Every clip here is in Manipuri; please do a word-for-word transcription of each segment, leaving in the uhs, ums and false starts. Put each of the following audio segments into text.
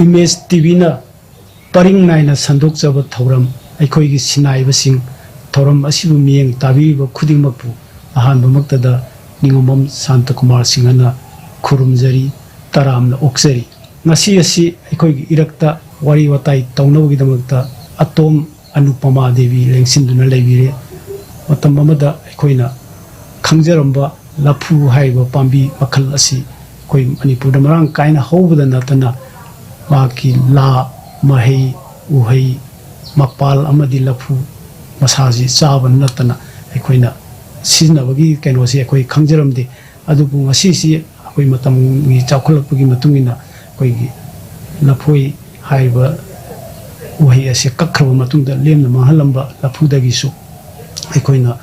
ꯏꯃꯦꯖ ꯇꯤꯚꯤꯅ ꯄꯔꯤꯡ ꯅꯥꯏꯅ ꯁꯟꯗꯣꯛꯆꯕ ꯊꯧꯔꯝ, ꯑꯩꯈꯣꯏꯒꯤ ꯁꯤꯟꯅꯥꯏꯕꯁꯤꯡ, ꯊꯧꯔꯝ ꯑꯁꯤꯕꯨ ꯃꯤꯠꯌꯦꯡ ꯇꯥꯕꯤꯔꯤꯕ ꯈꯨꯗꯤꯡꯃꯛꯄꯨ ꯑꯍꯥꯟꯕꯃꯛꯇꯗ ꯅꯤꯉꯣꯝꯕꯝ ꯁꯥꯟꯇꯀꯨꯃꯥꯔ ꯁꯤꯡꯍꯅ ꯈꯨꯔꯨꯝꯖꯔꯤ, ꯇꯔꯥꯝꯅ ꯑꯣꯛꯆꯔꯤ꯫ ꯉꯁꯤ ꯑꯁꯤ ꯑꯩꯈꯣꯏꯒꯤ ꯏꯔꯛꯇ ꯋꯥꯔꯤ ꯋꯥꯇꯥꯏ ꯇꯧꯅꯕꯒꯤꯗꯃꯛꯇ ꯑꯇꯣꯝ ꯑꯅꯨꯄꯃꯥ ꯗꯦꯕꯤ ꯂꯦꯡꯁꯤꯟꯗꯨꯅ ꯂꯩꯕꯤꯔꯦ꯫ ꯃꯇꯝ ꯑꯃꯗ ꯑꯩꯈꯣꯏꯅ ꯈꯪꯖꯔꯝꯕ ꯂꯐꯨ ꯍꯥꯏꯔꯤꯕ ꯄꯥꯝꯕꯤ ꯃꯈꯜ ꯑꯁꯤ ꯑꯩꯈꯣꯏ ꯃꯅꯤꯄꯨꯔꯗ ꯃꯔꯥꯡ ꯀꯥꯏꯅ ꯍꯧꯕꯗ ꯅꯠꯇꯅ, ꯃꯍꯥꯛꯀꯤ ꯂꯥ, ꯃꯍꯩ, ꯎꯍꯩ, ꯃꯄꯥꯜ ꯑꯃꯗꯤ ꯂꯐꯨ ꯃꯁꯥꯁꯤ ꯆꯥꯕ ꯅꯠꯇꯅ ꯑꯩꯈꯣꯏꯅ ꯁꯤꯖꯤꯟꯅꯕꯒꯤ ꯀꯩꯅꯣꯁꯤ ꯑꯩꯈꯣꯏ ꯈꯪꯖꯔꯝꯗꯦ꯫ ꯑꯗꯨꯕꯨ ꯉꯁꯤꯁꯤ ꯑꯩꯈꯣꯏ ꯃꯇꯝꯒꯤ ꯆꯥꯎꯈꯠꯂꯛꯄꯒꯤ ꯃꯇꯨꯡ ꯏꯟꯅ ꯑꯩꯈꯣꯏꯒꯤ ꯂꯐꯣꯏ ꯍꯥꯏꯔꯤꯕ ꯎꯍꯩ ꯑꯁꯤ ꯀꯛꯈ꯭ꯔꯕ ꯃꯇꯨꯡꯗ ꯂꯦꯝꯅ ꯃꯥꯡꯍꯜꯂꯝꯕ ꯂꯐꯨꯗꯒꯤꯁꯨ ꯑꯩꯈꯣꯏꯅ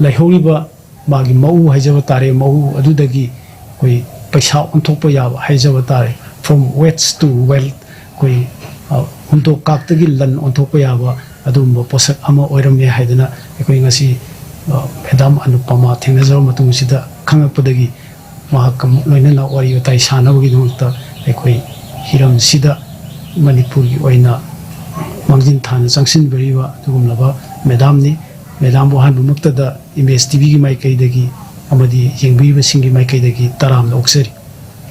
ꯂꯩꯍꯧꯔꯤꯕ ꯃꯥꯒꯤ ꯃꯎ ꯍꯥꯏꯖꯕ ꯇꯥꯔꯦ, ꯃꯎ ꯑꯗꯨꯗꯒꯤ ꯑꯩꯈꯣꯏ ꯄꯩꯁꯥ ꯑꯣꯟꯊꯣꯛꯄ ꯌꯥꯕ ꯍꯥꯏꯖꯕ ꯇꯥꯔꯦ, from waste to wealth, ꯑꯩꯈꯣꯏ, ꯑ, ꯍꯨꯟꯗꯣꯛ ꯀꯥꯛꯇꯒꯤ ꯂꯟ ꯑꯣꯟꯊꯣꯛꯄ ꯌꯥꯕ ꯑꯗꯨꯒꯨꯝꯕ ꯄꯣꯠꯁꯛ ꯑꯃ ꯑꯣꯏꯔꯝꯃꯦ ꯍꯥꯏꯗꯅ ꯑꯩꯈꯣꯏ ꯉꯁꯤ, ꯑ, ꯃꯦꯗꯥꯝ ꯑꯅꯨꯄꯃꯥ ꯊꯦꯡꯅꯖꯔꯕ ꯃꯇꯨꯡꯁꯤꯗ ꯈꯪꯉꯛꯄꯗꯒꯤ ꯃꯍꯥꯛꯀ ꯑꯃꯨꯛ ꯂꯣꯏꯅꯅ ꯋꯥꯔꯤ ꯋꯥꯇꯥꯏ ꯁꯥꯟꯅꯕꯒꯤꯗꯃꯛꯇ ꯑꯩꯈꯣꯏ ꯍꯤꯔꯝꯁꯤꯗ ꯃꯅꯤꯄꯨꯔꯒꯤ ꯑꯣꯏꯅ ꯃꯥꯡꯖꯤꯟ ꯊꯥꯅ ꯆꯪꯁꯤꯟꯕꯤꯔꯤꯕ ꯑꯗꯨꯒꯨꯝꯂꯕ ꯃꯦꯗꯥꯝꯅꯤ꯫ ꯃꯦꯗꯥꯝꯕꯨ ꯑꯍꯥꯟꯕꯃꯛꯇꯗ ꯏꯃꯦꯖ ꯇꯤꯚꯤꯒꯤ ꯃꯥꯏꯀꯩꯗꯒꯤ ꯑꯃꯗꯤ ꯌꯦꯡꯕꯤꯔꯤꯕꯁꯤꯡꯒꯤ ꯃꯥꯏꯀꯩꯗꯒꯤ ꯇꯔꯥꯝꯅ ꯑꯣꯛꯆꯔꯤ꯫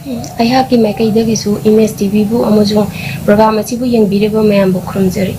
ꯎꯝ, ꯑꯩꯍꯥꯛꯀꯤ ꯃꯥꯏꯀꯩꯗꯒꯤꯁꯨ ꯏꯃꯦꯖ ꯇꯤꯚꯤꯕꯨ ꯑꯃꯁꯨꯡ ꯄ꯭ꯔꯣꯒ꯭ꯔꯥꯝ ꯑꯁꯤꯕꯨ ꯌꯦꯡꯕꯤꯔꯤꯕ ꯃꯌꯥꯝꯕꯨ ꯈꯨꯔꯨꯝꯖꯔꯤ꯫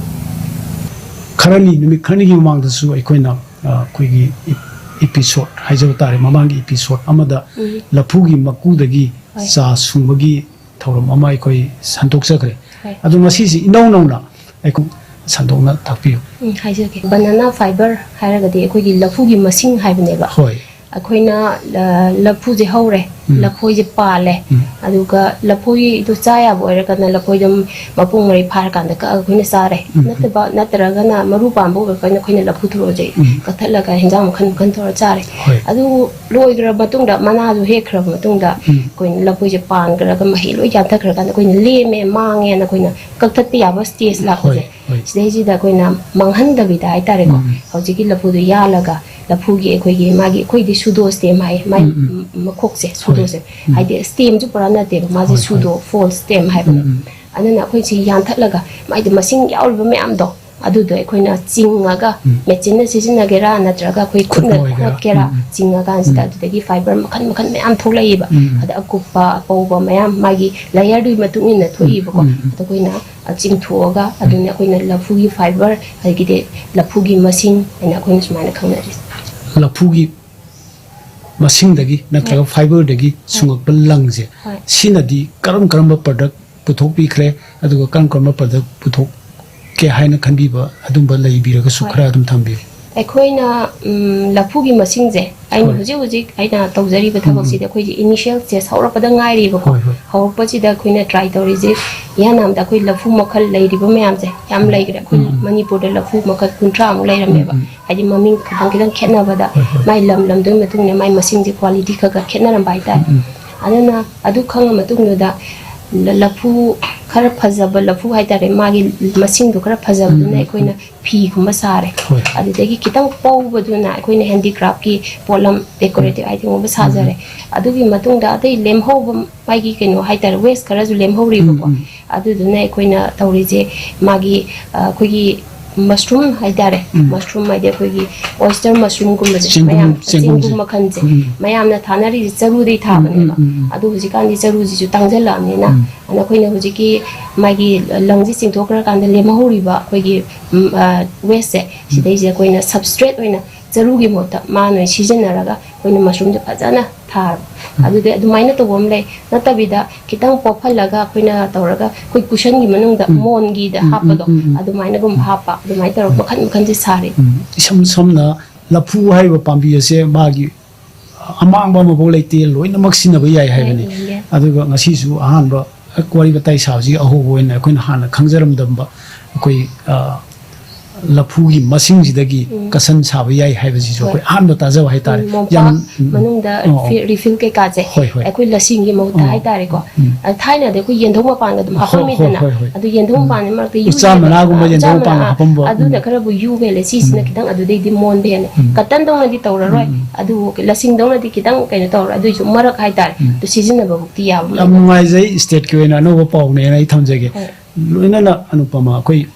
ꯈꯔꯅꯤ, ꯅꯨꯃꯤꯠ ꯈꯔꯅꯤꯒꯤ ꯃꯃꯥꯡꯗꯁꯨ ꯑꯩꯈꯣꯏꯅ, ꯑ, ꯑꯩꯈꯣꯏꯒꯤ ꯏ-, ꯏꯄꯤꯁꯣꯠ ꯍꯥꯏꯖꯕ ꯇꯥꯔꯦ, ꯃꯃꯥꯡꯒꯤ ꯏꯄꯤꯁꯣꯠ ꯑꯃꯗ ꯎꯝ꯫ ꯂꯐꯨꯒꯤ ꯃꯀꯨꯗꯒꯤ ꯍꯣꯏ꯫ ꯆꯥ ꯁꯨꯡꯕꯒꯤ ꯊꯧꯔꯝ ꯑꯃ ꯑꯩꯈꯣꯏ ꯁꯟꯗꯣꯛꯆꯈ꯭ꯔꯦ꯫ ꯍꯣꯏ꯫ ꯑꯗꯣ ꯉꯁꯤꯁꯤ ꯏꯅꯧ ꯅꯧꯅ ꯑꯩꯈꯣꯏ ꯁꯟꯗꯣꯛꯅ ꯇꯥꯛꯄꯤꯌꯨ꯫ ꯎꯝ, ꯍꯥꯏꯖꯒꯦ꯫ ꯕꯅꯥꯅꯥ ꯐꯥꯏꯕꯔ ꯍꯥꯏꯔꯒꯗꯤ ꯑꯩꯈꯣꯏꯒꯤ ꯂꯐꯨꯒꯤ ꯃꯁꯤꯡ ꯍꯥꯏꯕꯅꯦꯕ꯫ ꯍꯣꯏ꯫ ꯑꯩꯈꯣꯏꯅ, ꯑ, ꯂꯐꯨꯁꯦ ꯍꯧꯔꯦ, ꯎꯝ꯫ ꯂꯐꯣꯏꯁꯦ ꯄꯥꯜꯂꯦ, ꯎꯝ꯫ ꯑꯗꯨꯒ ꯂꯐꯣꯏꯗꯣ ꯆꯥ ꯌꯥꯕ ꯑꯣꯏꯔꯒꯅ ꯂꯐꯣꯏꯗꯣ ꯃꯄꯨꯡ ꯃꯔꯩ ꯐꯥꯔꯀꯥꯟꯗ ꯀꯛꯑꯒ ꯑꯩꯈꯣꯏꯅ ꯆꯥꯔꯦ꯫ ꯎꯝ꯫ ꯅꯠꯇꯕ, ꯅꯠꯇ꯭ꯔꯒꯅ ꯃꯔꯨ ꯄꯥꯟꯕ ꯑꯣꯏꯔꯒꯅ ꯑꯩꯈꯣꯏꯅ ꯂꯐꯨ ꯊꯔꯣꯁꯦ ꯎꯝ꯫ ꯀꯛꯊꯠꯂꯒ ꯍꯦꯟꯖꯥꯡ ꯃꯈꯜ ꯃꯈꯜ ꯇꯧꯔ ꯆꯥꯔꯦ꯫ ꯍꯣꯏ꯫ ꯑꯗꯨ ꯂꯣꯏꯈ꯭ꯔ ꯃꯇꯨꯡꯗ, ꯃꯅꯥꯗꯣ ꯍꯦꯛꯈ꯭ꯔꯕ ꯃꯇꯨꯡꯗ, ꯎꯝ꯫ ꯑꯩꯈꯣꯏꯅ ꯂꯐꯣꯏꯁꯦ ꯄꯥꯟꯈ꯭ꯔꯒ ꯃꯍꯩ ꯂꯣꯏ ꯌꯥꯟꯊꯈ꯭ꯔꯀꯥꯟꯗ ꯑꯩꯈꯣꯏꯅ ꯂꯦꯝꯃꯦ, ꯃꯥꯡꯉꯦꯅ ꯑꯩꯈꯣꯏꯅ ꯀꯛꯊꯠꯄ ꯌꯥꯕ ꯁ꯭ꯇꯦꯖ ꯂꯥꯛꯄꯁꯦ, ꯍꯣꯏ, ꯍꯣꯏ꯫ ꯁꯤꯗꯩꯁꯤꯗ ꯑꯩꯈꯣꯏꯅ ꯃꯥꯡꯍꯟꯗꯕꯤꯗ ꯍꯥꯏꯇꯥꯔꯦꯀꯣ, ꯎꯝ꯫ ꯍꯧꯖꯤꯛꯀꯤ ꯂꯐꯨꯗꯣ ꯌꯥꯜꯂꯒ, ꯂꯐꯨꯒꯤ ꯑꯩꯈꯣꯏꯒꯤ, ꯃꯥꯒꯤ, ꯑꯩꯈꯣꯏꯗꯤ ꯁꯨꯗꯣ ꯁ꯭ꯇꯦꯝ ꯍꯥꯏ, ꯃꯥꯒꯤ ꯎꯝ, ꯎꯝ꯫ ꯃꯈꯣꯛꯁꯦ, ꯍꯣꯏ꯫ ꯁꯨꯗꯣꯁꯦ꯫ ꯎꯝ꯫ ꯍꯥꯏꯗꯤ ꯁ꯭ꯇꯦꯝꯁꯨ ꯄꯨꯔꯥ ꯅꯠꯇꯦꯕ, ꯃꯥꯁꯦ ꯍꯣꯏ, ꯍꯣꯏ꯫ ꯁꯨꯗꯣ, ꯐꯣꯜꯁ ꯁ꯭ꯇꯦꯝ ꯍꯥꯏꯕꯅꯦ꯫ ꯎꯝ, ꯎꯝ꯫ ꯑꯗꯨꯅ ꯑꯩꯈꯣꯏ ꯁꯤ ꯌꯥꯟꯊꯠꯂꯒ ꯃꯥꯏꯗꯤ ꯃꯁꯤꯡ ꯌꯥꯎꯔꯤꯕ ꯃꯌꯥꯝꯗꯣ ꯑꯗꯨꯗꯣ ꯑꯩꯈꯣꯏꯅ ꯆꯤꯡꯉꯒ, ꯎꯝ꯫ ꯃꯦꯆꯤꯟꯅ ꯁꯤꯖꯤꯟꯅꯒꯦꯔꯥ ꯅꯠꯇ꯭ꯔꯒ ꯑꯩꯈꯣꯏ ꯈꯨꯠꯅ ꯈꯨꯠꯅ ꯑꯣꯏꯒꯦꯔꯥ꯫ ꯈꯣꯠꯀꯦꯔꯥ, ꯎꯝ, ꯎꯝ꯫ ꯆꯤꯡꯉꯀꯥꯟꯁꯤꯗ ꯎꯝ꯫ ꯑꯗꯨꯗꯒꯤ ꯐꯥꯏꯕꯔ ꯃꯈꯜ ꯃꯈꯜ ꯃꯌꯥꯝ ꯊꯣꯛꯂꯛꯏꯕ꯫ ꯎꯝ꯫ ꯑꯗ ꯑꯀꯨꯞꯄ, ꯑꯄꯧꯕ ꯃꯌꯥꯝ ꯃꯥꯒꯤ ꯂꯦꯌꯔꯗꯨꯒꯤ ꯃꯇꯨꯡ ꯏꯟꯅ ꯊꯣꯛꯏꯕꯀꯣ꯫ ꯎꯝ, ꯎꯝ꯫ ꯑꯗꯣ ꯑꯩꯈꯣꯏꯅ, ꯑ, ꯆꯤꯡꯊꯣꯛꯑꯒ ꯎꯝ꯫ ꯑꯗꯨꯅ ꯑꯩꯈꯣꯏꯅ ꯂꯐꯨꯒꯤ ꯐꯥꯏꯕꯔ, ꯑꯗꯒꯤꯗꯤ ꯂꯐꯨꯒꯤ ꯃꯁꯤꯡ ꯍꯥꯏꯅ ꯑꯩꯈꯣꯏꯅ ꯁꯨꯃꯥꯏꯅ ꯈꯪꯅꯔꯤꯁꯦ꯫ ꯂꯐꯨꯒꯤ ꯃꯁꯤꯡꯗꯒꯤ ꯅꯠꯇ꯭ꯔꯒ ꯍꯣꯏ꯫ ꯐꯥꯏꯕꯔꯗꯒꯤ ꯍꯣꯏ꯫ ꯁꯨꯡꯉꯛꯄ ꯂꯪꯁꯦ, ꯍꯣꯏ꯫ ꯁꯤꯅꯗꯤ ꯀꯔꯝ ꯀꯔꯝꯕ ꯄ꯭ꯔꯗꯛ ꯄꯨꯊꯣꯛꯄꯤꯈ꯭ꯔꯦ, ꯑꯗꯨꯒ ꯀꯔꯝ ꯀꯔꯝꯕ ꯄ꯭ꯔꯗꯛ ꯄꯨꯊꯣꯛꯀꯦ ꯍꯥꯏꯅ ꯈꯟꯕꯤꯕ ꯑꯗꯨꯝꯕ ꯂꯩꯕꯤꯔꯒꯁꯨ ꯍꯣꯏ꯫ ꯈꯔ ꯑꯗꯨꯝ ꯊꯝꯕꯤꯌꯨ꯫ ꯑꯩꯈꯣꯏꯅ, ꯎꯝ, ꯂꯐꯨꯒꯤ ꯃꯁꯤꯡꯁꯦ ꯑꯩꯅ ꯍꯣꯏ꯫ ꯍꯧꯖꯤꯛ ꯍꯧꯖꯤꯛ ꯑꯩꯅ ꯇꯧꯖꯔꯤꯕ ꯎꯝ, ꯎꯝ꯫ ꯊꯕꯛꯁꯤꯗꯤ ꯑꯩꯈꯣꯏꯒꯤ initial stage ꯍꯧꯔꯛꯄꯗ ꯉꯥꯏꯔꯤꯕꯀꯣ꯫ ꯍꯣꯏ, ꯍꯣꯏ꯫ ꯍꯧꯔꯛꯄꯁꯤꯗ ꯑꯩꯈꯣꯏꯅ try ꯇꯧꯔꯤꯁꯦ ꯏꯍꯥꯟ ꯍꯥꯟꯕꯗ ꯑꯩꯈꯣꯏ ꯂꯐꯨ ꯃꯈꯜ ꯂꯩꯔꯤꯕ ꯃꯌꯥꯝꯁꯦ ꯌꯥꯝ ꯎꯝ, ꯂꯩꯈ꯭ꯔꯦ꯫ ꯑꯩꯈꯣꯏ ꯎꯝ, ꯎꯝ꯫ ꯃꯅꯤꯄꯨꯔꯗ ꯂꯐꯨ ꯃꯈꯜ ꯀꯨꯟꯊ꯭ꯔꯥꯃꯨꯛ ꯂꯩꯔꯝꯃꯦꯕ꯫ ꯎꯝ, ꯎꯝ꯫ ꯍꯥꯏꯗꯤ ꯃꯃꯤꯡ ꯈꯤꯇꯪ ꯈꯤꯇꯪ ꯈꯦꯠꯅꯕꯗ ꯍꯣꯏ, ꯍꯣꯏ꯫ ꯃꯥꯏ ꯂꯝ ꯂꯝꯗꯨꯒꯤ ꯃꯇꯨꯡ ꯏꯟꯅ ꯃꯥꯏ ꯃꯁꯤꯡꯁꯦ quality ꯈꯔ ꯈꯔ ꯈꯦꯠꯅꯔꯝꯕ ꯍꯥꯏꯇꯥꯔꯦ꯫ ꯎꯝ, ꯎꯝ꯫ ꯑꯗꯨꯅ ꯑꯗꯨ ꯈꯪꯉ ꯃꯇꯨꯡꯗꯨꯗ ꯂ-, ꯂꯐꯨ ꯈꯔ ꯐꯖꯕ ꯂꯐꯨ ꯍꯥꯏꯇꯥꯔꯦ, ꯃꯥꯒꯤ ꯃꯁꯤꯡꯗꯣ ꯈꯔ ꯐꯖꯕꯗꯨꯅ ꯎꯝ, ꯎꯝ, ꯑꯩꯈꯣꯏꯅ ꯎꯝ꯫ ꯐꯤꯒꯨꯝꯕ ꯁꯥꯔꯦ꯫ ꯍꯣꯏ꯫ ꯑꯗꯨꯗꯒꯤ ꯈꯤꯇꯪ ꯄꯧꯕꯗꯨꯅ ꯑꯩꯈꯣꯏꯅ handicraftꯀꯤ ꯄꯣꯠꯂꯝ, decorative ꯎꯝ꯫ Itemꯒꯨꯝꯕ ꯁꯥꯖꯔꯦ꯫ ꯎꯝ꯫ ꯑꯗꯨꯒꯤ ꯃꯇꯨꯡꯗ ꯑꯇꯩ ꯂꯦꯝꯍꯧꯕ ꯃꯥꯒꯤ ꯀꯩꯅꯣ ꯍꯥꯏꯇꯥꯔꯦ, waste ꯈꯔꯁꯨ ꯂꯦꯝꯍꯧꯔꯤꯕꯀꯣ꯫ ꯎꯝ, ꯎꯝ꯫ ꯑꯗꯨꯗꯨꯅ ꯑꯩꯈꯣꯏꯅ ꯇꯧꯔꯤꯁꯦ ꯃꯥꯒꯤ, ꯑ, ꯑꯩꯈꯣꯏꯒꯤ mushroom ꯍꯥꯏꯇꯥꯔꯦ, ꯎꯝ꯫ Mushroom ꯍꯥꯏꯗꯤ ꯑꯩꯈꯣꯏꯒꯤ oyster mushroomꯒꯨꯝꯕꯁꯦ, ꯆꯦꯡꯒꯨꯝ, ꯃꯌꯥꯝ ꯆꯦꯡꯒꯨꯝꯁꯦ꯫ ꯆꯦꯡꯒꯨꯝ ꯃꯈꯜꯁꯦ ꯎꯝ꯫ ꯃꯌꯥꯝꯅ ꯊꯥꯅꯔꯤꯁꯦ ꯆꯔꯨꯗꯩ ꯎꯝ, ꯎꯝ, ꯊꯥꯕꯅꯦꯕ꯫ ꯎꯝ, ꯎꯝ꯫ ꯑꯗꯣ ꯍꯧꯖꯤꯛꯀꯥꯟꯗꯤ ꯆꯔꯨꯁꯤꯁꯨ ꯇꯥꯡꯁꯤꯜꯂꯛꯑꯕꯅꯤꯅ, ꯎꯝ꯫ ꯑꯗꯨꯅ ꯑꯩꯈꯣꯏꯅ ꯍꯧꯖꯤꯛꯀꯤ ꯃꯥꯒꯤ ꯂꯪꯁꯦ ꯆꯤꯡꯊꯣꯛꯈ꯭ꯔꯀꯥꯟꯗ ꯂꯦꯝꯍꯧꯔꯤꯕ ꯑꯩꯈꯣꯏꯒꯤ, ꯎꯝ, ꯑ, wasteꯁꯦ, ꯎꯝ꯫ ꯁꯤꯗꯩꯁꯦ ꯑꯩꯈꯣꯏꯅ substrate ꯑꯣꯏꯅ ꯆꯔꯨꯒꯤ ꯃꯍꯨꯠꯇ ꯃꯥꯅ ꯑꯣꯏꯅ ꯁꯤꯖꯤꯟꯅꯔꯒ ꯑꯩꯈꯣꯏꯅ mushroomꯁꯦ ꯐꯖꯅ ꯊꯥꯔꯕ꯫ ꯎꯝ꯫ ꯑꯗꯨꯗꯤ ꯑꯗꯨꯃꯥꯏꯅ ꯇꯧꯕ ꯑꯃ ꯂꯩ꯫ ꯅꯠꯇꯕꯤꯗ ꯈꯤꯇꯪ ꯄꯣꯞꯍꯜꯂꯒ ꯑꯩꯈꯣꯏꯅ ꯇꯧꯔꯒ ꯑꯩꯈꯣꯏ cushionꯒꯤ ꯃꯅꯨꯡꯗ ꯎꯝ꯫ ꯃꯣꯟꯒꯤꯗ ꯎꯝ, ꯎꯝ, ꯍꯥꯞꯄꯗꯣ, ꯎꯝ, ꯎꯝ꯫ ꯑꯗꯨꯃꯥꯏꯅꯒꯨꯝꯕ ꯎꯝ꯫ ꯍꯥꯞꯄ, ꯑꯗꯨꯃꯥꯏꯅ ꯇꯧꯔꯒ ꯎꯝ꯫ ꯃꯈꯟ ꯃꯈꯟꯁꯦ ꯁꯥꯔꯤ꯫ ꯎꯝ꯫ ꯏꯁꯝ ꯁꯝꯅ ꯂꯐꯨ ꯍꯥꯏꯔꯤꯕ ꯄꯥꯝꯕꯤ ꯑꯁꯦ ꯃꯥꯒꯤ ꯑꯃꯥꯡꯕ ꯑꯃꯐꯥꯎ ꯂꯩꯇꯦ, ꯂꯣꯏꯅꯃꯛ ꯁꯤꯖꯤꯟꯅꯕ ꯌꯥꯏ ꯍꯥꯏꯕꯅꯤ꯫ ꯌꯥꯏ, ꯌꯥꯏ꯫ ꯑꯗꯨꯒ ꯉꯁꯤꯁꯨ ꯑꯍꯥꯟꯕ ꯋꯥꯔꯤ ꯋꯥꯇꯥꯏ ꯁꯥꯕꯁꯤꯒꯤ ꯑꯍꯧꯕ ꯑꯣꯏꯅ ꯑꯩꯈꯣꯏꯅ ꯍꯥꯟꯅ ꯈꯪꯖꯔꯝꯗꯕ ꯑꯩꯈꯣꯏ, ꯑ, ꯂꯐꯨꯒꯤ ꯃꯁꯤꯡꯁꯤꯗꯒꯤ ꯎꯝ꯫ ꯀꯁꯟ ꯁꯥꯕ ꯌꯥꯏ ꯍꯥꯏꯕꯁꯤꯁꯨ ꯍꯣꯏ꯫ ꯑꯩꯈꯣꯏ ꯑꯍꯥꯟꯕ ꯇꯥꯖꯕ ꯍꯥꯏꯇꯥꯔꯦ꯫ ꯎꯝ, ꯃꯣꯝꯄꯥꯛ ꯌꯥꯝ, ꯎꯝ, ꯎꯝ꯫ ꯃꯅꯨꯡꯗ ꯑꯣ, ꯑꯣ꯫ ꯐꯤ-, refill ꯀꯩꯀꯥꯁꯦ ꯍꯣꯏ, ꯍꯣꯏ꯫ ꯑꯩꯈꯣꯏ ꯂꯁꯤꯡꯒꯤ ꯃꯍꯨꯠꯇ ꯑꯣ꯫ ꯍꯥꯏꯇꯥꯔꯦꯀꯣ꯫ ꯎꯝ꯫ ꯑ, ꯊꯥꯏꯅꯗꯤ ꯑꯩꯈꯣꯏ ꯌꯦꯟꯙꯧ ꯃꯄꯥꯟꯒ ꯑꯗꯨꯝ ꯍꯣꯏ, ꯍꯣꯏ, ꯍꯥꯞꯄꯝꯃꯤꯗꯅ꯫ ꯍꯣꯏ, ꯍꯣꯏ꯫ ꯑꯗꯨ ꯌꯦꯟꯙꯧ ꯎꯝ꯫ ꯃꯄꯥꯟꯒꯤ ꯃꯔꯛꯇ ꯎꯆꯥ ꯌꯨ ꯃꯅꯥꯒꯨꯝꯕ ꯂꯩꯕ, ꯌꯦꯟꯙꯧ ꯎꯆꯥ ꯃꯄꯥꯟꯒ ꯃꯅꯥ, ꯍꯥꯞꯄꯝꯕ꯫ ꯑꯗꯨꯅ ꯎꯝ꯫ ꯈꯔꯕꯨ ꯌꯨ ꯍꯦꯜꯂꯦ, ꯁꯤꯁꯤꯅ ꯎꯝ꯫ ꯈꯤꯇꯪ ꯑꯗꯨꯗꯩꯗꯤ ꯃꯣꯟꯕ ꯍꯦꯜꯂꯦ꯫ ꯎꯝ꯫ ꯀꯇꯟꯗꯧꯅꯗꯤ ꯇꯧꯔꯔꯣꯏ꯫ ꯎꯝ, ꯎꯝ꯫ ꯑꯗꯨ ꯂꯁꯤꯡꯗꯧꯅꯗꯤ ꯈꯤꯇꯪ ꯀꯩꯅꯣ ꯇꯧꯔꯣꯏ꯫ ꯑꯗꯨꯏꯁꯨ ꯃꯔꯛ ꯍꯥꯏꯇꯥꯔꯦ꯫ ꯎꯝ꯫ ꯑꯗꯨ ꯁꯤꯖꯤꯟꯅꯕꯃꯛꯇꯤ ꯌꯥꯕ ꯌꯥꯝ ꯃꯥꯜꯂꯦ꯫ ꯅꯨꯡꯉꯥꯏꯖꯩ, state ꯀꯤ ꯑꯣꯏꯅ ꯑꯅꯧꯕ ꯄꯥꯎꯅꯦꯅ ꯑꯩ ꯊꯝꯖꯒꯦ꯫ ꯍꯣꯏ꯫ ꯂꯣꯏꯅꯅ ꯑꯅꯨꯄꯃ, ꯑꯩꯈꯣꯏ,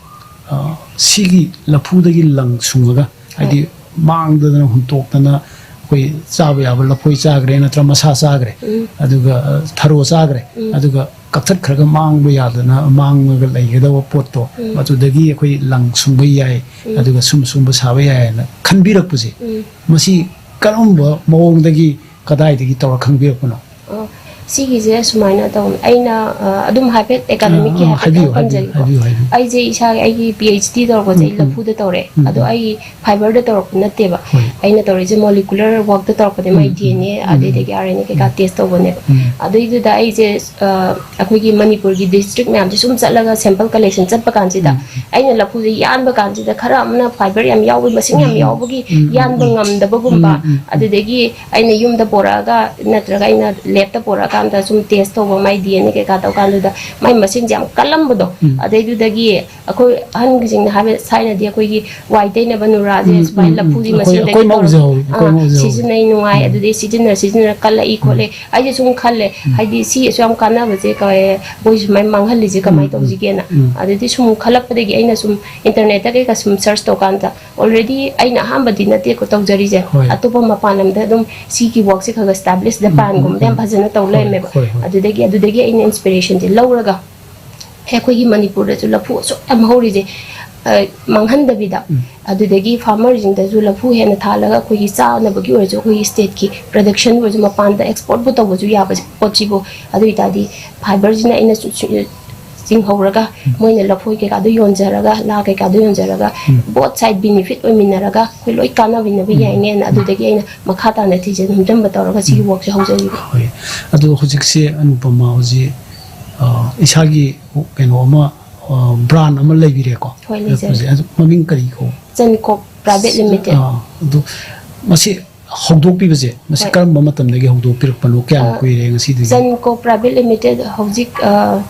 ꯑ, ꯁꯤꯒꯤ ꯂꯐꯨꯗꯒꯤ ꯂꯪ ꯁꯨꯡꯉꯒ, ꯍꯥꯏꯗꯤ, ꯍꯣꯏ꯫ ꯃꯥꯡꯗꯗꯅ ꯍꯨꯟꯇꯣꯛꯇꯅ ꯑꯩꯈꯣꯏ ꯆꯥꯕ ꯌꯥꯕ ꯂꯐꯣꯏ ꯆꯥꯈ꯭ꯔꯦ, ꯅꯠꯇ꯭ꯔ ꯃꯁꯥ ꯆꯥꯈ꯭ꯔꯦ, ꯎꯝ꯫ ꯑꯗꯨꯒ, ꯑ, ꯊꯔꯣ ꯆꯥꯈ꯭ꯔꯦ, ꯎꯝ꯫ ꯑꯗꯨꯒ ꯀꯛꯊꯠꯈ꯭ꯔꯒ ꯃꯥꯡꯕ ꯌꯥꯗꯅ ꯃꯥꯡꯉꯒ ꯂꯩꯒꯗꯕ ꯄꯣꯠꯇꯣ, ꯎꯝ꯫ ꯃꯗꯨꯗꯒꯤ ꯑꯩꯈꯣꯏ ꯂꯪ ꯁꯨꯡꯕ ꯌꯥꯏ, ꯎꯝ꯫ ꯑꯗꯨꯒ ꯁꯨꯝ ꯁꯨꯝꯕ ꯁꯥꯕ ꯌꯥꯏ ꯍꯥꯏꯅ ꯈꯟꯕꯤꯔꯛꯄꯁꯦ, ꯎꯝ꯫ ꯃꯁꯤ ꯀꯔꯝꯕ ꯃꯑꯣꯡꯗꯒꯤ, ꯀꯗꯥꯏꯗꯒꯤ ꯇꯧꯔ ꯈꯪꯕꯤꯔꯛꯄꯅꯣ? ꯑꯣ, ꯁꯤꯒꯤꯁꯦ ꯁꯨꯃꯥꯏꯅ ꯇꯧꯕꯅꯦ꯫ ꯑꯩꯅ, ꯑ, ꯑꯗꯨꯝ ꯍꯥꯏꯐꯦꯠ academic ꯀꯤ ꯑꯥ, ꯍꯥꯏꯐꯦꯠ ꯍꯥꯏꯕꯤꯌꯨ, ꯈꯤꯇꯪ ꯍꯥꯏꯕꯤꯌꯨ, ꯄꯟꯖꯒꯦꯀꯣ꯫ ꯍꯥꯏꯕꯤꯌꯨ, ꯍꯥꯏꯕꯤꯌꯨ꯫ ꯑꯩꯁꯦ ꯏꯁꯥꯒꯤ, ꯑꯩꯒꯤ PhD ꯇꯧꯔꯛꯄꯁꯦ ꯑꯩ ꯎꯝ, ꯎꯝ꯫ ꯂꯐꯨꯗ ꯇꯧꯔꯛꯑꯦ꯫ ꯎꯝ, ꯑꯗꯣ ꯎꯝ꯫ ꯑꯩꯒꯤ fibre ꯗ ꯇꯧꯔꯛꯄ ꯅꯠꯇꯦꯕ꯫ ꯍꯣꯏ꯫ ꯑꯩꯅ ꯇꯧꯔꯤꯁꯦ molecular work ꯇ ꯇꯧꯔꯛꯄꯅꯦ, ꯃꯥꯏ ꯎꯝ, ꯎꯝ꯫ D N A, ꯎꯝ, ꯑꯗꯨꯗꯒꯤ R N A ꯀꯩꯀꯥ ꯎꯝ꯫ Test ꯇꯧꯕꯅꯦꯕ꯫ ꯎꯝ꯫ ꯑꯗꯨꯏꯗꯨꯗ ꯑꯩꯁꯦ, ꯑ, ꯑꯩꯈꯣꯏꯒꯤ ꯃꯅꯤꯄꯨꯔꯒꯤ district ꯃꯌꯥꯝꯁꯦ ꯁꯨꯝ ꯆꯠꯂꯒ sample collection ꯆꯠꯄ ꯀꯥꯟꯁꯤꯗ, ꯎꯝ, ꯎꯝ꯫ ꯑꯩꯅ ꯂꯐꯨꯁꯦ ꯌꯥꯟꯕ ꯀꯥꯟꯁꯤꯗ ꯈꯔ ꯑꯃꯅ fibre ꯌꯥꯝ ꯌꯥꯎꯕꯒꯤ, ꯃꯁꯤꯡ ꯌꯥꯝ ꯎꯝ, ꯎꯝ꯫ ꯌꯥꯎꯕꯒꯤ ꯎꯝ, ꯎꯝ, ꯌꯥꯟꯕ ꯎꯝ꯫ ꯉꯝꯗꯕꯒꯨꯝꯕ, ꯎꯝ, ꯎꯝ, ꯎꯝ꯫ ꯑꯗꯨꯗꯒꯤ ꯑꯩꯅ ꯌꯨꯝꯗ ꯄꯣꯔꯛꯑꯒ ꯅꯠꯇ꯭ꯔꯒ ꯑꯩꯅ lab ꯇ ꯄꯣꯔꯛꯑꯀꯥꯟꯗ ꯁꯨꯝ test ꯇꯧꯕ, ꯃꯥꯏ D N A ꯀꯩꯀꯥ ꯇꯧꯀꯥꯟꯗꯨꯗ ꯃꯥꯏ ꯃꯁꯤꯡꯁꯦ ꯌꯥꯝ ꯀꯜꯂꯝꯕꯗꯣ꯫ ꯎꯝ꯫ ꯑꯗꯩꯗꯨꯗꯒꯤ ꯑꯩꯈꯣꯏ ꯑꯍꯟꯁꯤꯡꯅ ꯍꯥꯏꯕ, ꯊꯥꯏꯅꯗꯤ ꯑꯩꯈꯣꯏꯒꯤ ꯋꯥꯏ ꯇꯩꯅꯕ ꯅꯨꯔꯥꯁꯦ ꯎꯝ, ꯁꯨꯃꯥꯏꯅ ꯎꯝ, ꯎꯝ꯫ ꯂꯐꯨꯒꯤ ꯑꯩꯈꯣꯏ, ꯃꯁꯤꯡꯗꯒꯤ ꯑꯩꯈꯣꯏ ꯇꯧꯔ, ꯃꯧꯁꯦ ꯍꯧꯋꯤ, ꯑꯩꯈꯣꯏ ꯑꯥ, ꯃꯧꯁꯦ ꯍꯧꯋꯤ꯫ ꯁꯤꯖꯤꯟꯅꯩ, ꯅꯨꯡꯉꯥꯏ, ꯎꯝ꯫ ꯑꯗꯨꯗꯩ ꯁꯤꯖꯤꯟꯅ ꯁꯤꯖꯤꯟꯅ ꯀꯜꯂꯛꯏ ꯎꯝ꯫ ꯈꯣꯠꯂꯦ꯫ ꯑꯩꯁꯦ ꯁꯨꯝ ꯈꯜꯂꯦ, ꯎꯝ꯫ ꯍꯥꯏꯗꯤ ꯁꯤ ꯑꯁꯨꯛ ꯌꯥꯝ ꯀꯥꯟꯅꯕꯁꯦ ꯀ-, ꯃꯣꯏ ꯁꯨꯃꯥꯏꯅ ꯃꯥꯡꯍꯜꯂꯤꯁꯦ ꯎꯝ, ꯀꯃꯥꯏꯅ ꯎꯝ, ꯇꯧꯁꯤꯒꯦꯅ꯫ ꯎꯝ꯫ ꯑꯗꯨꯗꯤ ꯁꯨꯝ ꯈꯜꯂꯛꯄꯗꯒꯤ ꯑꯩꯅ ꯁꯨꯝ internet ꯇ ꯀꯩꯀꯥ ꯁꯨꯝ search ꯇꯧꯀꯥꯟꯗ, already ꯑꯩꯅ ꯑꯍꯥꯟꯕꯗꯤ ꯅꯠꯇꯦꯀꯣ ꯇꯧꯖꯔꯤꯁꯦ, ꯍꯣꯏ꯫ ꯑꯇꯣꯞꯄ ꯃꯄꯥꯟ ꯂꯝꯗ ꯑꯗꯨꯝ ꯁꯤꯒꯤ work ꯁꯦ ꯈꯔ ꯈꯔ establish, ꯎꯝ, ꯎꯝ, ꯖꯄꯥꯟꯒꯨꯝꯕꯗ ꯌꯥꯝ ꯎꯝ꯫ ꯐꯖꯅ ꯇꯧ ꯍꯣꯏ, ꯂꯩꯔꯝꯃꯦꯕ꯫ ꯍꯣꯏ, ꯍꯣꯏ꯫ ꯑꯗꯨꯗꯒꯤ, ꯑꯗꯨꯗꯒꯤ ꯑꯩꯅ inspiration ꯁꯦ ꯂꯧꯔꯒ, ꯍꯦ, ꯑꯩꯈꯣꯏꯒꯤ ꯃꯅꯤꯄꯨꯔꯗꯁꯨ ꯂꯐꯨ ꯑꯁꯨꯛ ꯌꯥꯝ ꯍꯧꯔꯤꯁꯦ, ꯑ, ꯃꯥꯡꯍꯟꯗꯕꯤꯗ, ꯎꯝ꯫ ꯑꯗꯨꯗꯒꯤ farmer ꯁꯤꯡꯗꯁꯨ ꯂꯐꯨ ꯍꯦꯟꯅ ꯊꯥꯜꯂꯒ ꯑꯩꯈꯣꯏꯒꯤ ꯆꯥꯅꯕꯒꯤ ꯑꯣꯏꯔꯁꯨ, ꯑꯩꯈꯣꯏꯒꯤ state ꯀꯤ production ꯑꯣꯏꯔꯁꯨ ꯃꯄꯥꯟꯗ export ꯄꯨ ꯇꯧꯕꯁꯨ ꯌꯥꯕꯁꯦ, ꯄꯣꯠꯁꯤꯕꯨ꯫ ꯑꯗꯨ ꯑꯣꯏꯇꯥꯔꯗꯤ fibre ꯁꯤꯅ ꯑꯩꯅ ꯁꯨ-, ꯁꯨ-, ꯆꯤꯡꯍꯧꯔꯒ, ꯎꯝ꯫ ꯃꯣꯏꯅ ꯂꯐꯣꯏ ꯀꯩꯀꯥꯗꯣ ꯌꯣꯟꯖꯔꯒ, ꯂꯥ ꯀꯩꯀꯥꯗꯣ ꯌꯣꯟꯖꯔꯒ, ꯎꯝ꯫ Both side benefit ꯑꯣꯏꯃꯤꯟꯅꯔꯒ ꯑꯩꯈꯣꯏ ꯂꯣꯏ ꯀꯥꯟꯅꯃꯤꯟꯅꯕ ꯎꯝ꯫ ꯌꯥꯏꯅꯦꯅ, ꯎꯝ꯫ ꯑꯗꯨꯗꯒꯤ ꯑꯩꯅ ꯃꯈꯥ ꯇꯥꯅ ꯊꯤꯖꯤꯟ ꯍꯨꯝꯖꯟꯕ ꯇꯧꯔꯒ ꯁꯤꯒꯤ ꯎꯝ꯫ Work ꯁꯦ ꯍꯧꯖꯔꯤꯕ꯫ ꯍꯣꯏ꯫ ꯑꯗꯣ ꯍꯧꯖꯤꯛꯁꯦ ꯑꯅꯨꯄꯃ ꯍꯧꯖꯤꯛ, ꯑ, ꯏꯁꯥꯒꯤ ꯀꯩꯅꯣ ꯑꯃ, ꯕ꯭ꯔꯥꯟ ꯑꯃ ꯂꯩꯕꯤꯔꯦꯀꯣ? ꯍꯣꯏ, ꯂꯩꯖꯔꯦ꯫ ꯍꯧꯖꯤꯛ ꯑꯗꯨ ꯃꯃꯤꯡ ꯀꯔꯤ ꯀꯧ? ꯆꯟꯀꯣꯞ ꯄ꯭ꯔꯥꯏꯚꯦꯠ ꯂꯤꯃꯤꯇꯦꯠ꯫ ꯑꯥ, ꯑꯗꯨ ꯃꯁꯤ ꯍꯧꯗꯣꯛꯄꯤꯕꯁꯦ, ꯃꯁꯤ ꯍꯣꯏ꯫ ꯀꯔꯝꯕ ꯃꯇꯝꯗꯒꯤ ꯍꯧꯗꯣꯛꯄꯤꯔꯛꯄꯅꯣ? ꯀꯌꯥꯝ ꯑꯥ, ꯀꯨꯏꯔꯦ ꯉꯁꯤꯗꯒꯤ? ꯆꯟꯀꯣꯞ ꯄ꯭ꯔꯥꯏꯚꯦꯠ ꯂꯤꯃꯤꯇꯦꯠ ꯍꯧꯖꯤꯛ, ꯑ,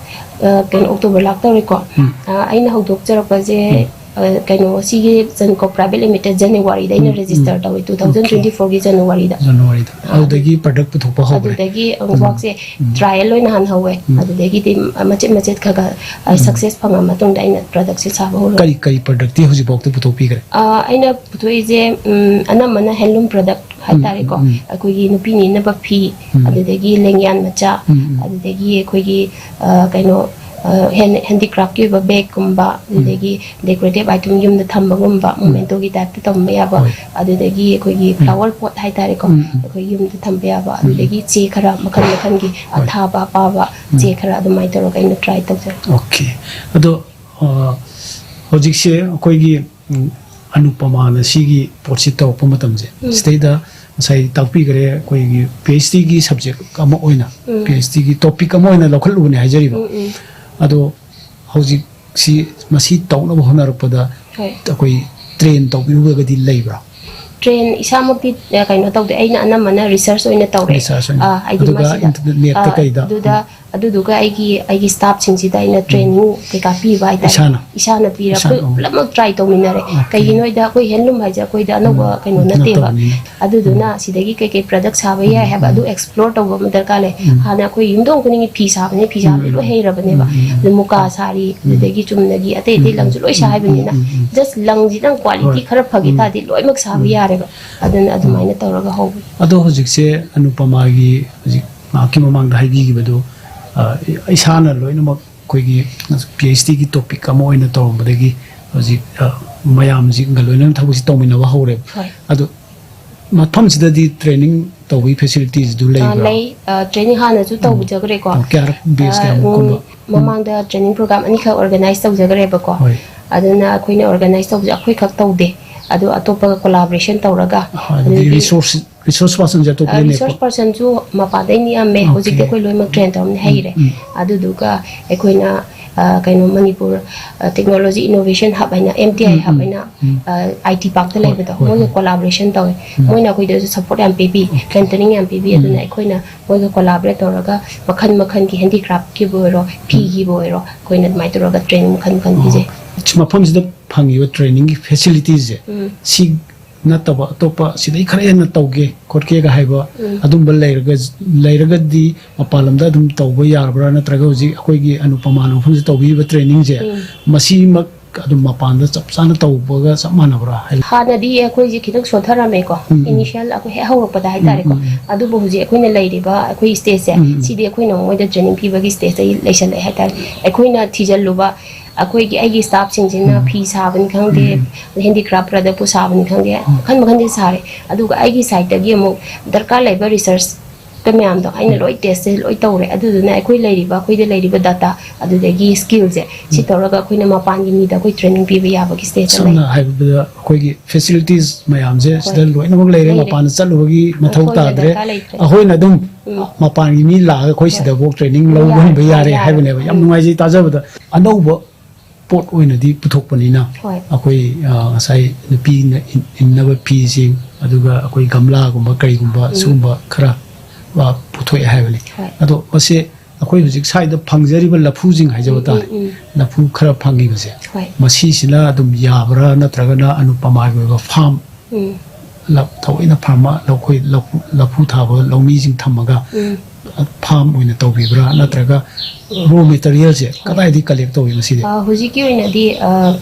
ꯑ, ꯀꯩꯅꯣ, ꯑꯣꯛꯇꯣꯕꯔ ꯂꯥꯛꯇꯧꯔꯦꯀꯣ꯫ ꯎꯝ꯫ ꯑ, ꯑꯩꯅ ꯍꯧꯗꯣꯛꯆꯔꯛꯄꯁꯦ, ꯑ, ꯀꯩꯅꯣ, ꯁꯤꯒꯤ ꯆꯟꯀꯣꯞ ꯄ꯭ꯔꯥꯏꯚꯦꯠ ꯂꯤꯃꯤꯇꯦꯠ ꯖꯅꯋꯥꯔꯤꯗ ꯑꯩꯅ ꯎꯝ, ꯔꯦꯖꯤꯁꯇꯔ ꯎꯝ꯫ ꯇꯧꯋꯦ, ꯇꯨ ꯊꯥꯎꯖꯟ ꯇ꯭ꯋꯦꯟꯇꯤ ꯐꯣꯔꯒꯤ ꯖꯅꯋꯥꯔꯤꯗ꯫ ꯖꯅꯋꯥꯔꯤꯗ꯫ ꯑ, ꯑꯗꯨꯗꯒꯤ ꯄ꯭ꯔꯗꯛ ꯄꯨꯊꯣꯛꯄ ꯍꯧꯈ꯭ꯔꯦ꯫ ꯑꯗꯨꯗꯒꯤ ꯎꯝ꯫ ꯋꯥꯛꯁꯦ ꯎꯝ꯫ ꯇ꯭ꯔꯥꯏꯌꯦꯜ ꯑꯣꯏꯅ ꯍꯥꯟꯅ ꯍꯧꯋꯦ꯫ ꯎꯝ꯫ ꯑꯗꯨꯗꯒꯤꯗꯤ ꯃꯆꯦꯠ ꯃꯆꯦꯠ ꯈꯔ ꯈꯔ, ꯑ, ꯎꯝ꯫ ꯁꯛꯁꯦꯁ ꯐꯪꯉ ꯃꯇꯨꯡꯗ ꯑꯩꯅ ꯄ꯭ꯔꯗꯛꯁꯦ ꯁꯥꯕ ꯍꯧꯔꯦ꯫ ꯀꯔꯤ ꯀꯔꯤ ꯄ꯭ꯔꯗꯛꯇꯤ ꯍꯧꯖꯤꯛꯐꯥꯎꯗ ꯄꯨꯊꯣꯛꯄꯤꯈ꯭ꯔꯦ? ꯑ, ꯑꯩꯅ ꯄꯨꯊꯣꯛꯏꯁꯦ, ꯎꯝ, ꯑꯅꯝꯕꯅ ꯍꯦꯟꯂꯨꯝ ꯄ꯭ꯔꯗꯛ ꯍꯥꯏꯇꯥꯔꯦꯀꯣ꯫ ꯎꯝ, ꯎꯝ꯫ ꯑꯩꯈꯣꯏꯒꯤ ꯅꯨꯄꯤꯅ ꯏꯟꯅꯕ ꯐꯤ, ꯎꯝ꯫ ꯑꯗꯨꯗꯒꯤ ꯂꯦꯡꯌꯥꯟ ꯃꯆꯥ, ꯎꯝ, ꯎꯝ꯫ ꯑꯗꯨꯗꯒꯤ ꯑꯩꯈꯣꯏꯒꯤ, ꯑ, ꯀꯩꯅꯣ, ꯑ, ꯍꯦꯟ-, ꯍꯦꯟꯗꯤꯀ꯭ꯔꯥꯐꯀꯤ ꯑꯣꯏꯕ ꯕꯦꯒꯀꯨꯝꯕ, ꯑꯗꯨꯗꯒꯤ ꯗꯦꯀꯣꯔꯦꯇꯤꯞ ꯑꯥꯏꯇꯦꯝ ꯌꯨꯝꯗ ꯊꯝꯕꯒꯨꯝꯕ, ꯃꯣꯃꯦꯟꯇꯣꯒꯤ ꯇꯥꯏꯞꯇ ꯊꯝꯕ ꯌꯥꯕ, ꯍꯣꯏ꯫ ꯑꯗꯨꯗꯒꯤ ꯑꯩꯈꯣꯏꯒꯤ ꯎꯝ꯫ ꯐ꯭ꯂꯥꯋꯔ ꯄꯣꯠ ꯍꯥꯏꯇꯥꯔꯦꯀꯣ, ꯎꯝ, ꯎꯝ꯫ ꯑꯩꯈꯣꯏ ꯌꯨꯝꯗ ꯊꯝꯕ ꯌꯥꯕ, ꯑꯗꯨꯗꯒꯤ ꯆꯦ ꯈꯔ ꯃꯈꯜ ꯃꯈꯜꯒꯤ ꯍꯣꯏ꯫ ꯑꯊꯥꯕ ꯑꯄꯥꯕ ꯎꯝ꯫ ꯆꯦ ꯈꯔ ꯑꯗꯨꯃꯥꯏꯅ ꯇꯧꯔꯒ ꯑꯩꯅ ꯇ꯭ꯔꯥꯏ ꯇꯧꯖꯔꯦ꯫ ꯑꯣꯀꯦ꯫ ꯑꯗꯣ, ꯑ, ꯍꯧꯖꯤꯛꯁꯦ ꯑꯩꯈꯣꯏꯒꯤ, ꯎꯝ, ꯑꯅꯨꯄꯃꯥꯅ ꯁꯤꯒꯤ ꯄꯣꯠꯁꯤ ꯇꯧꯔꯛꯄ ꯃꯇꯝꯁꯦ, ꯎꯝ꯫ ꯁꯤꯗꯩꯗ ꯉꯁꯥꯏ ꯇꯥꯛꯄꯤꯈ꯭ꯔꯦ, ꯑꯩꯈꯣꯏꯒꯤ ꯄꯤ ꯑꯩꯆ ꯗꯤꯒꯤ ꯁꯕꯖꯦꯛ ꯑꯃ ꯑꯣꯏꯅ, ꯎꯝ꯫ ꯄꯤ ꯑꯩꯆ ꯗꯤꯒꯤ ꯇꯣꯄꯤꯛ ꯑꯃ ꯑꯣꯏꯅ ꯂꯧꯈꯠꯂꯨꯕꯅꯦ ꯍꯥꯏꯖꯔꯤꯕ꯫ ꯎꯝ, ꯎꯝ꯫ ꯑꯗꯣ ꯍꯧꯖꯤꯛꯁꯤ ꯃꯁꯤ ꯇꯧꯅꯕ ꯍꯣꯠꯅꯔꯛꯄꯗ ꯍꯣꯏ꯫ ꯑꯩꯈꯣꯏ ꯇ꯭ꯔꯦꯟ ꯇꯧꯕꯤꯔꯨꯔꯒꯗꯤ ꯂꯩꯕ꯭ꯔꯥ? ꯇ꯭ꯔꯦꯟ ꯏꯁꯥꯃꯛꯇꯤ, ꯑ, ꯀꯩꯅꯣ ꯇꯧꯗꯦ, ꯑꯩꯅ ꯑꯅꯝꯕꯅ ꯔꯤꯁꯔꯁ ꯑꯣꯏꯅ ꯇꯧꯔꯦ꯫ ꯔꯤꯁꯔꯁ ꯑꯣꯏꯅ꯫ ꯑ, ꯍꯥꯏꯗꯤ ꯑꯗꯨꯒ ꯃꯁꯤꯗ, ꯏꯟꯇꯔꯅꯦꯠꯇ ꯑ, ꯀꯩꯗ? ꯑꯗꯨꯗ, ꯑꯗꯨꯗꯨꯒ ꯑꯩꯒꯤ, ꯑꯩꯒꯤ ꯁ꯭ꯇꯥꯐꯁꯤꯡꯁꯤꯗ ꯑꯩꯅ ꯇ꯭ꯔꯦꯅꯤꯡ ꯀꯩꯀꯥ ꯄꯤꯕ ꯍꯥꯏꯇꯥꯔꯦ꯫ ꯏꯁꯥꯅ? ꯏꯁꯥꯅ ꯄꯤꯔ ꯏꯁꯥꯅ, ꯑꯩꯈꯣꯏ ꯑꯣ꯫ ꯄꯨꯂꯞꯃꯛ ꯇ꯭ꯔꯥꯏ ꯇꯧꯃꯤꯟꯅꯔꯦ꯫ ꯑꯣꯀꯦ꯫ ꯀꯩꯒꯤꯅꯣ ꯍꯥꯏꯗ ꯑꯩꯈꯣꯏ ꯍꯦꯟꯂꯨꯝ ꯍꯥꯏꯁꯦ ꯑꯩꯈꯣꯏꯗ ꯑꯅꯧꯕ ꯎꯝ, ꯀꯩꯅꯣ ꯎꯝ, ꯅꯠꯇꯦꯕ꯫ ꯅꯠꯇꯕꯅꯤꯅ꯫ ꯑꯗꯨꯗꯨꯅ ꯁꯤꯗꯒꯤ ꯀꯩꯀꯩ ꯄ꯭ꯔꯗꯛ ꯁꯥꯕ ꯌꯥꯏ ꯍꯥꯏꯕ ꯑꯗꯨ ꯑꯦꯛꯁꯄ꯭ꯂꯣꯔ ꯇꯧꯕ ꯑꯃ ꯗꯔꯀꯥꯔ ꯂꯩ꯫ ꯎꯝ꯫ ꯍꯥꯟꯅ ꯑꯩꯈꯣꯏ ꯌꯨꯝꯊꯣꯡ ꯈꯨꯗꯤꯡꯒꯤ ꯐꯤ ꯁꯥꯕꯅꯦ, ꯐꯤ ꯁꯥꯕꯗꯤ ꯎꯝ, ꯂꯣꯏ ꯎꯝ, ꯍꯩꯔꯕꯅꯦꯕ꯫ ꯎꯝ, ꯎꯝ, ꯎꯝ꯫ ꯑꯗꯨ ꯃꯨꯀꯥ ꯁꯥꯔꯤ, ꯑꯗꯨꯗꯒꯤ ꯆꯨꯝꯅꯒꯤ ꯑꯇꯩ ꯑꯇꯩ ꯎꯝ, ꯂꯪꯁꯨ ꯂꯣꯏ ꯁꯥ ꯎꯝ, ꯍꯩꯕꯅꯤꯅ, ꯎꯝ, ꯎꯝ꯫ ꯖꯁ ꯂꯪꯁꯤꯗꯪ ꯀ꯭ꯋꯥꯂꯤꯇꯤ ꯍꯣꯏ꯫ ꯈꯔ ꯐꯈꯤ ꯎꯝ꯫ ꯇꯥꯔꯗꯤ ꯂꯣꯏꯅꯃꯛ ꯁꯥꯕ ꯌꯥꯔꯦꯕ꯫ ꯑꯗꯨꯅ ꯑꯗꯨꯃꯥꯏꯅ ꯇꯧꯔꯒ ꯍꯧꯕꯅꯤ꯫ ꯑꯗꯣ ꯍꯧꯖꯤꯛꯁꯦ ꯑꯅꯨꯄꯃꯥꯒꯤ ꯍꯧꯖꯤꯛ ꯉꯥꯏꯍꯥꯛꯀꯤ ꯃꯃꯥꯡꯗ ꯍꯥꯏꯕꯤꯈꯤꯕꯗꯣ, ꯑ, ꯏꯁꯥꯅ ꯂꯣꯏꯅꯃꯛ ꯑꯩꯈꯣꯏꯒꯤ ꯄꯤ ꯑꯩꯆ ꯗꯤꯒꯤ ꯇꯣꯄꯤꯛ ꯑꯃ ꯑꯣꯏꯅ ꯇꯧꯔꯝꯕꯗꯒꯤ ꯍꯧꯖꯤꯛ, ꯑ, ꯃꯌꯥꯝꯁꯤꯡꯒ ꯂꯣꯏꯅꯅ ꯊꯕꯛꯁꯤ ꯇꯧꯃꯤꯟꯅꯕ ꯍꯧꯔꯦꯕ꯫ ꯍꯣꯏ꯫ ꯑꯗꯣ ꯃꯐꯝꯁꯤꯗꯗꯤ ꯇ꯭ꯔꯦꯅꯤꯡ ꯇꯧꯕꯒꯤ ꯐꯦꯁꯤꯂꯤꯇꯤꯁꯗꯨ ꯑ, ꯂꯩꯕ꯭ꯔꯥ? ꯂꯩ꯫ ꯑ, ꯇ꯭ꯔꯦꯅꯤꯡ ꯍꯥꯟꯅꯁꯨ ꯇꯧꯖꯈ꯭ꯔꯦꯀꯣ꯫ ꯑꯣ, ꯀꯌꯥꯔꯛ, ꯕꯦꯁ ꯑ, ꯀꯌꯥꯃꯨꯛ ꯀꯨꯝꯕ? ꯎꯝ, ꯃꯃꯥꯡꯗ ꯇ꯭ꯔꯦꯅꯤꯡ ꯄ꯭ꯔꯣꯒ꯭ꯔꯥꯝ ꯑꯅꯤꯈꯛ ꯑꯣꯔꯒꯅꯥꯏꯖ ꯇꯧꯖꯈ꯭ꯔꯦꯕꯀꯣ꯫ ꯍꯣꯏ꯫ ꯑꯗꯨꯅ ꯑꯩꯈꯣꯏꯅ ꯑꯣꯔꯒꯅꯥꯏꯖ ꯇꯧꯕꯁꯦ ꯑꯩꯈꯣꯏꯈꯛ ꯇꯧꯗꯦ, ꯑꯗꯣ ꯑꯇꯣꯞꯄꯒ ꯀꯣꯂꯥꯕꯣꯔꯦꯁꯟ ꯇꯧꯔꯒ, ꯍꯣꯏ, ꯑꯗꯨꯗꯤ ꯑꯗꯨꯗꯒꯤ, ꯔꯤꯁꯣꯔꯁ, ꯔꯤꯁꯣꯔꯁ ꯄꯥꯔꯁꯟꯁꯦ ꯑꯇꯣꯞꯄ ꯑ, ꯅꯦꯛꯄ? ꯔꯤꯁꯣꯔꯁ ꯄꯥꯔꯁꯟꯁꯨ ꯃꯄꯥꯟꯗꯩ ꯅꯦꯛꯑꯝꯃꯦ꯫ ꯑꯣꯀꯦ꯫ ꯍꯧꯖꯤꯛꯇꯤ ꯑꯩꯈꯣꯏ ꯂꯣꯏꯅꯃꯛ ꯇ꯭ꯔꯦꯟ ꯇꯧꯔꯝꯅꯤꯅ ꯍꯩꯔꯦ꯫ ꯎꯝ꯫ ꯑꯗꯨꯗꯨꯒ ꯑꯩꯈꯣꯏꯅ ꯑ, ꯀꯩꯅꯣ, ꯃꯅꯤꯄꯨꯔ, ꯑ, Technology Innovation Hub ꯍꯥꯏꯅ, M T I um, Hub ꯎꯝ, ꯍꯥꯏꯅ, ꯎꯝ꯫ ꯑ, I T Park ꯇ ꯍꯣꯏ, ꯂꯩꯕꯗꯣ, ꯍꯣꯏ, ꯃꯣꯏꯒ ꯍꯣꯏ꯫ Collaboration ꯇꯧꯋꯦ꯫ ꯎꯝ꯫ ꯃꯣꯏꯅ ꯑꯩꯈꯣꯏꯗꯁꯨ support ꯌꯥꯝ ꯄꯤꯕꯤ, ꯑꯣꯀꯦ꯫ Mentoring ꯌꯥꯝ ꯄꯤꯕꯤ꯫ ꯑꯗꯨꯅ ꯎꯝ꯫ ꯑꯩꯈꯣꯏꯅ ꯃꯣꯏꯒ collaborate ꯇꯧꯔꯒ ꯃꯈꯜ ꯃꯈꯜꯒꯤ handicraft ꯀꯤꯕꯨ ꯑꯣꯏꯔꯣ, ꯎꯝ꯫ ꯐꯤꯒꯤꯕꯨ ꯑꯣꯏꯔꯣ, ꯑꯩꯈꯣꯏꯅ ꯑꯗꯨꯃꯥꯏꯅ ꯇꯧꯔꯒ training ꯃꯈꯜ ꯃꯈꯜ ꯑꯣ꯫ ꯄꯤꯖꯩ꯫ ꯃꯐꯝꯁꯤꯗ ꯐꯪꯉꯤꯕ training ꯒꯤ facilities ꯁꯦ, ꯎꯝ꯫ ꯁꯤ ꯅꯠꯇꯕ ꯑꯇꯣꯞꯄ ꯁꯤꯗꯩ ꯈꯔ ꯍꯦꯟꯅ ꯇꯧꯒꯦ ꯈꯣꯠꯀꯦꯒ ꯍꯥꯏꯕ ꯎꯝ꯫ ꯑꯗꯨꯝꯕ ꯂꯩꯔꯒ, ꯂꯩꯔꯒꯗꯤ ꯃꯄꯥꯟ ꯂꯝꯗ ꯑꯗꯨꯝ ꯇꯧꯕ ꯌꯥꯔꯕ꯭ꯔꯥ? ꯅꯠꯇ꯭ꯔꯒ ꯍꯧꯖꯤꯛ ꯑꯩꯈꯣꯏꯒꯤ ꯑꯅꯨꯄꯃꯥꯅ ꯃꯐꯝꯁꯤꯗ ꯇꯧꯕꯤꯔꯤꯕ training ꯁꯦ, ꯎꯝ꯫ ꯃꯁꯤꯃꯛ ꯑꯗꯨꯝ ꯃꯄꯥꯟꯗ ꯆꯞ ꯆꯥꯅ ꯇꯧꯕꯒ ꯆꯞ ꯃꯥꯟꯅꯕ꯭ꯔꯥ? ꯍꯥꯏ- ꯍꯥꯟꯅꯗꯤ ꯑꯩꯈꯣꯏꯁꯦ ꯈꯤꯇꯪ ꯁꯣꯟꯊꯔꯝꯃꯦꯀꯣ, ꯎꯝ, ꯎꯝ꯫ Initial ꯑꯩꯈꯣꯏ ꯍꯦꯛ ꯍꯧꯔꯛꯄꯗ ꯍꯥꯏꯇꯥꯔꯦꯀꯣ꯫ ꯎꯝ, ꯎꯝ, ꯎꯝ꯫ ꯑꯗꯨꯕꯨ ꯍꯧꯖꯤꯛ ꯑꯩꯈꯣꯏꯅ ꯂꯩꯔꯤꯕ ꯑꯩꯈꯣꯏ stage ꯁꯦ, ꯎꯝ, ꯎꯝ꯫ ꯁꯤꯗꯤ ꯑꯩꯈꯣꯏꯅ ꯃꯣꯏꯗ training ꯄꯤꯕꯒꯤ stage ꯇ ꯂꯩꯁꯜꯂꯛꯑꯦ ꯍꯥꯏꯇꯥꯔꯦ꯫ ꯑꯩꯈꯣꯏꯅ ꯊꯤꯖꯤꯜꯂꯨꯕ, ꯑꯩꯈꯣꯏꯒꯤ, ꯑꯩꯒꯤ staff ꯁꯤꯡꯁꯤꯅ ꯎꯝ꯫ ꯐꯤ ꯁꯥꯕꯅꯤ ꯈꯪꯗꯦ, ꯎꯝ꯫ Handicraft product ꯄꯨ ꯁꯥꯕꯅꯤ ꯈꯪꯗꯦ, ꯎꯝ꯫ ꯃꯈꯜ ꯃꯈꯜꯗꯤ ꯁꯥꯔꯦ꯫ ꯑꯗꯨꯒ ꯑꯩꯒꯤ side ꯇꯒꯤ ꯑꯃꯨꯛ ꯗꯔꯀꯥꯔ ꯂꯩꯕ research ꯇ ꯃꯌꯥꯝꯗꯣ ꯑꯩꯅ ꯎꯝ꯫ ꯂꯣꯏ test ꯁꯦ ꯂꯣꯏ ꯇꯧꯔꯦ꯫ ꯑꯗꯨꯗꯨꯅ ꯑꯩꯈꯣꯏ ꯂꯩꯔꯤꯕ, ꯑꯩꯈꯣꯏꯗ ꯂꯩꯔꯤꯕ data, ꯑꯗꯨꯗꯒꯤ skill ꯁꯦ, ꯁꯤ ꯎꯝ꯫ ꯇꯧꯔꯒ ꯑꯩꯈꯣꯏꯅ ꯃꯄꯥꯟꯒꯤ ꯃꯤꯗ ꯑꯩꯈꯣꯏ training ꯄꯤꯕ ꯌꯥꯕꯒꯤ stage ꯇ ꯂꯩ꯫ ꯁꯝꯅ ꯍꯥꯏꯔꯕꯗ ꯑꯩꯈꯣꯏꯒꯤ facilities ꯃꯌꯥꯝꯁꯦ ꯍꯣꯏ꯫ ꯁꯤꯗ ꯂꯣꯏꯅꯃꯛ ꯂꯩꯔꯦ, ꯂꯩꯔꯦ꯫ ꯃꯄꯥꯟꯗ ꯆꯠꯂꯨꯕꯒꯤ ꯃꯊꯧ ꯑꯩꯈꯣꯏꯅ ꯇꯥꯗ꯭ꯔꯦ꯫ ꯗꯔꯀꯥꯔ ꯂꯩꯇ꯭ꯔꯦ꯫ ꯑꯩꯈꯣꯏꯅ ꯑꯗꯨꯝ ꯎꯝ꯫ ꯃꯄꯥꯟꯒꯤ ꯃꯤ ꯂꯥꯛꯑꯒ ꯑꯩꯈꯣꯏ ꯍꯣꯏ꯫ ꯁꯤꯗꯐꯥꯎ training ꯌꯥꯔꯦ, ꯂꯧꯍꯟꯕ ꯌꯥꯔꯦ ꯌꯥꯔꯦ꯫ ꯍꯥꯏꯕꯅꯦꯕ꯫ ꯌꯥꯝ ꯎꯝ꯫ ꯅꯨꯡꯉꯥꯏꯖꯩ ꯇꯥꯖꯕꯗ꯫ ꯑꯅꯧꯕ ꯄꯣꯠ ꯑꯣꯏꯅꯗꯤ ꯄꯨꯊꯣꯛꯄꯅꯤꯅ ꯍꯣꯏ꯫ ꯑꯩꯈꯣꯏ, ꯑ, ꯉꯁꯥꯏ ꯅꯨꯄꯤꯅ ꯏꯟ-, ꯏꯟꯅꯕ ꯐꯤꯁꯤꯡ, ꯑꯗꯨꯒ ꯑꯩꯈꯣꯏ ꯒꯝꯂꯥꯒꯨꯝꯕ ꯀꯔꯤꯒꯨꯝꯕ ꯎꯝ꯫ ꯁꯤꯒꯨꯝꯕ ꯈꯔ, ꯑ, ꯄꯨꯊꯣꯛꯑꯦ ꯍꯥꯏꯕꯅꯤ꯫ ꯍꯣꯏ꯫ ꯑꯗꯣ ꯃꯁꯦ ꯑꯩꯈꯣꯏ ꯍꯧꯖꯤꯛ ꯁ꯭ꯋꯥꯏꯗ ꯐꯪꯖꯔꯤꯕ ꯂꯐꯨꯁꯤꯡ ꯍꯥꯏꯖꯕ ꯎꯝ, ꯎꯝ, ꯇꯥꯔꯦ꯫ ꯎꯝ꯫ ꯂꯐꯨ ꯈꯔ ꯐꯪꯉꯤꯕꯁꯦ꯫ ꯍꯣꯏ꯫ ꯃꯁꯤꯁꯤꯅ ꯑꯗꯨꯝ ꯌꯥꯕ꯭ꯔꯥ, ꯅꯠꯇ꯭ꯔꯒꯅ ꯑꯅꯨꯄꯃꯥꯒꯤ ꯑꯣꯏꯕ farm ꯎꯝ꯫ ꯂ-, ꯊꯑꯣꯏꯅ farmer, ꯑꯩꯈꯣꯏ ꯂꯐꯨ, ꯂꯐꯨ ꯊꯥꯕ ꯂꯧꯃꯤꯁꯤꯡ ꯊꯝꯃꯒ ꯎꯝ꯫ farm ꯑꯣꯏꯅ ꯇꯧꯕꯤꯕ꯭ꯔꯥ, ꯅꯠꯇ꯭ꯔꯒ raw material ꯁꯦ ꯍꯣꯏ꯫ ꯀꯗꯥꯏꯗꯒꯤ collect ꯇꯧꯏ ꯃꯁꯤꯗꯤ? ꯑ, ꯍꯧꯖꯤꯛꯀꯤ ꯑꯣꯏꯅꯗꯤ, ꯑ,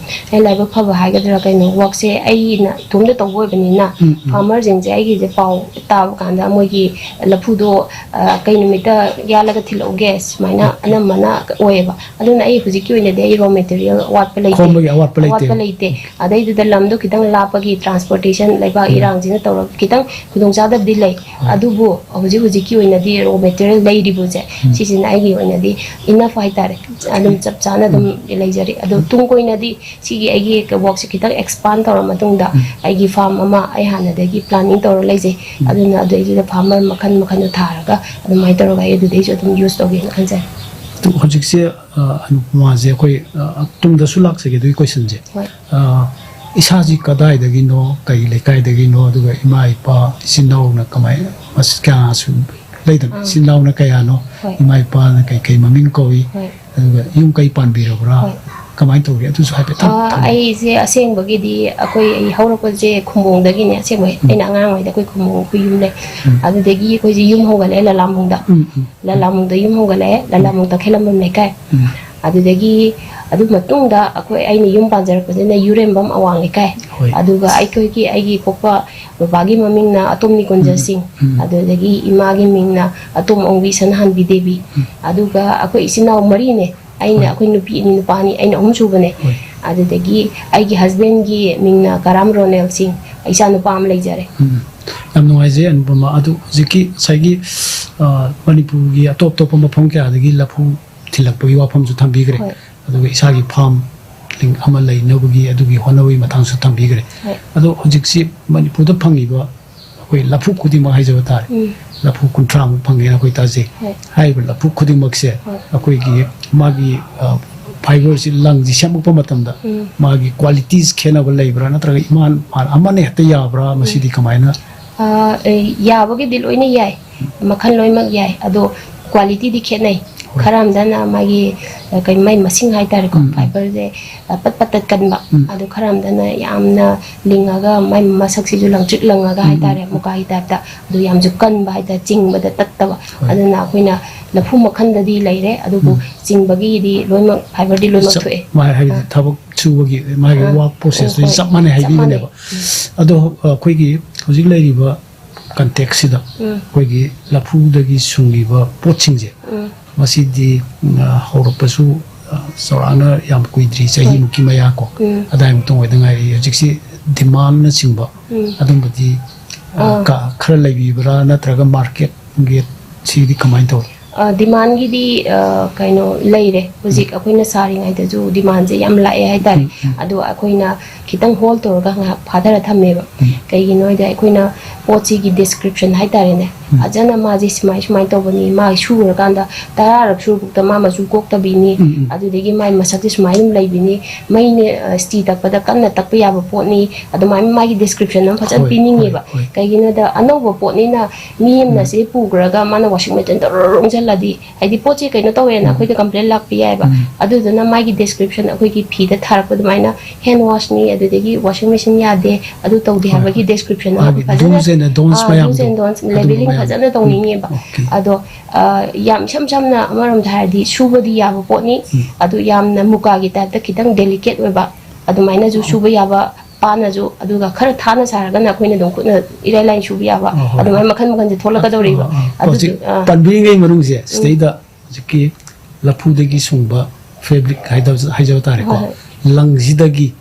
ꯑꯩ ꯂꯥꯏꯕꯛ ꯐꯕ ꯍꯥꯏꯒꯗ꯭ꯔꯥ ꯀꯩꯅꯣ, work ꯁꯦ ꯑꯩꯅ ꯏꯇꯣꯝꯇ ꯇꯧꯕ ꯑꯣꯏꯕꯅꯤꯅ, ꯎꯝ, ꯎꯝ꯫ Farmer ꯁꯤꯡꯁꯦ ꯑꯩꯒꯤꯁꯦ ꯄꯥꯎ ꯇꯥꯕ ꯀꯥꯟꯗ ꯃꯣꯏꯒꯤ ꯂꯐꯨꯗꯣ, ꯑ, ꯀꯩ ꯅꯨꯃꯤꯠꯇ ꯌꯥꯜꯂꯒ ꯊꯤꯜꯂꯛꯎꯒꯦ ꯁꯨꯃꯥꯏꯅ ꯑꯣꯀꯦ꯫ ꯑꯅꯝꯕꯅ ꯑꯣꯏꯌꯦꯕ꯫ ꯑꯗꯨꯅ ꯑꯩ ꯍꯧꯖꯤꯛꯀꯤ ꯑꯣꯏꯅꯗꯤ ꯑꯩ raw material ꯑꯋꯥꯠꯄ ꯂꯩꯇꯦ꯫ ꯈꯣꯝꯕꯒꯤ ꯑꯋꯥꯠꯄ ꯂꯩꯇꯦ꯫ ꯑꯋꯥꯠꯄ ꯂꯩꯇꯦ꯫ ꯑꯗꯩꯗꯨꯗ ꯂꯝꯗꯣ ꯈꯤꯇꯪ ꯂꯥꯞꯄꯒꯤ transportation, ꯂꯩꯕꯥꯛ ꯎꯝ꯫ ꯏꯔꯥꯡꯁꯤꯅ ꯇꯧꯔꯒ ꯈꯤꯇꯪ ꯈꯨꯗꯣꯡꯆꯥꯗꯕꯗꯤ ꯂꯩ꯫ ꯍꯣꯏ꯫ ꯑꯗꯨꯕꯨ ꯍꯧꯖꯤꯛ ꯍꯧꯖꯤꯛꯀꯤ ꯑꯣꯏꯅꯗꯤ raw material ꯂꯩꯔꯤꯕꯁꯦ, ꯎꯝ꯫ ꯁꯤꯁꯤꯅ ꯑꯩꯒꯤ ꯑꯣꯏꯅꯗꯤ enough ꯍꯥꯏꯇꯥꯔꯦ꯫ ꯑꯗꯨꯝ ꯆꯞ ꯆꯥꯅ ꯑꯗꯨꯝ ꯎꯝ꯫ ꯂꯩꯖꯔꯤ꯫ ꯑꯗꯣ ꯎꯝ꯫ ꯇꯨꯡ ꯀꯣꯏꯅꯗꯤ ꯁꯤꯒꯤ ꯑꯩꯒꯤ work ꯁꯦ ꯈꯤꯇꯪ expand ꯇꯧꯔ ꯃꯇꯨꯡꯗ ꯎꯝ꯫ ꯑꯩꯒꯤ farm ꯑꯃ ꯑꯩ ꯍꯥꯟꯅꯗꯒꯤ planning ꯇꯧꯔ ꯂꯩꯖꯩ꯫ ꯎꯝ꯫ ꯑꯗꯨꯅ ꯑꯗꯨꯗꯩꯗꯨꯗ farmer ꯃꯈꯜ ꯃꯈꯜꯗꯣ ꯊꯥꯔꯒ ꯑꯗꯨꯃꯥꯏꯅ ꯇꯧꯔꯒ ꯑꯩ ꯑꯗꯨꯗꯩꯁꯨ ꯑꯗꯨꯝ use ꯇꯧꯒꯦꯅ ꯈꯟꯖꯔꯦ꯫ ꯍꯧꯖꯤꯛꯁꯦ, ꯑ, ꯑꯅꯨꯄꯃꯥꯁꯦ ꯑꯩꯈꯣꯏ, ꯑ, ꯇꯨꯡꯗꯁꯨ ꯂꯥꯛꯆꯒꯦ ꯑꯗꯨꯒꯤ ꯀꯣꯏꯁꯟꯁꯦ꯫ ꯍꯣꯏ꯫ ꯑ, ꯏꯁꯥꯁꯤ ꯀꯗꯥꯏꯗꯒꯤꯅꯣ, ꯀꯩ ꯂꯩꯀꯥꯏꯗꯒꯤꯅꯣ, ꯑꯗꯨꯒ ꯏꯃꯥ ꯏꯄꯥ, ꯏꯆꯤꯟ ꯏꯅꯥꯎꯅ ꯀꯃꯥꯏꯅ, ꯃꯁꯤ ꯀꯌꯥꯁꯨ ꯂꯩꯗꯅ, ꯑꯥ꯫ ꯏꯆꯤꯟ ꯏꯅꯥꯎꯅ ꯀꯌꯥꯅꯣ, ꯍꯣꯏ꯫ ꯏꯃꯥ ꯏꯄꯥꯅ ꯀꯩ ꯀꯩ ꯃꯃꯤꯡ ꯀꯧꯏ, ꯍꯣꯏ꯫ ꯑꯗꯨꯒ ꯌꯨꯝ ꯀꯩ ꯄꯥꯟꯕꯤꯔꯕ꯭ꯔꯥ, ꯍꯣꯏ꯫ ꯀꯃꯥꯏꯅ ꯇꯧꯒꯦ? ꯑꯗꯨꯁꯨ ꯍꯥꯏꯐꯦꯠꯇꯪ ꯑꯥ, ꯊꯝꯕꯤꯌꯨ꯫ ꯑꯩꯁꯦ ꯑꯁꯦꯡꯕꯒꯤꯗꯤ ꯑꯩꯈꯣꯏ, ꯑꯩ ꯍꯧꯔꯛꯄꯁꯦ ꯈꯨꯝꯕꯣꯡꯗꯒꯤꯅꯦ, ꯑꯁꯦꯡꯕꯩ꯫ ꯎꯝ꯫ ꯑꯩꯅ ꯑꯉꯥꯡ ꯑꯣꯏꯔꯤꯉꯩꯗ ꯑꯩꯈꯣꯏ ꯈꯨꯝꯕꯣꯡ, ꯑꯩꯈꯣꯏ ꯌꯨꯝ ꯂꯩ꯫ ꯎꯝ꯫ ꯑꯗꯨꯗꯒꯤ ꯑꯩꯈꯣꯏꯁꯦ ꯌꯨꯝ ꯍꯣꯡꯒꯠꯂꯛꯑꯦ ꯂꯂꯥꯝꯕꯨꯡꯗ꯫ ꯎꯝ, ꯎꯝ꯫ ꯂꯂꯥꯝꯕꯨꯡꯗ ꯌꯨꯝ ꯍꯣꯡꯒꯠꯂꯛꯑꯦ, ꯂꯂꯥꯝꯕꯨꯡ ꯇꯈꯦꯜꯂꯝꯕꯝ ꯂꯩꯀꯥꯏ꯫ ꯎꯝ꯫ ꯑꯗꯨꯗꯒꯤ, ꯑꯗꯨ ꯃꯇꯨꯡꯗ ꯑꯩꯈꯣꯏ, ꯑꯩꯅ ꯌꯨꯝ ꯄꯥꯟꯖꯔꯛꯄꯁꯤꯅ ꯌꯨꯔꯦꯝꯕꯝ ꯑꯋꯥꯡ ꯂꯩꯀꯥꯏ꯫ ꯍꯣꯏ꯫ ꯑꯗꯨꯒ ꯑꯩꯈꯣꯏꯒꯤ, ꯑꯩꯒꯤ ꯄꯣꯛꯄ ꯕꯕꯥꯒꯤ ꯃꯃꯤꯡꯅ ꯑꯇꯣꯝ ꯅꯤꯀꯨꯟꯖ ꯎꯝ꯫ ꯁꯤꯡ, ꯎꯝ꯫ ꯑꯗꯨꯗꯒꯤ ꯏꯃꯥꯒꯤ ꯃꯤꯡꯅ ꯑꯇꯣꯝ ꯑꯣꯡꯕꯤ ꯁꯅꯥꯍꯟꯕꯤ ꯗꯦꯕꯤ, ꯎꯝ꯫ ꯑꯗꯨꯒ ꯑꯩꯈꯣꯏ ꯏꯆꯤꯟ ꯏꯅꯥꯎ ꯃꯔꯤꯅꯦ꯫ ꯑꯩꯅ, ꯍꯣꯏ꯫ ꯑꯩꯈꯣꯏ ꯅꯨꯄꯤ ꯑꯅꯤ, ꯅꯨꯄꯥ ꯑꯅꯤ, ꯑꯩꯅ ꯑꯍꯨꯝ ꯁꯨꯕꯅꯦ꯫ ꯍꯣꯏ꯫ ꯑꯗꯨꯗꯒꯤ ꯑꯩꯒꯤ ꯍꯁꯕꯦꯟꯒꯤ ꯃꯤꯡꯅ ꯀꯔꯥꯝ ꯔꯣꯅꯦꯜ ꯁꯤꯡ, ꯏꯆꯥ ꯅꯨꯄꯥ ꯑꯃ ꯂꯩꯖꯔꯦ꯫ ꯎꯝ꯫ ꯌꯥꯝ ꯅꯨꯡꯉꯥꯏꯖꯩ, ꯑꯅꯨꯄꯃꯥ꯫ ꯑꯗꯨ ꯍꯧꯖꯤꯛꯀꯤ ꯉꯁꯥꯏꯒꯤ, ꯑ, ꯃꯅꯤꯄꯨꯔꯒꯤ ꯑꯇꯣꯞ ꯑꯇꯣꯞꯄ ꯃꯐꯝ ꯀꯌꯥꯗꯒꯤ ꯂꯐꯨ ꯊꯤꯜꯂꯛꯄꯒꯤ ꯋꯥꯐꯝꯁꯨ ꯊꯝꯕꯤꯈ꯭ꯔꯦ꯫ ꯍꯣꯏ꯫ ꯑꯗꯨꯒ ꯏꯁꯥꯒꯤ ꯐꯥꯝ ꯑꯃ ꯂꯩꯅꯕꯒꯤ, ꯑꯗꯨꯒꯤ ꯍꯣꯠꯅꯕꯒꯤ ꯃꯇꯥꯡꯁꯨ ꯊꯝꯕꯤꯈ꯭ꯔꯦ꯫ ꯍꯣꯏ꯫ ꯑꯗꯣ ꯍꯧꯖꯤꯛꯁꯤ ꯃꯅꯤꯄꯨꯔꯗ ꯐꯪꯉꯤꯕ ꯑꯩꯈꯣꯏ ꯂꯐꯨ ꯈꯨꯗꯤꯡꯃꯛ ꯍꯥꯏꯖꯕ ꯇꯥꯔꯦ꯫ ꯎꯝ꯫ ꯂꯐꯨ ꯀꯨꯟꯊ꯭ꯔꯥꯃꯨꯛ ꯐꯪꯉꯦꯅ ꯑꯩꯈꯣꯏ ꯇꯥꯖꯩ꯫ ꯍꯣꯏ꯫ ꯍꯥꯏꯔꯤꯕ ꯂꯐꯨ ꯈꯨꯗꯤꯡꯃꯛꯁꯦ ꯍꯣꯏ꯫ ꯑꯩꯈꯣꯏꯒꯤ ꯃꯥꯒꯤ, ꯑ, ꯐꯥꯏꯕꯔꯁꯤ, ꯂꯪꯁꯤ ꯁꯦꯝꯃꯛꯄ ꯃꯇꯝꯗ ꯎꯝ꯫ ꯃꯥꯒꯤ ꯀ꯭ꯋꯥꯂꯤꯇꯤꯁ ꯈꯦꯠꯅꯕ ꯂꯩꯕ꯭ꯔꯥ, ꯅꯠꯇ꯭ꯔꯒ ꯏꯃꯥꯟ ꯃꯥꯟ-, ꯑꯃꯅ ꯍꯦꯛꯇ ꯌꯥꯕ꯭ꯔꯥ? ꯎꯝ꯫ ꯃꯁꯤꯗꯤ ꯀꯃꯥꯏꯅ? ꯑ, ꯑꯦ, ꯌꯥꯕꯒꯤꯗꯤ ꯂꯣꯏꯅ ꯌꯥꯏ, ꯃꯈꯜ ꯂꯣꯏꯅꯃꯛ ꯌꯥꯏ, ꯑꯗꯣ ꯀ꯭ꯋꯥꯂꯤꯇꯤꯗꯤ ꯈꯦꯠꯅꯩ꯫ ꯍꯣꯏ꯫ ꯈꯔ ꯑꯝꯗꯅ ꯃꯥꯒꯤ, ꯑ, ꯀꯩ, ꯃꯥꯏ ꯃꯁꯤꯡ ꯍꯥꯏꯇꯥꯔꯦꯀꯣ, ꯎꯝ, ꯎꯝ꯫ ꯐꯥꯏꯕꯔꯁꯦ, ꯑ, ꯄꯠ ꯄꯠ ꯇꯠꯀꯟꯕ, ꯎꯝ꯫ ꯑꯗꯣ ꯈꯔ ꯑꯝꯗꯅ ꯌꯥꯝꯅ ꯂꯤꯡꯉꯒ ꯃꯥꯏ ꯃꯁꯛꯁꯤꯁꯨ ꯂꯪꯇ꯭ꯔꯤꯛ ꯂꯪꯉꯒ ꯎꯝ, ꯎꯝ꯫ ꯍꯥꯏꯇꯥꯔꯦ, ꯃꯨꯀꯥꯒꯤ ꯇꯥꯏꯞꯇ, ꯑꯗꯨ ꯌꯥꯝꯁꯨ ꯀꯟꯕ ꯍꯥꯏꯇꯥꯔꯦ, ꯆꯤꯡꯕꯗ ꯇꯠꯇꯕ꯫ ꯍꯣꯏ꯫ ꯑꯗꯨꯅ ꯑꯩꯈꯣꯏꯅ ꯂꯐꯨ ꯃꯈꯜꯗꯗꯤ ꯂꯩꯔꯦ, ꯑꯗꯨꯕꯨ ꯎꯝ꯫ ꯆꯤꯡꯕꯒꯤꯗꯤ ꯂꯣꯏꯅꯃꯛ ꯐꯥꯏꯕꯔꯗꯤ ꯂꯣꯏꯅꯃꯛ ꯆꯞ ꯊꯣꯛꯑꯦ꯫ ꯃꯥ-, ꯍꯥꯏꯕꯗꯤ ꯑꯥ꯫ ꯊꯕꯛ ꯁꯨꯕꯒꯤ ꯃꯥꯒꯤ ꯑꯥ꯫ ꯋꯥꯔꯛ ꯄ꯭ꯔꯣꯁꯦꯁꯇꯨꯗꯤ ꯍꯣꯏ, ꯆꯞ ꯃꯥꯟꯅꯩ ꯆꯞ ꯍꯥꯏꯕꯤꯕꯅꯦꯕ꯫ ꯃꯥꯟꯅꯩ꯫ ꯎꯝ꯫ ꯑꯗꯣ ꯑꯩꯈꯣꯏꯒꯤ ꯍꯧꯖꯤꯛ ꯂꯩꯔꯤꯕ ꯀꯟꯇꯦꯛꯁꯁꯤꯗ ꯎꯝ꯫ ꯑꯩꯈꯣꯏꯒꯤ ꯂꯐꯨꯗꯒꯤ ꯁꯨꯡꯉꯤꯕ ꯄꯣꯠꯁꯤꯡꯁꯦ, ꯎꯝ꯫ ꯃꯁꯤꯗꯤ, ꯑ, ꯍꯧꯔꯛꯄꯁꯨ, ꯑ, ꯆꯥꯎꯔꯥꯛꯅ ꯌꯥꯝ ꯀꯨꯏꯗ꯭ꯔꯤ, ꯍꯣꯏ꯫ ꯆꯍꯤꯃꯨꯛꯀꯤ ꯃꯌꯥ ꯀꯣ, ꯎꯝ꯫ ꯑꯗꯥꯏꯃꯨꯛꯇ ꯑꯣꯏꯗ ꯉꯥꯏꯔꯤ꯫ ꯍꯧꯖꯤꯛꯁꯤ ꯗꯤꯃꯥꯟꯅꯆꯤꯡꯕ ꯎꯝ꯫ ꯑꯗꯨꯝꯕꯗꯤ, ꯑ, ꯑꯥ꯫ ꯀ-, ꯈꯔ ꯂꯩꯕꯤꯕ꯭ꯔꯥ, ꯅꯠꯇ꯭ꯔꯒ ꯃꯥꯔꯀꯦꯠ ꯔꯦꯠꯁꯤꯗꯤ ꯀꯃꯥꯏꯅ ꯇꯧꯏ? ꯑ, ꯗꯤꯃꯥꯟꯒꯤꯗꯤ, ꯑ, ꯀꯩꯅꯣ ꯂꯩꯔꯦ꯫ ꯍꯧꯖꯤꯛ ꯎꯝ꯫ ꯑꯩꯈꯣꯏꯅ ꯁꯥꯔꯤꯉꯩꯗꯁꯨ ꯗꯤꯃꯥꯟꯁꯦ ꯌꯥꯝ ꯂꯥꯛꯑꯦ ꯍꯥꯏꯇꯥꯔꯦ꯫ ꯎꯝ, ꯎꯝ꯫ ꯑꯗꯣ ꯑꯩꯈꯣꯏꯅ ꯈꯤꯇꯪ ꯍꯣꯜ ꯇꯧꯔꯒ ꯉꯥꯏꯍꯥꯛ ꯐꯥꯊꯔ ꯊꯝꯃꯦꯕ꯫ ꯎꯝ꯫ ꯀꯩꯒꯤꯅꯣ ꯍꯥꯏꯗꯤ ꯑꯩꯈꯣꯏꯅ ꯄꯣꯠꯁꯤꯒꯤ ꯗꯤꯁꯀ꯭ꯔꯤꯞꯁꯟ ꯍꯥꯏꯇꯥꯔꯦꯅꯦ, ꯐꯖꯅ ꯃꯥꯁꯦ ꯁꯨꯃꯥꯏ ꯁꯨꯃꯥꯏꯅ ꯇꯧꯕꯅꯤ, ꯃꯥ ꯁꯨꯔꯀꯥꯟꯗ ꯇꯔꯥꯔꯛ ꯁꯨꯔꯐꯥꯎꯗ ꯃꯥ ꯃꯆꯨ ꯀꯣꯛꯇꯕꯤꯅꯤ꯫ ꯎꯝ, ꯎꯝ꯫ ꯑꯗꯨꯗꯒꯤ ꯃꯥꯏ ꯃꯁꯛꯁꯦ ꯁꯨꯃꯥꯏꯅ ꯑꯗꯨꯝ ꯂꯩꯕꯤꯅꯤ꯫ ꯃꯩꯅ, ꯑ, ꯁ꯭ꯇꯤ ꯇꯛꯄꯗ ꯀꯟꯅ ꯇꯛꯄ ꯌꯥꯕ ꯄꯣꯠꯅꯤ꯫ ꯑꯗꯨꯃꯥꯏꯅ ꯃꯥꯒꯤ description ꯑꯃ ꯐꯖꯅ ꯍꯣꯏ, ꯄꯤꯅꯤꯡꯉꯦꯕ꯫ ꯍꯣꯏ, ꯍꯣꯏ꯫ ꯀꯩꯒꯤꯅꯣꯗ ꯑꯅꯧꯕ ꯄꯣꯠꯅꯤꯅ ꯃꯤ ꯑꯃꯅ ꯎꯝ꯫ ꯁꯤ ꯄꯨꯈ꯭ꯔꯒ ꯃꯥꯅ washing machine ꯇꯧꯔ ꯎꯪꯁꯜꯂꯗꯤ, ꯍꯥꯏꯗꯤ ꯄꯣꯠꯁꯦ ꯀꯩꯅꯣ ꯇꯧꯋꯦꯅ ꯎꯝ꯫ ꯑꯩꯈꯣꯏꯗ complain ꯂꯥꯛꯄ ꯌꯥꯏꯑꯕ꯫ ꯎꯝ꯫ ꯑꯗꯨꯗꯨꯅ ꯃꯥꯒꯤ description ꯑꯩꯈꯣꯏꯒꯤ ꯐꯤꯗ ꯊꯥꯔꯛꯄ ꯑꯗꯨꯃꯥꯏꯅ hand washꯅꯤ, ꯑꯗꯨꯗꯒꯤ washing machine ꯌꯥꯗꯦ, ꯑꯗꯨ ꯇꯧꯗꯦ ꯍꯣꯏ, ꯍꯥꯏꯕꯒꯤ ꯍꯣꯏ꯫ Description ꯑꯃ ꯃꯥꯒꯤ ꯐꯖꯅ, do's and don'ts ꯑꯥ, ꯃꯌꯥꯝꯗꯣ, do's and don'ts, ꯑꯗꯨꯝꯕ labeling ꯃꯌꯥꯝꯗꯣ꯫ ꯐꯖꯅ ꯎꯝ, ꯇꯧꯅꯤꯡꯉꯦꯕ꯫ Okay꯫ ꯑꯗꯣ, ꯑ, ꯌꯥꯝ ꯏꯁꯝ ꯁꯝꯅ ꯑꯃꯔꯣꯝꯗ ꯍꯥꯏꯔꯗꯤ ꯁꯨꯕꯗꯤ ꯌꯥꯕ ꯄꯣꯠꯅꯤ, ꯎꯝ꯫ ꯑꯗꯨ ꯌꯥꯝꯅ ꯃꯨꯀꯥꯒꯤ typeꯇ ꯈꯤꯇꯪ delicate ꯑꯣꯏꯕ ꯑꯗꯨꯃꯥꯏꯅꯁꯨ ꯑꯣ꯫ ꯁꯨꯕ ꯌꯥꯕ ꯄꯥꯅꯁꯨ, ꯑꯗꯨꯒ ꯈꯔ ꯊꯥꯅ ꯁꯥꯔꯒꯅ ꯑꯩꯈꯣꯏꯅ ꯑꯗꯨꯝ ꯈꯨꯠꯅ ꯏꯔꯥꯏ ꯂꯥꯏꯅ ꯁꯨꯕ ꯌꯥꯕ, ꯑꯣ, ꯍꯣꯏ꯫ ꯑꯗꯨꯃꯥꯏꯅ ꯃꯈꯜ ꯃꯈꯜꯁꯦ ꯊꯣꯛꯂꯛꯀꯗꯧꯔꯤꯕ꯫ ꯑꯥ, ꯑꯥ꯫ ꯑꯗꯨꯗꯨ-, ꯍꯧꯖꯤꯛ ꯑꯥ꯫ ꯄꯟꯕꯤꯔꯤꯉꯩ ꯃꯅꯨꯡꯁꯦ, ꯎꯝ꯫ ꯁꯤꯗꯩꯗ ꯍꯧꯖꯤꯛꯀꯤ ꯂꯐꯨꯗꯒꯤ ꯁꯨꯡꯕ fabric ꯍꯥꯏꯗꯕ-, ꯍꯥꯏꯖꯕ ꯇꯥꯔꯦꯀꯣ꯫ ꯍꯣꯏ, ꯍꯣꯏ꯫ ꯂꯪꯁꯤꯗꯒꯤ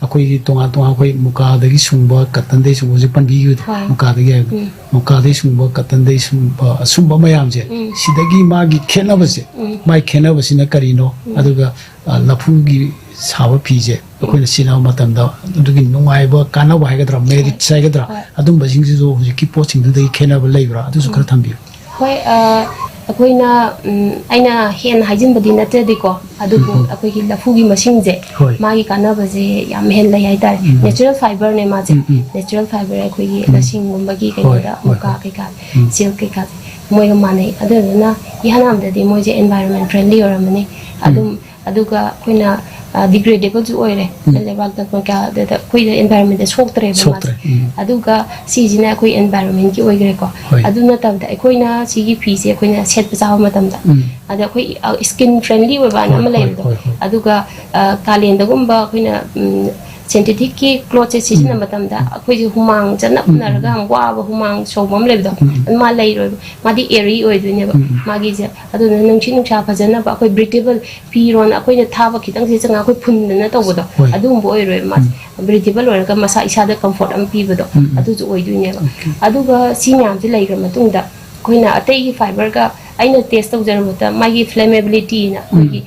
ꯑꯩꯈꯣꯏꯒꯤ ꯇꯣꯉꯥꯟ ꯇꯣꯉꯥꯟ ꯑꯩꯈꯣꯏ ꯃꯨꯀꯥꯗꯒꯤ ꯁꯨꯡꯕ, cottonꯗꯒꯤ ꯁꯨꯡꯕ, ꯍꯧꯖꯤꯛ ꯄꯟꯕꯤꯈꯤꯕꯗꯣ, ꯍꯣꯏ꯫ ꯃꯨꯀꯥꯗꯒꯤ ꯍꯥꯏꯕꯗꯣ꯫ ꯎꯝ꯫ ꯃꯨꯀꯥꯗꯒꯤ ꯁꯨꯡꯕ, cottonꯗꯒꯤ ꯁꯨꯡꯕ, ꯑꯁꯨꯝꯕ ꯃꯌꯥꯝꯁꯦ, ꯎꯝ꯫ ꯁꯤꯗꯒꯤ ꯃꯥꯒꯤ ꯈꯦꯠꯅꯕꯁꯦ, ꯎꯝ꯫ ꯃꯥꯒꯤ ꯈꯦꯠꯅꯕꯁꯤꯅ ꯀꯔꯤꯅꯣ? ꯎꯝ꯫ ꯑꯗꯨꯒ, ꯑ, ꯂꯐꯨꯒꯤ ꯁꯥꯕ ꯐꯤꯁꯦ ꯑꯩꯈꯣꯏꯅ ꯎꯝ꯫ ꯁꯤꯖꯤꯟꯅꯕ ꯃꯇꯝꯗ ꯑꯗꯨꯒꯤ ꯅꯨꯡꯉꯥꯏꯕ, ꯀꯥꯟꯅꯕ ꯍꯥꯏꯒꯗ꯭ꯔꯥ, merits ꯍꯣꯏ꯫ ꯍꯥꯏꯒꯗ꯭ꯔꯥ, ꯍꯣꯏ꯫ ꯑꯗꯨꯝꯕꯁꯤꯡꯁꯤꯁꯨ ꯍꯧꯖꯤꯛꯀꯤ ꯄꯣꯠꯁꯤꯡꯗꯨꯗꯒꯤ ꯈꯦꯠꯅꯕ ꯂꯩꯕ꯭ꯔꯥ? ꯑꯗꯨꯁꯨ ꯎꯝ꯫ ꯈꯔ ꯊꯝꯕꯤꯌꯨ꯫ ꯍꯣꯏ, ꯑ, ꯑꯩꯈꯣꯏꯅ, ꯎꯝ, ꯑꯩꯅ ꯍꯦꯟꯅ ꯍꯥꯏꯖꯤꯟꯕꯗꯤ ꯅꯠꯇ꯭ꯔꯗꯤꯀꯣ, ꯑꯗꯨꯕꯨ ꯎꯝ, ꯎꯝ꯫ ꯑꯩꯈꯣꯏꯒꯤ ꯂꯐꯨꯒꯤ ꯃꯁꯤꯡꯁꯦ, ꯍꯣꯏ꯫ ꯃꯥꯒꯤ ꯀꯥꯟꯅꯕꯁꯦ ꯌꯥꯝ ꯍꯦꯟꯅ ꯂꯩ ꯍꯥꯏꯇꯥꯔꯦ꯫ ꯎꯝ, ꯎꯝ꯫ Natural fiberꯅꯦ ꯃꯥꯁꯦ꯫ ꯎꯝ, ꯎꯝ꯫ Natural fiber ꯑꯩꯈꯣꯏꯒꯤ ꯎꯝ꯫ ꯂꯁꯤꯡꯒꯨꯝꯕꯒꯤ ꯍꯣꯏ, ꯀꯩꯅꯣꯗ, ꯍꯣꯏ, ꯃꯨꯀꯥ ꯍꯣꯏ꯫ ꯀꯩꯀꯥ, ꯎꯝ꯫ Silk ꯀꯩꯀꯥꯁꯦ ꯃꯣꯏꯒ ꯃꯥꯟꯅꯩ꯫ ꯑꯗꯨꯗꯨꯅ ꯏꯍꯥꯟ ꯍꯥꯟꯕꯗꯗꯤ ꯃꯣꯏꯁꯦ environment friendly ꯑꯣꯏꯔꯝꯃꯅꯤ꯫ ꯎꯝ꯫ ꯑꯗꯨꯝ, ꯑꯗꯨꯒ ꯑꯩꯈꯣꯏꯅ, ꯑ, degradeableꯁꯨ ꯑꯣꯏꯔꯦ꯫ ꯎꯝ꯫ ꯂꯩꯕꯥꯛꯇ ꯀꯩꯀꯥ, ꯑꯗꯨꯗ ꯑꯩꯈꯣꯏꯗ environmentꯇ ꯁꯣꯛꯇ꯭ꯔꯦꯕ ꯃꯥꯁꯦ꯫ ꯁꯣꯛꯇ꯭ꯔꯦ꯫ ꯎꯝ꯫ ꯑꯗꯨꯒ ꯁꯤꯁꯤꯅ ꯑꯩꯈꯣꯏ environmentꯀꯤ ꯑꯣꯏꯈ꯭ꯔꯦꯀꯣ꯫ ꯍꯣꯏ꯫ ꯑꯗꯨ ꯅꯠꯇꯕꯗ ꯑꯩꯈꯣꯏꯅ ꯁꯤꯒꯤ ꯐꯤꯁꯦ ꯑꯩꯈꯣꯏꯅ ꯁꯦꯠꯄ ꯆꯥꯕ ꯃꯇꯝꯗ, ꯎꯝ꯫ ꯑꯗ ꯑꯩꯈꯣꯏ, ꯑ, skin friendly ꯑꯣꯏꯕꯅ ꯍꯣꯏ, ꯑꯃ ꯍꯣꯏ, ꯂꯩꯕꯗꯣ, ꯍꯣꯏ, ꯍꯣꯏ꯫ ꯑꯗꯨꯒ, ꯑ, ꯀꯥꯂꯦꯟꯗꯒꯨꯝꯕ ꯑꯩꯈꯣꯏꯅ, ꯎꯝ, syntheticꯀꯤ clothꯁꯦ ꯁꯤꯖꯤꯟꯅꯕ ꯎꯝ꯫ ꯃꯇꯝꯗ ꯎꯝ꯫ ꯑꯩꯈꯣꯏꯁꯦ ꯍꯨꯃꯥꯡ ꯆꯅꯞꯅꯔꯒ ꯎꯝ, ꯎꯝ꯫ ꯌꯥꯝ ꯋꯥꯕ, ꯍꯨꯃꯥꯡ ꯁꯧꯕ ꯑꯃ ꯂꯩꯕꯗꯣ, ꯎꯝ, ꯎꯝ꯫ ꯑꯗꯨ ꯃꯥ ꯂꯩꯔꯣꯏꯕ꯫ ꯃꯥꯗꯤ airy ꯑꯣꯏꯗꯣꯏꯅꯦꯕ ꯎꯝ, ꯎꯝ꯫ ꯃꯥꯒꯤꯁꯦ꯫ ꯑꯗꯨꯅ ꯅꯨꯡꯁꯤꯠ ꯅꯨꯡꯁꯥ ꯐꯖꯅꯕ ꯑꯩꯈꯣꯏ breathable ꯐꯤꯔꯣꯟ ꯑꯩꯈꯣꯏꯅ ꯊꯥꯕ ꯈꯤꯇꯪꯁꯦ ꯆꯪꯉꯛ ꯑꯩꯈꯣꯏ ꯐꯨꯟꯗꯅ ꯇꯧꯕꯗꯣ, ꯍꯣꯏ꯫ ꯑꯗꯨꯒꯨꯝꯕ ꯑꯣꯏꯔꯣꯏꯕ ꯃꯥꯁꯦ꯫ ꯎꯝ꯫ Breathable ꯑꯣꯏꯔꯒ ꯃꯁꯥ ꯏꯁꯥꯗ comfort ꯑꯃ ꯄꯤꯕꯗꯣ, ꯎꯝ, ꯎꯝ꯫ ꯑꯗꯨꯁꯨ ꯑꯣꯏꯗꯣꯏꯅꯦꯕ꯫ Okay꯫ ꯑꯗꯨꯒ ꯁꯤ ꯃꯌꯥꯝꯁꯦ ꯂꯩꯈ꯭ꯔ ꯃꯇꯨꯡꯗ ꯑꯩꯈꯣꯏꯅ ꯑꯇꯩꯒꯤ fiberꯒ ꯑꯩꯅ ꯇꯦꯁ ꯇꯧꯖꯔꯝꯕꯗ ꯃꯥꯒꯤ ꯐ꯭ꯂꯦꯃꯦꯕꯤꯂꯤꯇꯤꯅ ꯑꯩꯈꯣꯏꯒꯤ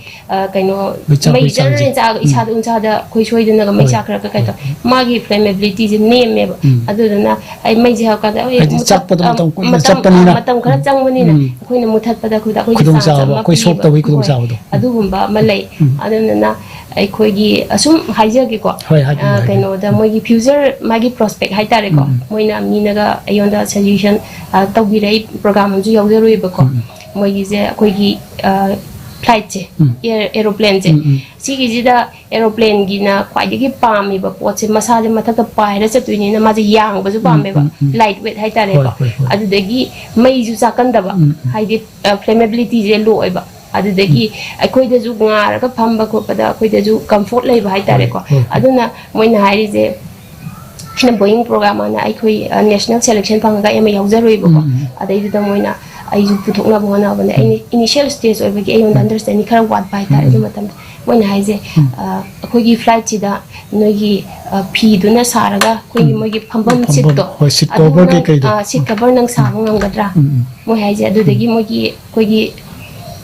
ꯀꯩꯅꯣ ꯃꯩ ꯆꯥꯛ ꯃꯩ ꯆꯔ ꯆꯥꯛꯁꯦ꯫ ꯏꯟꯆꯥ ꯎꯝ꯫ ꯏꯁꯥꯗ ꯎꯟꯁꯥꯗ ꯑꯩꯈꯣꯏ ꯁꯣꯏꯗꯅꯒ ꯃꯩ ꯍꯣꯏ꯫ ꯆꯥꯛ ꯈꯔ ꯀꯩ ꯇꯧ ꯍꯣꯏ꯫ ꯃꯥꯒꯤ ꯐ꯭ꯂꯦꯃꯦꯕꯤꯂꯤꯇꯤꯁꯦ ꯅꯦꯝꯃꯦꯕ꯫ ꯎꯝ꯫ ꯑꯗꯨꯗꯨꯅ ꯑꯩ ꯃꯩꯁꯦ ꯍꯧꯔꯀꯥꯟꯗ ꯑꯩ ꯍꯥꯏꯗꯤ ꯃꯨꯊꯠ- ꯆꯥꯛꯄꯗꯣ ꯑ, ꯃꯇꯝ ꯀꯨꯏꯅ ꯃꯇꯝ ꯆꯠꯄꯅꯤꯅ꯫ ꯑ, ꯃꯇꯝ ꯈꯔ ꯎꯝ꯫ ꯆꯪꯕꯅꯤꯅ ꯎꯝ꯫ ꯑꯩꯈꯣꯏꯅ ꯃꯨꯊꯠꯄꯗ ꯑꯩꯈꯣꯏꯗ ꯑꯩꯈꯣꯏꯒꯤ ꯈꯨꯗꯣꯡ ꯆꯥꯟꯁ ꯆꯥꯕ, ꯑꯃ ꯑꯩꯈꯣꯏ ꯄꯤꯕ꯫ ꯁꯣꯛꯇꯕꯒꯤ ꯈꯨꯗꯣꯡ ꯍꯣꯏ꯫ ꯆꯥꯕꯗꯣ꯫ ꯎꯝ꯫ ꯑꯗꯨꯒꯨꯝꯕ ꯑꯃ ꯂꯩ꯫ ꯎꯝ꯫ ꯑꯗꯨꯗꯨꯅ ꯑꯩꯈꯣꯏꯒꯤ ꯑꯁꯨꯝ ꯍꯥꯏꯖꯒꯦꯀꯣ꯫ ꯍꯣꯏ, ꯍꯥꯏꯕꯤꯌꯨ, ꯑ, ꯍꯥꯏꯕꯤꯌꯨ꯫ ꯀꯩꯅꯣꯗ ꯎꯝ꯫ ꯃꯣꯏꯒꯤ ꯐ꯭ꯌꯨꯆꯔ ꯃꯥꯒꯤ ꯄ꯭ꯔꯣꯁꯄꯦꯛ ꯍꯥꯏꯇꯥꯔꯦꯀꯣ꯫ ꯎꯝ, ꯎꯝ꯫ ꯃꯣꯏꯅ ꯃꯤꯅꯒ ꯑꯩꯉꯣꯟꯗ ꯁꯖꯦꯁꯟ, ꯑ, ꯇꯧꯕꯤꯔꯛꯏ ꯄ꯭ꯔꯣꯒ꯭ꯔꯥꯝ ꯑꯃꯁꯨ ꯌꯥꯎꯖꯔꯨꯏꯕꯀꯣ꯫ ꯎꯝ, ꯎꯝ꯫ ꯃꯣꯏꯒꯤꯁꯦ ꯑꯩꯈꯣꯏꯒꯤ, ꯑ, ꯐ꯭ꯂꯥꯏꯠꯁꯦ, ꯎꯝ꯫ ꯑꯦꯔ-, ꯑꯦꯔꯣꯄ꯭ꯂꯦꯟꯁꯦ꯫ ꯎꯝ, ꯎꯝ꯫ ꯁꯤꯒꯤꯁꯤꯗ ꯑꯦꯔꯣꯄ꯭ꯂꯦꯟꯒꯤꯅ ꯈ꯭ꯋꯥꯏꯗꯒꯤ ꯄꯥꯝꯃꯤꯕ ꯄꯣꯠꯁꯦ ꯃꯁꯥꯁꯦ ꯃꯊꯛꯇ ꯄꯥꯏꯔ ꯆꯠꯇꯣꯏꯅꯤꯅ ꯃꯥꯁꯦ ꯌꯥꯡꯕꯁꯨ ꯎꯝ, ꯄꯥꯝꯃꯦꯕ꯫ ꯎꯝ, ꯎꯝ꯫ ꯂꯥꯏꯠ ꯋꯦꯠ ꯍꯥꯏꯇꯥꯔꯦꯀꯣ꯫ ꯍꯣꯏ, ꯍꯣꯏ, ꯍꯣꯏ꯫ ꯑꯗꯨꯗꯒꯤ ꯃꯩꯁꯨ ꯆꯥꯛꯀꯟꯗꯕ꯫ ꯎꯝ, ꯎꯝ꯫ ꯍꯥꯏꯗꯤ, ꯑ, ꯐ꯭ꯂꯦꯃꯦꯕꯤꯂꯤꯇꯤꯁꯦ ꯂꯣ ꯑꯣꯏꯕ꯫ ꯑꯗꯨꯗꯒꯤ ꯎꯝ꯫ ꯑꯩꯈꯣꯏꯗꯁꯨ ꯉꯥꯔꯒ ꯐꯝꯕ ꯈꯣꯠꯄꯗ ꯑꯩꯈꯣꯏꯗꯁꯨ ꯀꯝꯐꯣꯔꯠ ꯂꯩꯕ ꯍꯥꯏꯇꯥꯔꯦꯀꯣ꯫ ꯍꯣꯏ, ꯍꯣꯏ, ꯍꯣꯏ꯫ ꯑꯗꯨꯅ ꯃꯣꯏꯅ ꯍꯥꯏꯔꯤꯁꯦ, ꯑꯩꯅ ꯕꯣꯌꯤꯡ ꯄ꯭ꯔꯣꯒ꯭ꯔꯥꯝ ꯑꯅ ꯑꯩꯈꯣꯏ, ꯑ, ꯅꯦꯁꯅꯦꯜ ꯁꯦꯂꯦꯛꯁꯟ ꯐꯪꯉꯒ ꯑꯩ ꯑꯃ ꯌꯥꯎꯖꯔꯨꯏꯕꯀꯣ꯫ ꯎꯝ, ꯎꯝ꯫ ꯑꯗꯩꯗꯨꯗ ꯃꯣꯏꯅ ꯑꯩꯁꯨ ꯄꯨꯊꯣꯛꯅꯕ ꯍꯣꯠꯅꯕꯅꯦ꯫ ꯎꯝ꯫ ꯑꯩꯅ ꯏꯅꯤꯁꯤꯌꯦꯜ ꯁ꯭ꯇꯦꯖ ꯑꯣꯏꯕꯒꯤ ꯑꯩꯉꯣꯟꯗ ꯎꯝ꯫ ꯑꯟꯗꯔꯁ꯭ꯇꯦꯟꯗꯤꯡ ꯈꯔ ꯋꯥꯠꯄ ꯍꯥꯏꯇꯥꯔꯦ꯫ ꯎꯝ, ꯑꯗꯨ ꯎꯝ꯫ ꯃꯇꯝꯗ ꯃꯣꯏꯅ ꯍꯥꯏꯁꯦ, ꯎꯝ꯫ ꯑ, ꯑꯩꯈꯣꯏꯒꯤ ꯐ꯭ꯂꯥꯏꯠꯁꯤꯗ ꯅꯣꯏꯒꯤ, ꯑ, ꯐꯤꯗꯨꯅ ꯁꯥꯔꯒ ꯑꯩꯈꯣꯏꯒꯤ ꯎꯝ꯫ ꯃꯣꯏꯒꯤ ꯐꯝꯐꯝ ꯐꯝꯐꯝ, ꯁꯤꯠꯇꯣ, ꯍꯣꯏ, ꯁꯤꯠ ꯑꯗꯨ ꯀꯣꯚꯔ ꯅꯪ, ꯀꯩꯀꯩꯗꯣ꯫ ꯑ, ꯁꯤꯠ ꯀꯣꯚꯔ ꯅꯪ ꯁꯥꯕ ꯎꯝ꯫ ꯉꯝꯒꯗ꯭ꯔꯥ? ꯎꯝ, ꯎꯝ꯫ ꯃꯣꯏ ꯍꯥꯏꯁꯦ꯫ ꯑꯗꯨꯗꯒꯤ ꯎꯝ꯫ ꯃꯣꯏꯒꯤ ꯑꯩꯈꯣꯏꯒꯤ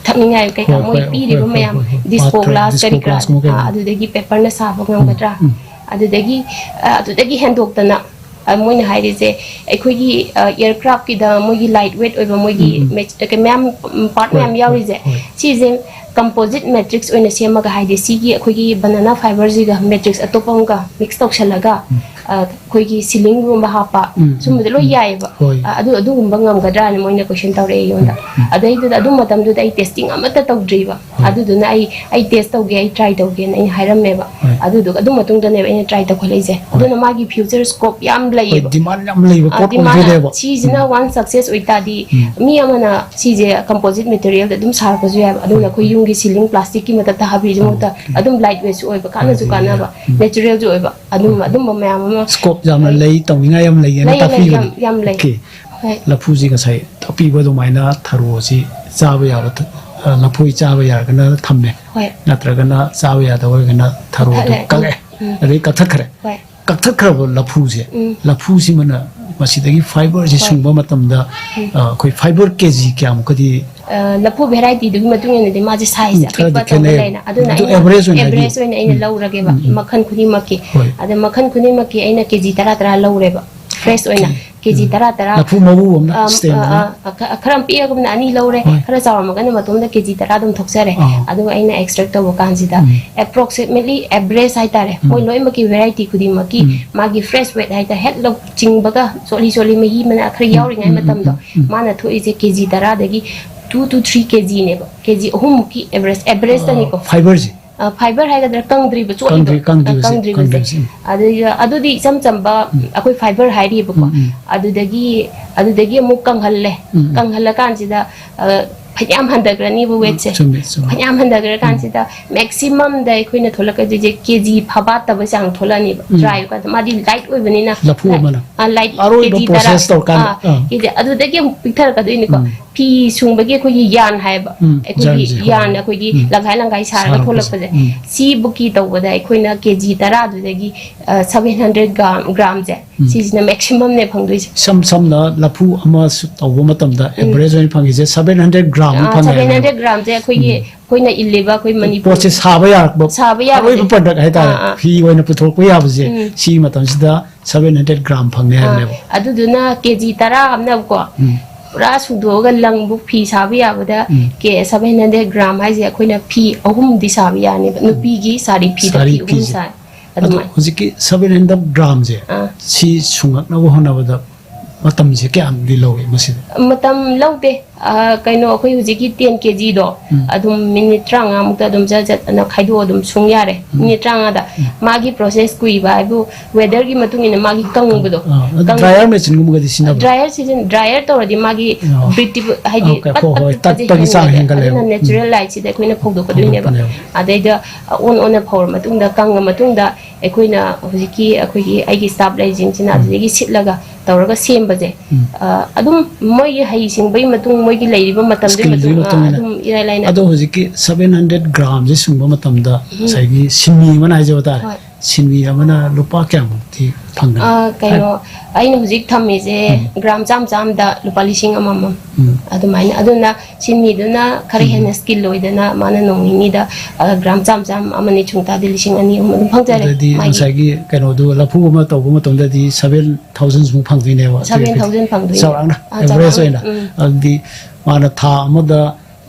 ꯊꯛꯅꯤꯡꯉꯥꯏ ꯀꯩꯀꯥ ꯍꯣꯏ, ꯃꯣꯏ ꯍꯣꯏ, ꯄꯤꯔꯤꯕ ꯍꯣꯏ, ꯍꯣꯏ, ꯃꯌꯥꯝ, ꯍꯣꯏ, ꯍꯣꯏ꯫ ꯗꯤꯁꯄꯣ ꯄꯥꯇ꯭ꯔ, ꯒ꯭ꯂꯥꯁ ꯀꯔꯤ ꯀꯔꯥ, ꯗꯤꯁꯄꯣꯒ꯭ꯂꯥꯁ ꯀꯔꯤ ꯀꯔꯥ, ꯎꯝ, ꯎꯝ꯫ ꯑ, ꯑꯗꯨꯗꯒꯤ ꯄꯦꯄꯔꯅ ꯁꯥꯕ ꯎꯝ, ꯉꯝꯒꯗ꯭ꯔꯥ? ꯎꯝ꯫ ꯑꯗꯨꯗꯒꯤ, ꯑ, ꯑꯗꯨꯗꯒꯤ ꯍꯦꯟꯗꯣꯛꯇꯅ, ꯑ, ꯃꯣꯏꯅ ꯍꯥꯏꯔꯤꯁꯦ, ꯑꯩꯈꯣꯏꯒꯤ, ꯑ, ꯑꯦꯌꯔꯀ꯭ꯔꯥꯐꯀꯤꯗ ꯃꯣꯏꯒꯤ ꯂꯥꯏꯠ ꯋꯦꯠ ꯑꯣꯏꯕ ꯃꯣꯏꯒꯤ ꯎꯝ, ꯎꯝ꯫ ꯃꯦꯠ-, ꯀꯩ-, ꯃꯌꯥꯝ, ꯎꯝ, ꯄꯥꯔꯠ ꯍꯣꯏ, ꯃꯌꯥꯝ ꯍꯣꯏ, ꯌꯥꯎꯔꯤꯁꯦ, ꯍꯣꯏ꯫ ꯁꯤꯁꯦ ꯀꯝꯄꯣꯖꯤꯠ ꯃꯦꯇ꯭ꯔꯤꯛꯁ ꯑꯣꯏꯅ ꯁꯦꯝꯃꯒ, ꯍꯥꯏꯗꯤ ꯁꯤꯒꯤ ꯑꯩꯈꯣꯏꯒꯤ ꯕꯅꯥꯅꯥ ꯐꯥꯏꯕꯔꯁꯤꯒ ꯃꯦꯇ꯭ꯔꯤꯛꯁ ꯑꯇꯣꯞꯄ ꯑꯃꯒ ꯃꯤꯛꯁ ꯇꯧꯁꯜꯂꯒ, ꯎꯝ꯫ ꯑ, ꯑꯩꯈꯣꯏꯒꯤ ꯁꯤꯂꯤꯡꯒꯨꯝꯕ ꯍꯥꯞꯄ, ꯎꯝ, ꯎꯝ, ꯁꯨꯝꯕꯗ ꯂꯣꯏ ꯎꯝ꯫ ꯌꯥꯏꯑꯕ꯫ ꯍꯣꯏ꯫ ꯑ, ꯑꯗꯨ, ꯑꯗꯨꯒꯨꯝꯕ ꯉꯝꯒꯗ꯭ꯔꯥꯅ ꯃꯣꯏꯅ ꯀꯣꯏꯁꯟ ꯇꯧꯔꯛꯑꯦ ꯑꯩꯉꯣꯟꯗ꯫ ꯎꯝ, ꯎꯝ꯫ ꯑꯗꯩꯗꯨꯗ ꯑꯗꯨ ꯃꯇꯝꯗꯨꯗ ꯑꯩ ꯇꯦꯁꯇꯤꯡ ꯑꯃꯠꯇ ꯇꯧꯗ꯭ꯔꯤꯕ꯫ ꯍꯣꯏ꯫ ꯑꯗꯨꯗꯨꯅ ꯑꯩ, "ꯑꯩ ꯇꯦꯁ ꯇꯧꯒꯦ, ꯑꯩ ꯇ꯭ꯔꯥꯏ ꯇꯧꯒꯦꯅ" ꯑꯩꯅ ꯍꯥꯏꯔꯝꯃꯦꯕ꯫ ꯍꯣꯏ꯫ ꯑꯗꯨꯗꯨꯒ ꯑꯗꯨ ꯃꯇꯨꯡꯗꯅꯦꯕ ꯑꯩꯅ ꯇ꯭ꯔꯥꯏ ꯇꯧꯈꯠꯂꯛꯏꯁꯦ꯫ ꯍꯣꯏ꯫ ꯑꯗꯨꯅ ꯃꯥꯒꯤ ꯐ꯭ꯌꯨꯆꯔ ꯁ꯭ꯀꯣꯞ ꯌꯥꯝ ꯍꯣꯏ, ꯂꯩꯌꯦꯕ꯫ ꯗꯤꯃꯥꯟ ꯌꯥꯝ ꯂꯩꯕ ꯑ, ꯄꯣꯠ ꯗꯤꯃꯥꯟ ꯑꯣꯏꯗꯣꯏꯅꯦꯕ꯫ ꯁꯤꯁꯤꯅ ꯎꯝ꯫ ꯋꯥꯟ ꯁꯛꯁꯦꯁ ꯑꯣꯏꯇꯥꯔꯗꯤ, ꯎꯝ꯫ ꯃꯤ ꯑꯃꯅ ꯁꯤꯁꯦ ꯀꯝꯄꯣꯖꯤꯠ ꯃꯦꯇꯔꯤꯌꯦꯜꯗ ꯑꯗꯨꯝ ꯁꯥꯔꯛꯄꯁꯨ ꯌꯥꯏꯕ꯫ ꯑꯗꯨꯅ ꯍꯣꯏ, ꯑꯩꯈꯣꯏ ꯍꯣꯏ꯫ ꯌꯨꯝꯒꯤ ꯁꯤꯂꯤꯡ ꯄ꯭ꯂꯥꯁꯇꯤꯛꯀꯤ ꯃꯊꯛꯇ ꯍꯥꯞꯄꯤꯁꯤ ꯃꯍꯨꯠꯇ ꯑꯣꯀꯦ꯫ ꯑꯗꯨꯝ ꯂꯥꯏꯠ ꯋꯦꯠꯁꯨ ꯑꯣꯏꯕ, ꯀꯥꯟꯅꯁꯨ ꯍꯣꯏ, ꯍꯣꯏ, ꯀꯥꯟꯅꯕ, ꯌꯥꯏ꯫ ꯎꯝ꯫ ꯅꯦꯆꯔꯦꯜꯁꯨ ꯑꯣꯏꯕ, ꯑꯗꯨꯝ, ꯍꯣꯏ, ꯍꯣꯏ꯫ ꯑꯗꯨꯝꯕ ꯃꯌꯥꯝ ꯑꯃ ꯁ꯭ꯀꯣꯞ ꯌꯥꯝꯅ ꯍꯣꯏ꯫ ꯂꯩ, ꯇꯧꯅꯤꯡꯉꯥꯏ ꯌꯥꯝ ꯂꯩꯌꯦꯅ ꯂꯩ, ꯂꯩ, ꯇꯥꯛꯄꯤꯕꯅꯤ꯫ ꯌꯥꯝ, ꯌꯥꯝ ꯂꯩ꯫ ꯑꯣꯀꯦ꯫ ꯍꯣꯏ꯫ ꯂꯐꯨꯁꯤ ꯉꯁꯥꯏ ꯇꯥꯛꯄꯤꯕ ꯑꯗꯨꯃꯥꯏꯅ ꯊꯔꯣꯁꯤ ꯆꯥꯕ ꯌꯥꯕ ꯊ-, ꯑ, ꯂꯐꯣꯏ ꯆꯥꯕ ꯌꯥꯔꯒꯅ ꯊꯝꯃꯦ꯫ ꯍꯣꯏ꯫ ꯅꯠꯇ꯭ꯔꯒꯅ ꯆꯥꯕ ꯌꯥꯗꯕ ꯑꯣꯏꯔꯒꯅ ꯊꯔꯣꯗꯨ ꯀꯛꯊꯠꯂꯦ꯫ ꯎꯝ, ꯀꯛꯂꯛꯑꯦ꯫ ꯎꯝ꯫ ꯑꯗꯩ ꯀꯛꯊꯠꯈ꯭ꯔꯦ꯫ ꯍꯣꯏ꯫ ꯀꯛꯊꯠꯈ꯭ꯔꯕ ꯂꯐꯨꯁꯦ, ꯎꯝ꯫ ꯂꯐꯨꯁꯤꯃꯅ ꯃꯁꯤꯗꯒꯤ fibre ꯁꯤ ꯍꯣꯏ꯫ ꯁꯨꯡꯕ ꯃꯇꯝꯗ, ꯎꯝ꯫ ꯑ, ꯑꯩꯈꯣꯏ fibre ꯀꯦꯖꯤ ꯀꯌꯥꯃꯨꯛꯀꯗꯤ ꯑ, ꯂꯐꯨ variety ꯗꯨꯒꯤ ꯃꯇꯨꯡ ꯏꯟꯅꯗꯤ ꯃꯥꯁꯦ size ꯎꯝ, ꯈꯔꯗꯤ ꯑꯄꯤꯛꯄ ꯑꯆꯧꯕ ꯈꯦꯠꯅꯩ꯫ ꯂꯩꯅ꯫ ꯑꯗꯨꯅ ꯑꯗꯨ ꯑꯩꯅ average ꯑꯣꯏꯅ average ꯍꯥꯏꯕꯤꯌꯨ꯫ ꯑꯣꯏꯅ ꯑꯩꯅ ꯎꯝ꯫ ꯂꯧꯔꯒꯦꯕ, ꯎꯝ, ꯎꯝ꯫ ꯃꯈꯜ ꯈꯨꯗꯤꯡꯃꯛꯀꯤ꯫ ꯍꯣꯏ꯫ ꯑꯗ ꯃꯈꯜ ꯈꯨꯗꯤꯡꯃꯛꯀꯤ ꯑꯩꯅ ꯀꯦꯖꯤ ꯇꯔꯥ ꯇꯔꯥ ꯂꯧꯔꯦꯕ, fresh ꯑꯣꯏꯅ꯫ ꯑꯣꯀꯦ꯫ ꯀꯦꯖꯤ ꯎꯝ꯫ ꯇꯔꯥ ꯇꯔꯥ꯫ ꯂꯐꯨ ꯃꯔꯨ ꯑꯃꯅ ꯑꯝ, stand ꯑ, ꯑꯃ꯫ ꯑ, ꯑ, ꯈ-, ꯈꯔ ꯄꯤꯛꯑꯒꯅ ꯑꯅꯤ ꯂꯧꯔꯦ, ꯍꯣꯏ꯫ ꯈꯔ ꯆꯥꯎꯔꯝꯃꯒꯅ ꯃꯇꯣꯝꯗ ꯀꯦꯖꯤ ꯇꯔꯥ ꯑꯗꯨꯝ ꯊꯣꯛꯆꯔꯦ꯫ ꯑꯥ꯫ ꯑꯗꯨꯒ ꯑꯩꯅ extract ꯇꯧꯕ ꯀꯥꯟꯁꯤꯗ ꯎꯝ꯫ approximately average ꯍꯥꯏꯇꯥꯔꯦ, ꯎꯝ꯫ ꯃꯣꯏ ꯂꯣꯏꯅꯃꯛꯀꯤ variety ꯈꯨꯗꯤꯡꯃꯛꯀꯤ ꯎꯝ꯫ ꯃꯥꯒꯤ fresh weight ꯍꯥꯏꯇꯥꯔꯦ, ꯍꯦꯛ ꯂꯧ-, ꯆꯤꯡꯕꯒ ꯆꯣꯠꯂꯤ ꯆꯣꯠꯂꯤ ꯃꯍꯤ ꯃꯅꯥ ꯈꯔ ꯎꯝ, ꯌꯥꯎꯔꯤꯉꯩ ꯎꯝ, ꯎꯝ, ꯃꯇꯝꯗꯣ, ꯎꯝ, ꯎꯝ꯫ ꯃꯥꯅ ꯊꯣꯛꯏꯁꯦ ꯀꯦꯖꯤ ꯇꯔꯥꯗꯒꯤ two to three ꯀꯦꯖꯤꯅꯦꯕ꯫ KG ꯑꯍꯨꯝꯃꯨꯛꯀꯤ average, average ꯇꯅꯤꯀꯣ꯫ ꯑ, fibre ꯁꯦ? ꯑ, fibre ꯍꯥꯏꯒꯗ꯭ꯔꯥ, ꯀꯪꯗ꯭ꯔꯤꯕ, ꯆꯣꯠꯂꯤꯕ, ꯀꯪꯗ꯭ꯔꯤ-, ꯀꯪꯗ꯭ꯔꯤꯕꯁꯦ, ꯑ, ꯀꯪꯗ꯭ꯔꯤꯕꯁꯦ꯫ ꯀꯪꯗ꯭ꯔꯤꯕꯁꯦ, ꯎꯝ꯫ ꯑꯗꯨꯒ ꯑꯗꯨꯗꯤ ꯏꯆꯝ ꯆꯝꯕ, ꯎꯝ꯫ ꯑꯩꯈꯣꯏ fibre ꯍꯥꯏꯔꯤꯕꯀꯣ꯫ ꯎꯝ, ꯎꯝ꯫ ꯑꯗꯨꯗꯒꯤ, ꯑꯗꯨꯗꯒꯤ ꯑꯃꯨꯛ ꯀꯪꯍꯜꯂꯦ꯫ ꯎꯝ, ꯎꯝ꯫ ꯀꯪꯍꯜꯂꯀꯥꯟꯁꯤꯗ, ꯑ, ꯐꯅꯌꯥꯝ ꯍꯟꯊꯈ꯭ꯔꯅꯤꯕ ꯎꯝ, weightꯁꯦ꯫ ꯆꯨꯝꯃꯦ, ꯆꯨꯝꯃꯦ꯫ ꯐꯅꯌꯥꯝ ꯍꯟꯊꯈ꯭ꯔꯀꯥꯟꯁꯤꯗ, ꯎꯝ꯫ Maximumꯗ ꯑꯩꯈꯣꯏꯅ ꯊꯣꯛꯂꯛꯀꯗꯣꯏꯁꯦ ꯀꯦꯖꯤ ꯐꯥꯕꯥꯠꯇꯕ ꯆꯥꯡ ꯊꯣꯛꯂꯛꯑꯅꯤꯕ꯫ ꯎꯝ꯫ Dry ꯑꯣꯏꯀꯥꯟꯗ ꯃꯥꯗꯤ light ꯑꯣꯏꯕꯅꯤꯅ꯫ ꯂꯐꯨ ꯂꯥꯏ-, ꯑꯃꯅ꯫ ꯑ, light ꯑꯔꯣꯏꯕ ꯀꯦꯖꯤ ꯇꯔꯥ꯫ Process ꯇꯧꯔꯀꯥꯟꯗ꯫ ꯑꯥ, ꯑꯥ꯫ ꯀꯦꯖꯤ, ꯑꯗꯨꯗꯒꯤ ꯑꯃꯨꯛ ꯄꯤꯛꯊꯔꯛꯀꯗꯣꯏꯅꯤꯀꯣ꯫ ꯎꯝ꯫ ꯐꯤ ꯁꯨꯡꯕꯒꯤ ꯑꯩꯈꯣꯏꯒꯤ yarn ꯍꯥꯏꯕ, ꯎꯝ, ꯑꯩꯈꯣꯏꯒꯤ yarnꯁꯦ, ꯍꯣꯏ꯫ Yarn ꯑꯩꯈꯣꯏꯒꯤ ꯎꯝ꯫ ꯂꯪꯈꯥꯏ ꯂꯪꯈꯥꯏ ꯁꯥꯔꯒ ꯁꯥꯔꯛꯄꯁꯦ꯫ ꯊꯣꯛꯂꯛꯄꯁꯦ꯫ ꯎꯝ꯫ ꯁꯤꯕꯨꯛꯀꯤ ꯇꯧꯕꯗ ꯑꯩꯈꯣꯏꯅ ꯀꯦꯖꯤ ꯇꯔꯥꯗꯨꯗꯒꯤ, ꯑ, seven hundred gram, gramꯁꯦ, ꯎꯝ꯫ ꯁꯤꯁꯤꯅ maximumꯅꯦ ꯐꯪꯗꯣꯏꯁꯦ꯫ ꯏꯁꯝ ꯁꯝꯅ ꯂꯐꯨ ꯑꯃ ꯁꯨ-, ꯇꯧꯕ ꯃꯇꯝꯗ ꯎꯝ꯫ Average ꯑꯣꯏꯅ ꯐꯪꯉꯤꯁꯦ seven hundred gram ꯑꯃ ꯑꯥ, ꯐꯪꯉꯦ ꯍꯥꯏꯕꯅꯦꯕ꯫ Seven hundred gramꯁꯦ ꯑꯩꯈꯣꯏꯒꯤ, ꯎꯝ꯫ ꯑꯩꯈꯣꯏꯅ ꯏꯜꯂꯤꯕ ꯑꯩꯈꯣꯏ ꯃꯅꯤꯄꯨꯔ ꯄꯣꯠꯁꯦ ꯁꯥꯕ ꯌꯥꯔꯛꯄ ꯁꯥꯕ ꯌꯥꯕꯁꯦ꯫ ꯑꯔꯣꯏꯕ product ꯍꯥꯏꯇꯥꯔꯦ꯫ ꯑꯥ, ꯑꯥ꯫ ꯐꯤ ꯑꯣꯏꯅ ꯄꯨꯊꯣꯛꯄ ꯌꯥꯕꯁꯦ, ꯎꯝ꯫ ꯁꯤꯒꯤ ꯃꯇꯝꯁꯤꯗ seven hundred gram ꯐꯪꯉꯦ ꯑꯥ, ꯍꯥꯏꯕꯅꯦꯕ꯫ ꯑꯗꯨꯗꯨꯅ ꯀꯦꯖꯤ ꯇꯔꯥ ꯑꯃꯅꯀꯣ, ꯎꯝ꯫ ꯄꯨꯔꯥ ꯁꯨꯗꯣꯛꯑꯒ ꯂꯪꯕꯨꯛ ꯐꯤ ꯁꯥꯕ ꯌꯥꯕꯗ ꯎꯝ꯫ ꯀꯦ seven hundred gram ꯍꯥꯏꯁꯦ ꯑꯩꯈꯣꯏꯅ ꯐꯤ ꯑꯍꯨꯝꯗꯤ ꯁꯥꯕ ꯌꯥꯅꯦꯕ꯫ ꯎꯝ꯫ ꯅꯨꯄꯤꯒꯤ ꯁꯥꯔꯤ ꯐꯤꯗ ꯁꯥꯔꯤ ꯐꯤ ꯑꯍꯨꯝ ꯐꯤꯁꯦ꯫ ꯁꯥꯏ꯫ ꯑꯗꯣ ꯑꯗꯨꯃꯥꯏꯅ꯫ ꯍꯧꯖꯤꯛꯀꯤ seven hundred gramꯁꯦ ꯑꯥ꯫ ꯁꯤ ꯁꯨꯡꯉꯛꯅꯕ ꯍꯣꯠꯅꯕꯗ ꯃꯇꯝꯁꯦ ꯀꯌꯥꯝꯗꯤ ꯂꯧꯏ ꯃꯁꯤꯗ? ꯃꯇꯝ ꯂꯧꯗꯦ꯫ ꯑ, ꯀꯩꯅꯣ, ꯑꯩꯈꯣꯏ ꯍꯧꯖꯤꯛꯀꯤ ten ꯀꯦꯖꯤꯗꯣ ꯎꯝ꯫ ꯑꯗꯨꯝ minute ꯇꯔꯥꯃꯉꯥꯃꯨꯛꯇ ꯑꯗꯨꯝ ꯖꯠ ꯖꯠ ꯑꯅ ꯈꯥꯏꯗꯣꯛꯑ ꯑꯗꯨꯝ ꯁꯨꯡ ꯌꯥꯔꯦ꯫ ꯎꯝ꯫ Minute ꯇꯔꯥꯃꯉꯥꯗ꯫ ꯎꯝ꯫ ꯃꯥꯒꯤ process ꯀꯨꯏꯕ ꯍꯥꯏꯕꯨ weatherꯒꯤ ꯃꯇꯨꯡ ꯏꯟꯅ ꯃꯥꯒꯤ ꯀꯪꯕꯗꯣ꯫ ꯑꯥ, ꯑꯗꯨ ꯀꯪꯕ-, dryer machineꯒꯨꯝꯕꯒꯗꯤ ꯁꯤꯖꯤꯟꯅꯕ꯭ꯔꯥ? Dryer ꯁꯤꯖꯤꯟ-, dryer ꯇꯧꯔꯗꯤ ꯃꯥꯒꯤ ꯑꯣ꯫ Breathable ꯍꯥꯏꯗꯤ ꯑꯣꯀꯦ, ꯍꯣꯏ, ꯍꯣꯏ, ꯄꯠꯄ ꯈꯣꯠꯄꯁꯦ ꯇꯠꯄꯒꯤ ꯆꯥꯡ ꯍꯦꯟꯒꯠꯂꯦꯕ꯫ ꯍꯦꯟꯒꯠꯂꯦꯕ꯫ ꯑꯗꯨꯅ ꯎꯝ꯫ Natural lightꯁꯤꯗ ꯑꯩꯈꯣꯏꯅ ꯐꯧꯗꯣꯛꯀꯗꯣꯏꯅꯦꯕ꯫ ꯐꯧꯗꯣꯛꯄꯅꯦꯕ꯫ ꯑꯗꯩꯗ ꯑꯣꯟ ꯑꯣꯟꯅ ꯐꯧꯔ ꯃꯇꯨꯡꯗ, ꯀꯪꯉ ꯃꯇꯨꯡꯗ ꯑꯩꯈꯣꯏꯅ ꯍꯧꯖꯤꯛꯀꯤ ꯑꯩꯈꯣꯏꯒꯤ ꯑꯩꯒꯤ staff ꯂꯩꯁꯤꯡꯁꯤꯅ ꯎꯝ꯫ ꯑꯗꯨꯗꯒꯤ ꯁꯤꯠꯂꯒ ꯇꯧꯔꯒ ꯁꯦꯝꯕꯁꯦ, ꯎꯝ꯫ ꯑ, ꯑꯗꯨꯝ ꯃꯣꯏꯒꯤ ꯍꯩꯁꯤꯡꯕꯒꯤ ꯃꯇꯨꯡ, ꯃꯣꯏꯒꯤ ꯂꯩꯔꯤꯕ ꯃꯇꯝꯗꯨꯒꯤ ꯃꯇꯨꯡ ꯏꯟꯅ ꯃꯇꯨꯡ ꯏꯟꯅ꯫ ꯑꯗꯨꯝ ꯏꯔꯥꯏ ꯂꯥꯏꯅ꯫ ꯑꯗꯣ ꯍꯧꯖꯤꯛꯀꯤ seven hundred gramꯁꯦ ꯁꯨꯡꯕ ꯃꯇꯝꯗ ꯎꯝ꯫ ꯉꯁꯥꯏꯒꯤ ꯁꯤꯟꯃꯤ ꯑꯃꯅ ꯍꯥꯏꯖꯕ ꯇꯥꯔꯦ꯫ ꯍꯣꯏ꯫ ꯁꯤꯟꯃꯤ ꯑꯃꯅ ꯂꯨꯄꯥ ꯀꯌꯥꯃꯨꯛꯇꯤ ꯐꯪꯒꯅꯤ? ꯑ, ꯀꯩꯅꯣ, ꯑꯩꯅ ꯍꯧꯖꯤꯛ ꯊꯝꯃꯤꯁꯦ ꯒ꯭ꯔꯥꯝ ꯆꯥꯝ ꯆꯥꯝꯗ ꯂꯨꯄꯥ ꯂꯤꯁꯤꯡ ꯑꯃꯃꯝ꯫ ꯎꯝ. ꯑꯗꯨꯃꯥꯏꯅ, ꯑꯗꯨꯅ ꯁꯤꯟꯃꯤꯗꯨꯅ ꯈꯔ ꯍꯦꯟꯅ ꯁ꯭ꯀꯤꯜ ꯑꯣꯏꯗꯅ ꯃꯥꯅ ꯅꯣꯡ ꯅꯤꯅꯤꯗ, ꯑ, ꯒ꯭ꯔꯥꯝ ꯆꯥꯝ ꯆꯥꯝ ꯑꯃꯅꯤ ꯁꯨꯡ ꯇꯥꯔꯗꯤ ꯂꯤꯁꯤꯡ ꯑꯅꯤ ꯑꯍꯨꯝ ꯑꯗꯨꯝ ꯐꯪꯖꯔꯦ ꯑꯗꯨꯗꯤ ꯃꯥꯒꯤ꯫ ꯉꯁꯥꯏꯒꯤ ꯀꯩꯅꯣꯗꯨ, ꯂꯐꯨ ꯑꯃ ꯇꯧꯕ ꯃꯇꯝꯗꯗꯤ ꯁꯚꯦꯟ ꯊꯥꯎꯖꯟꯃꯨꯛ ꯐꯪꯗꯣꯏꯅꯦꯕ꯫ ꯁꯚꯦꯟ ꯊꯥꯎꯖꯟ ꯐꯪꯗꯣꯏꯅꯦ꯫ ꯆꯥꯎꯔꯥꯛꯅ ꯑꯥ, ꯑꯦꯚꯔꯦꯖ ꯆꯥꯎꯔꯥꯛꯅ꯫ ꯑꯣꯏꯅ꯫ ꯎꯝ. ꯑꯗꯨꯗꯤ ꯃꯥꯅ ꯊꯥ ꯑꯃꯗ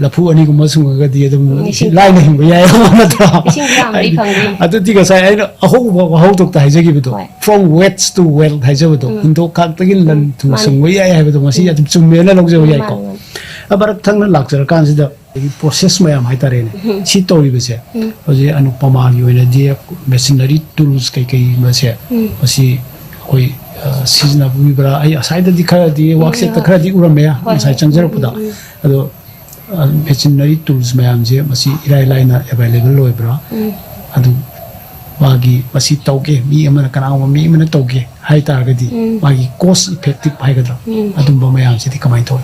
ꯂꯐꯨ ꯑꯅꯤꯒꯨꯝꯕ ꯁꯨꯡꯉꯒꯗꯤ ꯑꯗꯨꯝ ꯂꯤꯁꯤꯡ ꯂꯥꯏꯅ ꯇꯔꯥ꯫ ꯍꯤꯡꯕ ꯌꯥꯏ, ꯅꯠꯇ꯭ꯔꯥ? ꯂꯤꯁꯤꯡ ꯇꯔꯥꯃꯨꯛꯇꯤ ꯍꯥꯏꯗꯤ ꯐꯪꯗꯣꯏꯅꯤ꯫ ꯑꯗꯨꯗꯤ ꯉꯁꯥꯏ ꯑꯩꯅ ꯑꯍꯧꯕ ꯋꯥꯍꯧꯗꯣꯛꯇ ꯍꯥꯏꯖꯈꯤꯕꯗꯣ, ꯍꯣꯏ. from waste to wealth ꯍꯥꯏꯖꯕꯗꯣ, ꯎꯝ. ꯍꯤꯡꯊꯣꯛ ꯈꯥꯛꯇꯒꯤ ꯂꯟ ꯎꯝ, ꯊꯨꯝ ꯃꯥꯅꯤ. ꯁꯨꯡꯕ ꯌꯥꯏ ꯍꯥꯏꯕꯗꯣ ꯉꯁꯤ ꯎꯝ. ꯑꯗꯨꯝ ꯆꯨꯝꯃꯦꯅ ꯂꯧꯖꯕ ꯎꯝ, ꯌꯥꯏꯀꯣ꯫ ꯃꯥꯅꯤ, ꯃꯥꯅꯤ. ꯑ, ꯃꯔꯛ ꯊꯪꯅ ꯂꯥꯛꯆꯔꯀꯥꯟꯁꯤꯗ ꯑꯩꯒꯤ ꯄ꯭ꯔꯣꯁꯦꯁ ꯃꯌꯥꯝ ꯍꯥꯏꯇꯥꯔꯦꯅꯦ, ꯎꯝ. ꯁꯤ ꯇꯧꯔꯤꯕꯁꯦ, ꯎꯝ. ꯍꯧꯖꯤꯛ ꯑꯅꯨꯄꯃꯥꯒꯤ ꯑꯣꯏꯅꯗꯤ ꯃꯦꯁꯤꯅꯔꯤ ꯇꯨꯜꯁ ꯀꯩꯀꯩ ꯃꯁꯦ, ꯎꯝ. ꯃꯁꯤ ꯑꯩꯈꯣꯏ, ꯑ, ꯁꯤꯖꯤꯟꯅꯕꯤꯕ꯭ꯔꯥ? ꯑꯩ ꯉꯁꯥꯏꯗꯗꯤ ꯈꯔꯗꯤ, ꯋꯥꯛꯁꯦꯠꯇ ꯍꯣꯏ. ꯈꯔꯗꯤ ꯎꯔꯝꯃꯦ, ꯍꯣꯏ, ꯉꯁꯥꯏ ꯍꯣꯏ. ꯆꯪꯖꯔꯛꯄꯗ꯫ ꯎꯝ, ꯎꯝ, ꯎꯝ. ꯑꯗꯣ, ꯑ, ꯃꯦꯁꯤꯅꯔꯤ ꯇꯨꯜꯁ ꯃꯌꯥꯝꯁꯦ ꯃꯁꯤ ꯏꯔꯥꯏ ꯂꯥꯏꯅ ꯑꯦꯚꯥꯏꯂꯦꯕꯜ ꯑꯣꯏꯕ꯭ꯔꯥ? ꯎꯝ. ꯑꯗꯨ ꯃꯥꯒꯤ ꯃꯁꯤ ꯇꯧꯒꯦ, ꯃꯤ ꯑꯃꯅ, ꯀꯅꯥꯒꯨꯝꯕ ꯃꯤ ꯑꯃꯅ ꯇꯧꯒꯦ ꯍꯥꯏ ꯇꯥꯔꯒꯗꯤ, ꯎꯝ. ꯃꯥꯒꯤ ꯀꯣꯁ ꯏꯐꯦꯛꯇꯤꯞ ꯍꯥꯏꯒꯗ꯭ꯔꯥ, ꯎꯝ. ꯑꯗꯨꯝꯕ ꯃꯌꯥꯝꯁꯤꯗꯤ ꯀꯃꯥꯏꯅ ꯇꯧꯋꯤ?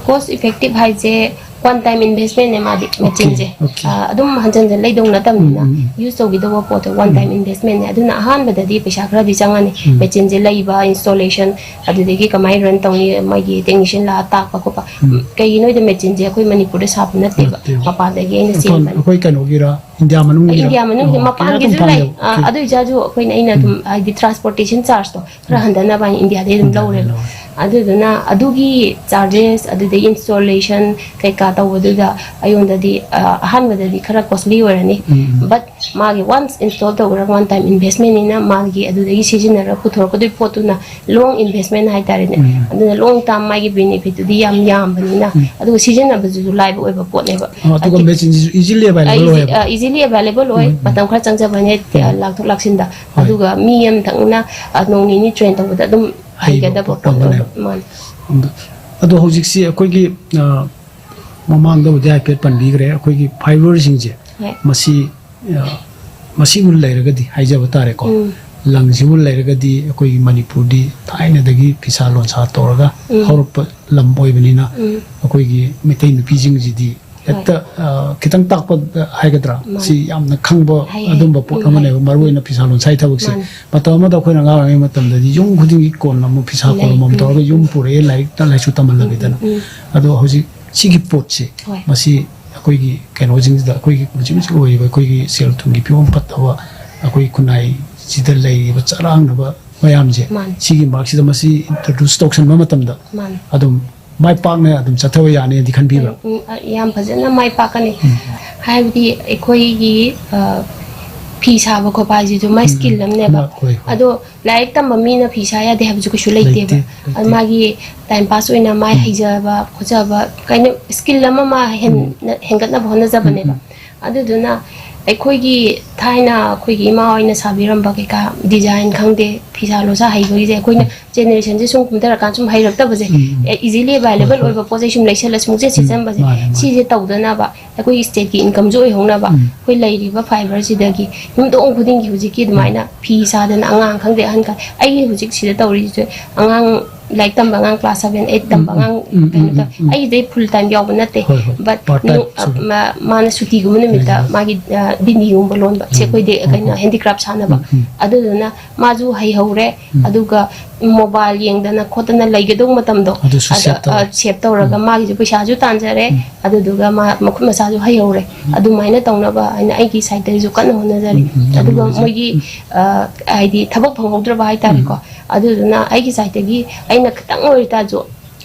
ꯀꯣꯁ ꯏꯐꯦꯛꯇꯤꯞ ꯍꯥꯏꯁꯦ ꯋꯥꯟ ꯇꯥꯏꯝ ꯏꯟꯚꯦꯁꯃꯦꯟꯅꯦ ꯃꯥꯗꯤ, ꯃꯦꯆꯤꯟꯁꯦ꯫ ꯑꯣꯀꯦ. ꯑ, ꯑꯗꯨꯝ ꯍꯟꯖꯟ ꯍꯟꯖꯟ ꯂꯩꯗꯧ ꯅꯠꯇꯕꯅꯤꯅ, ꯎꯝ, ꯎꯝ, ꯎꯝ. ꯌꯨꯁ ꯇꯧꯈꯤꯗꯧꯕ ꯄꯣꯠꯇꯣ ꯋꯥꯟ ꯎꯝ. ꯇꯥꯏꯝ ꯏꯟꯚꯦꯁꯃꯦꯟꯅꯦ꯫ ꯑꯗꯨꯅ ꯑꯍꯥꯟꯕꯗꯗꯤ ꯄꯩꯁꯥ ꯈꯔꯗꯤ ꯆꯪꯉꯅꯤ꯫ ꯎꯝ. ꯃꯦꯆꯤꯟꯁꯦ ꯂꯩꯕ, ꯏꯟꯁꯇꯣꯂꯦꯁꯟ, ꯑꯗꯨꯗꯒꯤ ꯀꯃꯥꯏꯅ ꯔꯟ ꯇꯧꯅꯤ, ꯃꯣꯏꯒꯤ ꯇꯦꯛꯅꯤꯁꯤꯌꯟ ꯂꯥꯛꯑ ꯇꯥꯛꯄ ꯈꯣꯠꯄ꯫ ꯎꯝ. ꯀꯩꯒꯤꯅꯣ ꯍꯥꯏꯗꯤ ꯃꯦꯆꯤꯟꯁꯦ ꯑꯩꯈꯣꯏ ꯃꯅꯤꯄꯨꯔꯗ ꯁꯥꯕ ꯅꯠꯇꯦꯕ, ꯅꯠꯇꯦꯕ. ꯃꯄꯥꯟꯗꯒꯤ ꯑꯩꯅ ꯃꯄꯥꯟ, ꯆꯦꯟꯕꯅꯤ꯫ ꯑꯩꯈꯣꯏ ꯀꯩꯅꯣꯒꯤꯔ, ꯏꯟꯗꯤꯌꯥ ꯃꯅꯨꯡꯒꯤꯔ? ꯏꯟꯗꯤꯌꯥ ꯃꯅꯨꯡꯒꯤ ꯑꯣ, ꯃꯄꯥꯟꯒꯤꯁꯨ ꯀꯌꯥꯗ ꯐꯪꯒꯦꯕ? ꯑ, ꯑꯣꯀꯦ. ꯑꯗꯨ ꯑꯣꯏꯇꯥꯔꯁꯨ ꯑꯩꯈꯣꯏꯅ, ꯑꯩꯅ ꯑꯗꯨꯝ ꯍꯥꯏꯗꯤ ꯇ꯭ꯔꯥꯟꯁꯄꯣꯔꯇꯦꯁꯟ ꯆꯥꯔꯖꯇꯣ ꯈꯔ ꯎꯝ. ꯍꯟꯊꯅꯕ ꯍꯥꯏꯅ ꯏꯟꯗꯤꯌꯥꯗꯩ ꯑꯗꯨꯝ ꯏꯟꯗꯤꯌꯥꯗꯩ ꯂꯧꯔꯦꯕ꯫ ꯂꯧꯔꯦ. ꯑꯗꯨꯗꯨꯅ ꯑꯗꯨꯒꯤ ꯆꯥꯔꯖꯦꯁ, ꯑꯗꯨꯗꯒꯤ ꯏꯟꯁꯇꯣꯂꯦꯁꯟ ꯀꯩꯀꯥ ꯇꯧꯕꯗꯨꯗ ꯑꯩꯉꯣꯟꯗꯗꯤ, ꯑ, ꯑꯍꯥꯟꯕꯗꯗꯤ ꯈꯔ ꯀꯣꯁꯂꯤ ꯑꯣꯏꯔꯅꯤ꯫ ꯎꯝ. ꯕꯠ ꯃꯥꯒꯤ ꯋꯥꯟꯁ ꯏꯟꯁꯇꯣꯜ ꯇꯧꯈ꯭ꯔꯒ ꯋꯥꯟ ꯇꯥꯏꯝ ꯏꯟꯚꯦꯁꯃꯦꯟꯅꯤꯅ ꯃꯥꯒꯤ ꯑꯗꯨꯗꯒꯤ ꯁꯤꯖꯤꯟꯅꯔꯒ ꯄꯨꯊꯣꯔꯛꯀꯗꯣꯏ ꯄꯣꯠꯇꯨꯅ ꯂꯣꯡ ꯏꯟꯚꯦꯁꯃꯦꯟ ꯍꯥꯏꯇꯥꯔꯦꯅꯦ꯫ ꯎꯝ. ꯑꯗꯨꯅ ꯂꯣꯡ ꯇꯥꯔꯝ ꯃꯥꯒꯤ ꯕꯦꯅꯤꯐꯤꯠꯇꯨꯗꯤ ꯌꯥꯝ ꯌꯥꯝꯕꯅꯤꯅ, ꯎꯝ. ꯑꯗꯨꯒ ꯁꯤꯖꯤꯟꯅꯕꯗꯨꯁꯨ ꯂꯥꯏꯕ ꯑꯣꯏꯕ ꯄꯣꯠꯅꯦꯕ꯫ ꯑꯣ, ꯑꯗꯨꯒ ꯍꯥꯏꯗꯤ, ꯃꯦꯆꯤꯟꯁꯤꯁꯨ ꯏꯖꯤꯂꯤ ꯑꯦꯚꯥꯏꯂꯦꯕꯜ ꯑꯣꯏꯌꯦꯕ? ꯏꯖꯤꯂꯤ ꯑꯦꯚꯥꯏꯂꯦꯕꯜ ꯑꯣꯏ꯫ ꯎꯝ. ꯃꯇꯝ ꯈꯔ ꯆꯪꯖꯕꯅꯦ, ꯎꯝ. ꯂꯥꯛꯊꯣꯛ ꯂꯥꯛꯁꯤꯟꯗ꯫ ꯍꯣꯏ. ꯑꯗꯨꯒ ꯃꯤ ꯑꯃꯊꯛꯅ, ꯑ, ꯅꯣꯡ ꯅꯤꯅꯤ ꯇ꯭ꯔꯦꯟ ꯇꯧꯕꯗ ꯑꯗꯨꯝ ꯍꯩꯕ ꯍꯩꯒꯗꯕ ꯄꯣꯠ ꯄꯣꯠ ꯑꯃꯅꯦ. ꯑꯣꯏꯕ꯫ ꯃꯥꯅꯦ. ꯑꯗꯣ ꯍꯧꯖꯤꯛꯁꯤ ꯑꯩꯈꯣꯏꯒꯤ, ꯑ, ꯃꯃꯥꯡꯗꯕꯨꯗꯤ ꯍꯥꯏꯐꯦꯠ ꯄꯟꯕꯤꯈ꯭ꯔꯦ, ꯑꯩꯈꯣꯏꯒꯤ ꯐꯥꯏꯕꯔꯁꯤꯡꯁꯦ, ꯍꯣꯏ. ꯃꯁꯤ, ꯑ, ꯃꯁꯤꯕꯨ ꯂꯩꯔꯒꯗꯤ, ꯍꯥꯏꯖꯕ ꯇꯥꯔꯦꯀꯣ, ꯎꯝ. ꯂꯪꯁꯤꯕꯨ ꯂꯩꯔꯒꯗꯤ ꯑꯩꯈꯣꯏꯒꯤ ꯃꯅꯤꯄꯨꯔꯗꯤ ꯊꯥꯏꯅꯗꯒꯤ ꯐꯤꯁꯥ ꯂꯣꯟꯁꯥ ꯇꯧꯔꯒ ꯎꯝ. ꯍꯧꯔꯛꯄ ꯂꯝ ꯑꯣꯏꯕꯅꯤꯅ, ꯎꯝ. ꯑꯩꯈꯣꯏꯒꯤ ꯃꯩꯇꯩ ꯅꯨꯄꯤꯁꯤꯡꯁꯤꯗꯤ ꯍꯦꯛꯇ ꯑ, ꯈꯤꯇꯪ ꯇꯥꯛꯄ ꯍꯥꯏꯒꯗ꯭ꯔꯥ, ꯃꯥꯅꯤ꯫ ꯁꯤ ꯌꯥꯝꯅ ꯈꯪꯕ ꯍꯩ, ꯍꯩ꯫ ꯑꯗꯨꯝꯕ ꯄꯣꯠ ꯎꯝ, ꯑꯃꯅꯦꯕ, ꯍꯩ꯫ ꯃꯔꯨ ꯑꯣꯏꯅ ꯐꯤꯁꯥ ꯂꯣꯟꯁꯥꯒꯤ ꯊꯕꯛꯁꯦ꯫ ꯃꯥꯅꯤ꯫ ꯃꯇꯝ ꯑꯃꯗ ꯑꯩꯈꯣꯏꯅ ꯑꯉꯥꯡ ꯑꯣꯏꯔꯤꯉꯩ ꯃꯇꯝꯗꯗꯤ ꯌꯨꯝ ꯈꯨꯗꯤꯡꯒꯤ ꯀꯣꯟ ꯑꯃꯃꯝ ꯐꯤꯁꯥ ꯀꯣꯟ ꯂꯩ꯫ ꯑꯃꯃꯝ ꯎꯝ꯫ ꯇꯧꯔꯒ ꯌꯨꯝ ꯄꯨꯔꯛꯑꯦ, ꯂꯥꯏꯔꯤꯛꯇ ꯂꯥꯏꯁꯨ ꯇꯝꯍꯜꯂꯝꯃꯤꯗꯅ꯫ ꯎꯝ, ꯎꯝ꯫ ꯑꯗꯣ ꯍꯧꯖꯤꯛ ꯁꯤꯒꯤ ꯄꯣꯠꯁꯦ, ꯍꯣꯏ꯫ ꯃꯁꯤ ꯑꯩꯈꯣꯏꯒꯤ ꯀꯩꯅꯣꯁꯤꯡꯁꯤꯗ, ꯑꯩꯈꯣꯏꯒꯤ ꯍꯧꯖꯤꯛ ꯍꯧꯖꯤꯛ ꯑꯣꯏꯔꯤꯕ ꯑꯩꯈꯣꯏꯒꯤ ꯁꯦꯜ ꯊꯨꯝꯒꯤ ꯐꯤꯕꯝ ꯐꯠꯇꯕ, ꯑꯩꯈꯣꯏ ꯈꯨꯟꯅꯥꯏꯁꯤꯗ ꯂꯩꯔꯤꯕ ꯆꯔꯥꯡꯅꯕ ꯃꯌꯥꯝꯁꯦ, ꯃꯥꯅꯤ꯫ ꯁꯤꯒꯤ ꯃꯔꯛꯁꯤꯗ ꯃꯁꯤ introduce ꯇꯧꯁꯟꯕ ꯃꯇꯝꯗ ꯃꯥꯅꯤ꯫ ꯑꯗꯨꯝ ꯃꯥꯏ ꯄꯥꯛꯅ ꯑꯗꯨꯝ ꯆꯠꯊꯕ ꯌꯥꯅꯤꯗꯤ ꯈꯟꯕꯤꯕ꯭ꯔꯥ? ꯎꯝ, ꯎꯝ, ꯑ, ꯌꯥꯝ ꯐꯖꯅ ꯃꯥꯏ ꯄꯥꯛꯀꯅꯤ꯫ ꯎꯝ꯫ ꯍꯥꯏꯕꯗꯤ ꯑꯩꯈꯣꯏꯒꯤ, ꯑ, ꯐꯤ ꯁꯥꯕ ꯈꯣꯠꯄ ꯍꯥꯏꯁꯤꯁꯨ ꯃꯥꯏ ꯎꯝ, skill ꯑꯃꯅꯦꯕ꯫ ꯃꯥ-, ꯍꯣꯏ, ꯍꯣꯏ꯫ ꯑꯗꯣ ꯂꯥꯏꯔꯤꯛ ꯇꯝꯕ ꯃꯤꯅ ꯐꯤ ꯁꯥ ꯌꯥꯗꯦ ꯍꯥꯏꯕꯁꯨ ꯀꯩꯁꯨ ꯂꯩꯇꯦꯕ꯫ ꯂꯩꯇꯦ, ꯂꯩꯇꯦ꯫ ꯑꯗꯨ ꯃꯥꯒꯤ time pass ꯑꯣꯏꯅ ꯃꯥꯏ ꯎꯝ꯫ ꯍꯩꯖꯕ ꯈꯣꯠꯆꯕ ꯀꯩꯅꯣ skill ꯑꯃ ꯃꯥ ꯍꯦꯟꯅ ꯎꯝ꯫ ꯍꯦꯟꯒꯠꯅꯕ ꯍꯣꯠꯅꯖꯕꯅꯦꯕ꯫ ꯎꯝ, ꯎꯝ꯫ ꯑꯗꯨꯗꯨꯅ ꯑꯩꯈꯣꯏꯒꯤ ꯊꯥꯏꯅ ꯑꯩꯈꯣꯏꯒꯤ ꯏꯃꯥ ꯍꯣꯏꯅ ꯁꯥꯕꯤꯔꯝꯕ ꯀꯩꯀꯥ design ꯈꯪꯗꯦ, ꯐꯤꯁꯥ ꯂꯣꯟꯁꯥ ꯍꯩꯕꯒꯤꯁꯦ ꯑꯩꯈꯣꯏꯅ ꯎꯝ꯫ Generationꯁꯦ ꯁꯨꯝ ꯀꯨꯝꯊꯔꯀꯥꯟ ꯁꯨꯝ ꯍꯩꯔꯛꯇꯕꯁꯦ, ꯎꯝ, ꯎꯝ꯫ ꯑꯦ, easily available ꯍꯣꯏ, ꯍꯣꯏ꯫ ꯑꯣꯏꯕ ꯄꯣꯠ ꯆꯩ ꯁꯨꯝ ꯂꯩꯁꯜꯂ ꯁꯨꯝ ꯆꯦꯠ ꯎꯝ, ꯁꯦꯠꯆꯟꯕꯁꯦ, ꯃꯥꯅꯦ, ꯃꯥꯅꯦ꯫ ꯁꯤꯁꯦ ꯇꯧꯗꯅꯕ ꯑꯩꯈꯣꯏꯒꯤ stateꯀꯤ incomeꯁꯨ ꯑꯣꯏꯍꯧꯅꯕ ꯎꯝ꯫ ꯑꯩꯈꯣꯏ ꯂꯩꯔꯤꯕ fiberꯁꯤꯗꯒꯤ ꯌꯨꯝꯊꯣꯡ ꯈꯨꯗꯤꯡꯒꯤ ꯍꯧꯖꯤꯛꯀꯤ ꯎꯝ꯫ ꯑꯗꯨꯃꯥꯏꯅ ꯐꯤ ꯁꯥꯗꯅ ꯑꯉꯥꯡ ꯈꯪꯗꯦ ꯑꯍꯟ ꯈꯪꯗꯦ, ꯑꯩꯒꯤ ꯍꯧꯖꯤꯛ ꯁꯤꯗ ꯇꯧꯔꯤꯁꯤꯁꯨ ꯑꯉꯥꯡ ꯂꯥꯏꯔꯤꯛ ꯇꯝꯕ ꯑꯉꯥꯡ class seven, eight ꯇꯝꯕ ꯎꯝ, ꯎꯝ, ꯑꯉꯥꯡ ꯎꯝ, ꯎꯝ, ꯀꯩꯅꯣ ꯇꯧ-, ꯎꯝ, ꯎꯝ꯫ ꯑꯩꯒꯤꯗꯤ full time ꯌꯥꯎꯕ ꯅꯠꯇꯦ꯫ ꯍꯣꯏ, ꯍꯣꯏ꯫ But part time ꯅꯨ-, ꯁꯨꯝ꯫ ꯃ-, ꯃꯥꯅ ꯁꯨꯇꯤꯒꯨꯝꯕ ꯅꯨꯃꯤꯠꯇ ꯎꯝ꯫ ꯃꯥꯒꯤ, ꯑ, ꯗꯤꯟꯒꯤꯒꯨꯝꯕ ꯂꯣꯟꯕ꯫ ꯁꯦ ꯎꯝ, ꯑꯩꯈꯣꯏꯗꯤ ꯎꯝ, ꯀꯩꯅꯣ ꯎꯝ꯫ Handicraft ꯁꯥꯟꯅꯕ꯫ ꯎꯝ, ꯎꯝ꯫ ꯑꯗꯨꯗꯨꯅ ꯃꯥꯁꯨ ꯍꯩꯍꯧꯔꯦ꯫ ꯎꯝ꯫ ꯑꯗꯨꯒ mobile ꯌꯦꯡꯗꯅ ꯈꯣꯠꯇꯅ ꯂꯩꯒꯗꯧꯕ ꯃꯇꯝꯗꯣ ꯑꯗꯨꯁꯨ ꯑꯗ, save ꯇꯧꯔꯦ꯫ ꯑ, save ꯇꯧꯔꯒ ꯎꯝ꯫ ꯃꯥꯒꯤꯁꯨ ꯄꯩꯁꯥꯁꯨ ꯇꯥꯟꯖꯔꯦ꯫ ꯎꯝ꯫ ꯑꯗꯨꯗꯨꯒ ꯃꯥ ꯃꯈꯨꯠ ꯃꯁꯥꯁꯨ ꯍꯩꯍꯧꯔꯦ꯫ ꯎꯝ꯫ ꯑꯗꯨꯃꯥꯏꯅ ꯇꯧꯅꯕ ꯍꯥꯏꯅ ꯑꯩꯒꯤ sideꯇꯒꯤꯁꯨ ꯀꯟꯅ ꯍꯣꯠꯅꯖꯔꯤ꯫ ꯎꯝ, ꯎꯝ, ꯌꯥꯝ ꯑꯗꯨꯒ ꯅꯨꯡꯉꯥꯏꯖꯔꯦ꯫ ꯃꯣꯏꯒꯤ, ꯎꯝ꯫ ꯑ, ꯍꯥꯏꯗꯤ ꯊꯕꯛ ꯐꯪꯍꯧꯗ꯭ꯔꯕ ꯍꯥꯏꯇꯥꯔꯦꯀꯣ꯫ ꯎꯝ꯫ ꯑꯗꯨꯗꯨꯅ ꯑꯩꯒꯤ sideꯇꯒꯤ ꯑꯩꯅ ꯈꯤꯇꯪ ꯑꯣꯏꯇꯥꯔꯁꯨ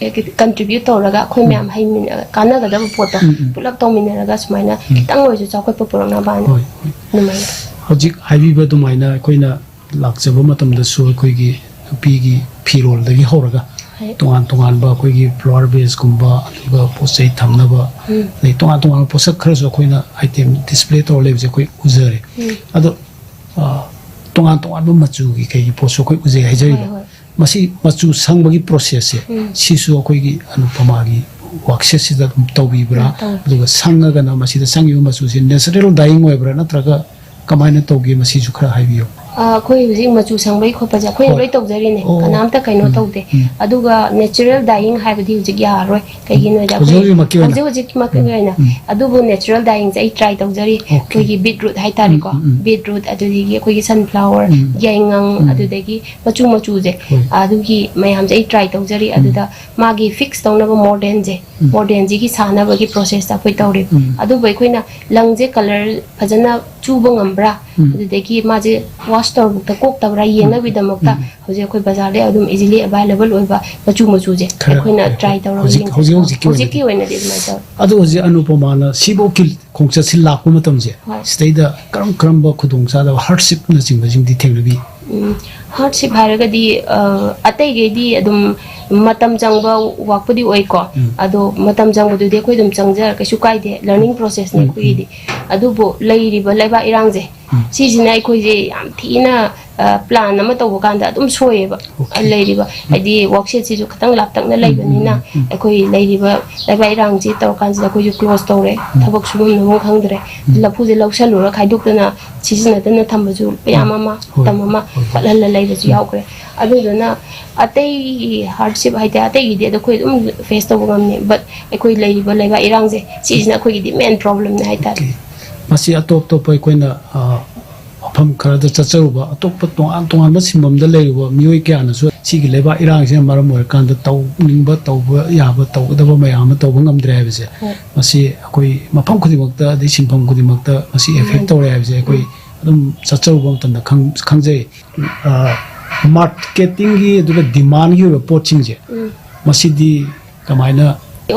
contribute ꯇꯧꯔꯒ ꯑꯩꯈꯣꯏ ꯎꯝ꯫ ꯃꯌꯥꯝ ꯍꯩꯃꯤꯟꯅ-, ꯀꯥꯟꯅꯒꯗꯕ ꯄꯣꯠꯇꯣ ꯎꯝ, ꯎꯝ꯫ ꯄꯨꯂꯞ ꯇꯧꯃꯤꯟꯅꯔꯒ ꯁꯨꯃꯥꯏꯅ ꯎꯝ꯫ ꯈꯤꯇꯪ ꯑꯣꯏꯔꯁꯨ ꯆꯥꯎꯈꯠꯄ ꯄꯨꯔꯛꯅꯕ ꯍꯥꯏꯅ ꯍꯣꯏ, ꯍꯣꯏ꯫ ꯑꯗꯨꯃꯥꯏꯅ꯫ ꯍꯧꯖꯤꯛ ꯍꯥꯏꯕꯤꯕ ꯑꯗꯨꯃꯥꯏꯅ ꯑꯩꯈꯣꯏꯅ ꯂꯥꯛꯆꯕ ꯃꯇꯝꯗꯁꯨ ꯑꯩꯈꯣꯏꯒꯤ ꯅꯨꯄꯤꯒꯤ ꯐꯤꯔꯣꯜꯗꯒꯤ ꯍꯧꯔꯒ ꯍꯣꯏ꯫ ꯇꯣꯉꯥꯟ ꯇꯣꯉꯥꯟꯕ ꯑꯩꯈꯣꯏꯒꯤ flower vaseꯀꯨꯝꯕ, ꯑꯗꯨꯒ ꯄꯣꯠ ꯆꯩ ꯊꯝꯅꯕ, ꯎꯝ꯫ ꯑꯗꯩ ꯇꯣꯉꯥꯟ ꯇꯣꯉꯥꯟꯕ ꯄꯣꯠꯁꯛ ꯈꯔꯁꯨ ꯑꯩꯈꯣꯏꯅ item display ꯇꯧꯔ ꯂꯩꯕꯁꯦ ꯑꯩꯈꯣꯏ ꯎꯖꯔꯦ꯫ ꯎꯝ꯫ ꯑꯗꯣ, ꯑ, ꯇꯣꯉꯥꯟ ꯇꯣꯉꯥꯟꯕ ꯃꯆꯨꯒꯤ ꯀꯩꯒꯤ ꯄꯣꯠꯁꯨ ꯑꯩꯈꯣꯏ ꯎꯖꯩ ꯍꯥꯏꯖꯔꯤꯕ꯫ ꯍꯣꯏ, ꯍꯣꯏ꯫ ꯃꯁꯤ ꯃꯆꯨ ꯁꯪꯕꯒꯤ processꯁꯦ, ꯎꯝ꯫ ꯁꯤꯁꯨ ꯑꯩꯈꯣꯏꯒꯤ ꯑꯅꯨꯄꯃꯥꯒꯤ workshopꯁꯤꯗ ꯑꯗꯨꯝ ꯇꯧꯕꯤꯕ꯭ꯔꯥ? ꯎꯝ, ꯇꯧꯋꯤ꯫ ꯑꯗꯨꯒ ꯁꯪꯉꯒꯅ ꯃꯁꯤꯗ ꯆꯪꯉꯤꯕ ꯃꯆꯨꯁꯦ natural dyeing ꯑꯣꯏꯕ꯭ꯔꯥ, ꯅꯠꯇ꯭ꯔꯒ ꯀꯃꯥꯏꯅ ꯇꯧꯒꯦ? ꯃꯁꯤꯁꯨ ꯈꯔ ꯍꯥꯏꯕꯤꯌꯨ꯫ ꯑ, ꯑꯩꯈꯣꯏ ꯍꯧꯖꯤꯛ ꯃꯆꯨ ꯁꯪꯕꯒꯤ ꯈꯣꯠꯄꯁꯦ ꯑꯩꯈꯣꯏꯅ ꯍꯣꯏ꯫ ꯂꯣꯏ ꯇꯧꯖꯔꯤꯅꯦ꯫ ꯑꯣ꯫ ꯀꯅꯥꯝꯇ ꯀꯩꯅꯣ ꯎꯝ, ꯇꯧꯗꯦ꯫ ꯎꯝ꯫ ꯑꯗꯨꯒ natural dyeing ꯍꯥꯏꯕꯗꯤ ꯍꯧꯖꯤꯛ ꯌꯥꯔꯔꯣꯏ꯫ ꯀꯩꯒꯤꯅꯣꯗ ꯍꯧꯖꯤꯛ ꯑꯩꯈꯣꯏ ꯍꯧꯖꯤꯛꯃꯛꯀꯤ ꯑꯣꯏꯅ꯫ ꯍꯧꯖꯤꯛ ꯍꯧꯖꯤꯛꯃꯛꯀꯤ ꯎꯝ, ꯑꯣꯏꯅ꯫ ꯎꯝ꯫ ꯑꯗꯨꯕꯨ natural dyeingꯁꯦ ꯑꯩ try ꯇꯧꯖꯔꯤ꯫ Okay꯫ ꯑꯩꯈꯣꯏꯒꯤ beetroot ꯍꯥꯏꯇꯥꯔꯦꯀꯣ꯫ ꯎꯝ, ꯎꯝ, ꯎꯝ꯫ Beetroot, ꯑꯗꯨꯗꯒꯤ ꯑꯩꯈꯣꯏꯒꯤ sunflower, ꯎꯝ꯫ ꯌꯥꯏꯉꯪ, ꯎꯝ꯫ ꯑꯗꯨꯗꯒꯤ ꯃꯆꯨ ꯃꯆꯨꯁꯦ꯫ ꯍꯣꯏ꯫ ꯑꯗꯨꯒꯤ ꯃꯌꯥꯝꯁꯦ ꯑꯩ try ꯇꯧꯖꯔꯤ꯫ ꯎꯝ꯫ ꯑꯗꯨꯗ ꯃꯥꯒꯤ fix ꯇꯧꯅꯕ ꯃꯣꯔꯗꯦꯟꯁꯦ, ꯎꯝ꯫ ꯃꯣꯔꯗꯦꯟꯁꯤꯒꯤ ꯁꯥꯅꯕꯒꯤ processꯇ ꯑꯩꯈꯣꯏ ꯇꯧꯔꯤꯕ꯫ ꯎꯝ꯫ ꯑꯗꯨꯕꯨ ꯑꯩꯈꯣꯏꯅ ꯂꯪꯁꯦ colour ꯐꯖꯅ ꯆꯨꯕ ꯉꯝꯕ꯭ꯔꯥ? ꯎꯝ꯫ ꯑꯗꯨꯗꯒꯤ ꯃꯥꯁꯦ wash ꯇꯧꯔꯕꯨꯛꯇ ꯀꯣꯛꯇꯕ꯭ꯔꯥ ꯎꯝ꯫ ꯌꯦꯡꯅꯕꯒꯤꯗꯃꯛꯇ ꯎꯝ꯫ ꯍꯧꯖꯤꯛ ꯑꯩꯈꯣꯏ ꯕꯖꯥꯔꯗ ꯑꯗꯨꯝ easily available ꯑꯣꯏꯕ ꯃꯆꯨ ꯃꯆꯨꯁꯦ ꯈꯔ ꯑꯩꯈꯣꯏꯅ ꯍꯣꯏ, try ꯍꯣꯏ꯫ ꯇꯧꯔꯒ ꯍꯧꯖꯤꯛ, ꯌꯦꯡꯖꯩ꯫ ꯍꯧꯖꯤꯛ ꯍꯧꯖꯤꯛꯀꯤ ꯍꯧꯖꯤꯛꯀꯤ ꯑꯣꯏꯅꯗꯤ꯫ ꯑꯣꯏꯅꯗꯤ ꯑꯗꯨꯃꯥꯏꯅ ꯇꯧꯋꯤ꯫ ꯑꯗꯣ ꯍꯧꯖꯤꯛ ꯑꯅꯨꯄꯃꯥꯅ ꯁꯤꯐꯧꯒꯤ ꯈꯣꯡꯆꯠꯁꯤ ꯂꯥꯛꯄ ꯃꯇꯝꯁꯦ, ꯍꯣꯏ꯫ ꯁꯤꯗꯩꯗ ꯀꯔꯝ ꯀꯔꯝꯕ ꯈꯨꯗꯣꯡꯆꯥꯗꯕ, hardshipꯅꯆꯤꯡꯕꯁꯤꯡꯗꯤ ꯊꯦꯡꯅꯕꯤ? ꯎꯝ, hardship ꯍꯥꯏꯔꯒꯗꯤ, ꯑ, ꯑꯇꯩꯈꯩꯗꯤ ꯑꯗꯨꯝ ꯃꯇꯝ ꯆꯪꯕ workꯄꯨꯗꯤ ꯑꯣꯏꯀꯣ꯫ ꯎꯝ꯫ ꯑꯗꯣ ꯃꯇꯝ ꯆꯪꯕꯗꯨꯗꯤ ꯑꯩꯈꯣꯏ ꯑꯗꯨꯝ ꯆꯪꯖꯔ ꯀꯩꯁꯨ ꯀꯥꯏꯗꯦ, learning processꯅꯦ ꯎꯝ, ꯎꯝ꯫ ꯑꯩꯈꯣꯏꯒꯤꯗꯤ꯫ ꯑꯗꯨꯕꯨ ꯂꯩꯔꯤꯕ ꯂꯩꯕꯥꯛ ꯏꯔꯥꯡꯁꯦ, ꯎꯝ꯫ ꯁꯤꯁꯤꯅ ꯑꯩꯈꯣꯏꯁꯦ ꯌꯥꯝ ꯊꯤꯅ, ꯑ, plan ꯑꯃ ꯇꯧꯕ ꯀꯥꯟꯗ ꯑꯗꯨꯝ ꯁꯣꯏꯌꯦꯕ꯫ Okay꯫ ꯂꯩꯔꯤꯕ, ꯍꯥꯏꯗꯤ workshopꯁꯤꯁꯨ ꯈꯤꯇꯪ ꯂꯥꯞꯇꯛꯅ ꯎꯝ, ꯎꯝ, ꯂꯩꯕꯅꯤꯅ ꯎꯝ, ꯎꯝ꯫ ꯑꯩꯈꯣꯏ ꯂꯩꯔꯤꯕ ꯂꯩꯕꯥꯛ ꯏꯔꯥꯡꯁꯤ ꯇꯧꯔꯀꯥꯟꯁꯤꯗ ꯑꯩꯈꯣꯏꯁꯨ close ꯇꯧꯔꯦ, ꯎꯝ꯫ ꯊꯕꯛ ꯁꯨꯐꯝ ꯅꯣꯝꯐꯝ ꯈꯪꯗ꯭ꯔꯦ꯫ ꯎꯝ꯫ ꯂꯐꯨꯁꯦ ꯂꯧꯁꯜꯂꯨꯔ ꯈꯥꯏꯗꯣꯛꯇꯅ ꯁꯤꯖꯤꯟꯅꯗꯅ ꯊꯝꯕꯁꯨ ꯃꯌꯥꯝ ꯎꯝ꯫ ꯑꯃ, ꯍꯣꯏ꯫ ꯃꯇꯝ ꯑꯃ ꯍꯣꯏ, ꯍꯣꯏ꯫ ꯄꯠꯍꯜꯂ ꯂꯩꯕꯁꯨ ꯎꯝ꯫ ꯌꯥꯎꯈ꯭ꯔꯦ꯫ ꯑꯗꯨꯗꯨꯅ ꯑꯇꯩꯒꯤ hardship ꯍꯥꯏꯗꯤ ꯑꯇꯩꯒꯤꯗꯤ ꯑꯗꯣ ꯑꯩꯈꯣꯏ ꯑꯗꯨꯝ face ꯇꯧꯕ ꯉꯝꯃꯤ, but ꯑꯩꯈꯣꯏ ꯂꯩꯔꯤꯕ ꯂꯩꯕꯥꯛ ꯏꯔꯥꯡꯁꯦ ꯁꯤꯁꯤꯅ ꯑꯩꯈꯣꯏꯒꯤꯗꯤ main problemꯅꯦ ꯍꯥꯏꯇꯥꯔꯦ꯫ Okay꯫ ꯃꯁꯤ ꯑꯇꯣꯞ ꯑꯇꯣꯞꯄ ꯑꯩꯈꯣꯏꯅ, ꯑ, ꯃꯐꯝ ꯈꯔꯗ ꯆꯠꯆꯔꯨꯕ, ꯑꯇꯣꯞꯄ ꯇꯣꯉꯥꯟ ꯇꯣꯉꯥꯟꯕ ꯁꯤꯟꯐꯝꯗ ꯂꯩꯔꯨꯕ ꯃꯤꯑꯣꯏ ꯀꯌꯥꯅꯁꯨ ꯁꯤꯒꯤ ꯂꯩꯕꯥꯛ ꯏꯔꯥꯡꯁꯤꯅ ꯃꯔꯝ ꯑꯣꯏꯔꯀꯥꯟꯗ ꯇꯧꯅꯤꯡꯕ, ꯇꯧꯕ ꯌꯥꯕ, ꯇꯧꯒꯗꯕ ꯃꯌꯥꯝ ꯑꯃ ꯇꯧꯕ ꯉꯝꯗ꯭ꯔꯦ ꯍꯥꯏꯕꯁꯦ, ꯍꯣꯏ꯫ ꯃꯁꯤ ꯑꯩꯈꯣꯏ ꯃꯐꯝ ꯈꯨꯗꯤꯡꯃꯛꯇ, ꯑꯗꯩ ꯁꯤꯟꯐꯝ ꯈꯨꯗꯤꯡꯃꯛꯇ ꯃꯁꯤ effect ꯎꯝ꯫ ꯇꯧꯔꯦ ꯍꯥꯏꯕꯁꯦ ꯑꯩꯈꯣꯏ ꯎꯝ꯫ ꯑꯗꯨꯝ ꯆꯠꯆꯔꯨꯕ ꯃꯇꯝꯗ ꯈꯪ-, ꯈꯪꯖꯩ꯫ ꯑ, marketingꯒꯤ ꯑꯗꯨꯒ demandꯒꯤ ꯑꯣꯏꯕ ꯄꯣꯠꯁꯤꯡꯁꯦ, ꯎꯝ꯫ ꯃꯁꯤꯗꯤ ꯀꯃꯥꯏꯅ?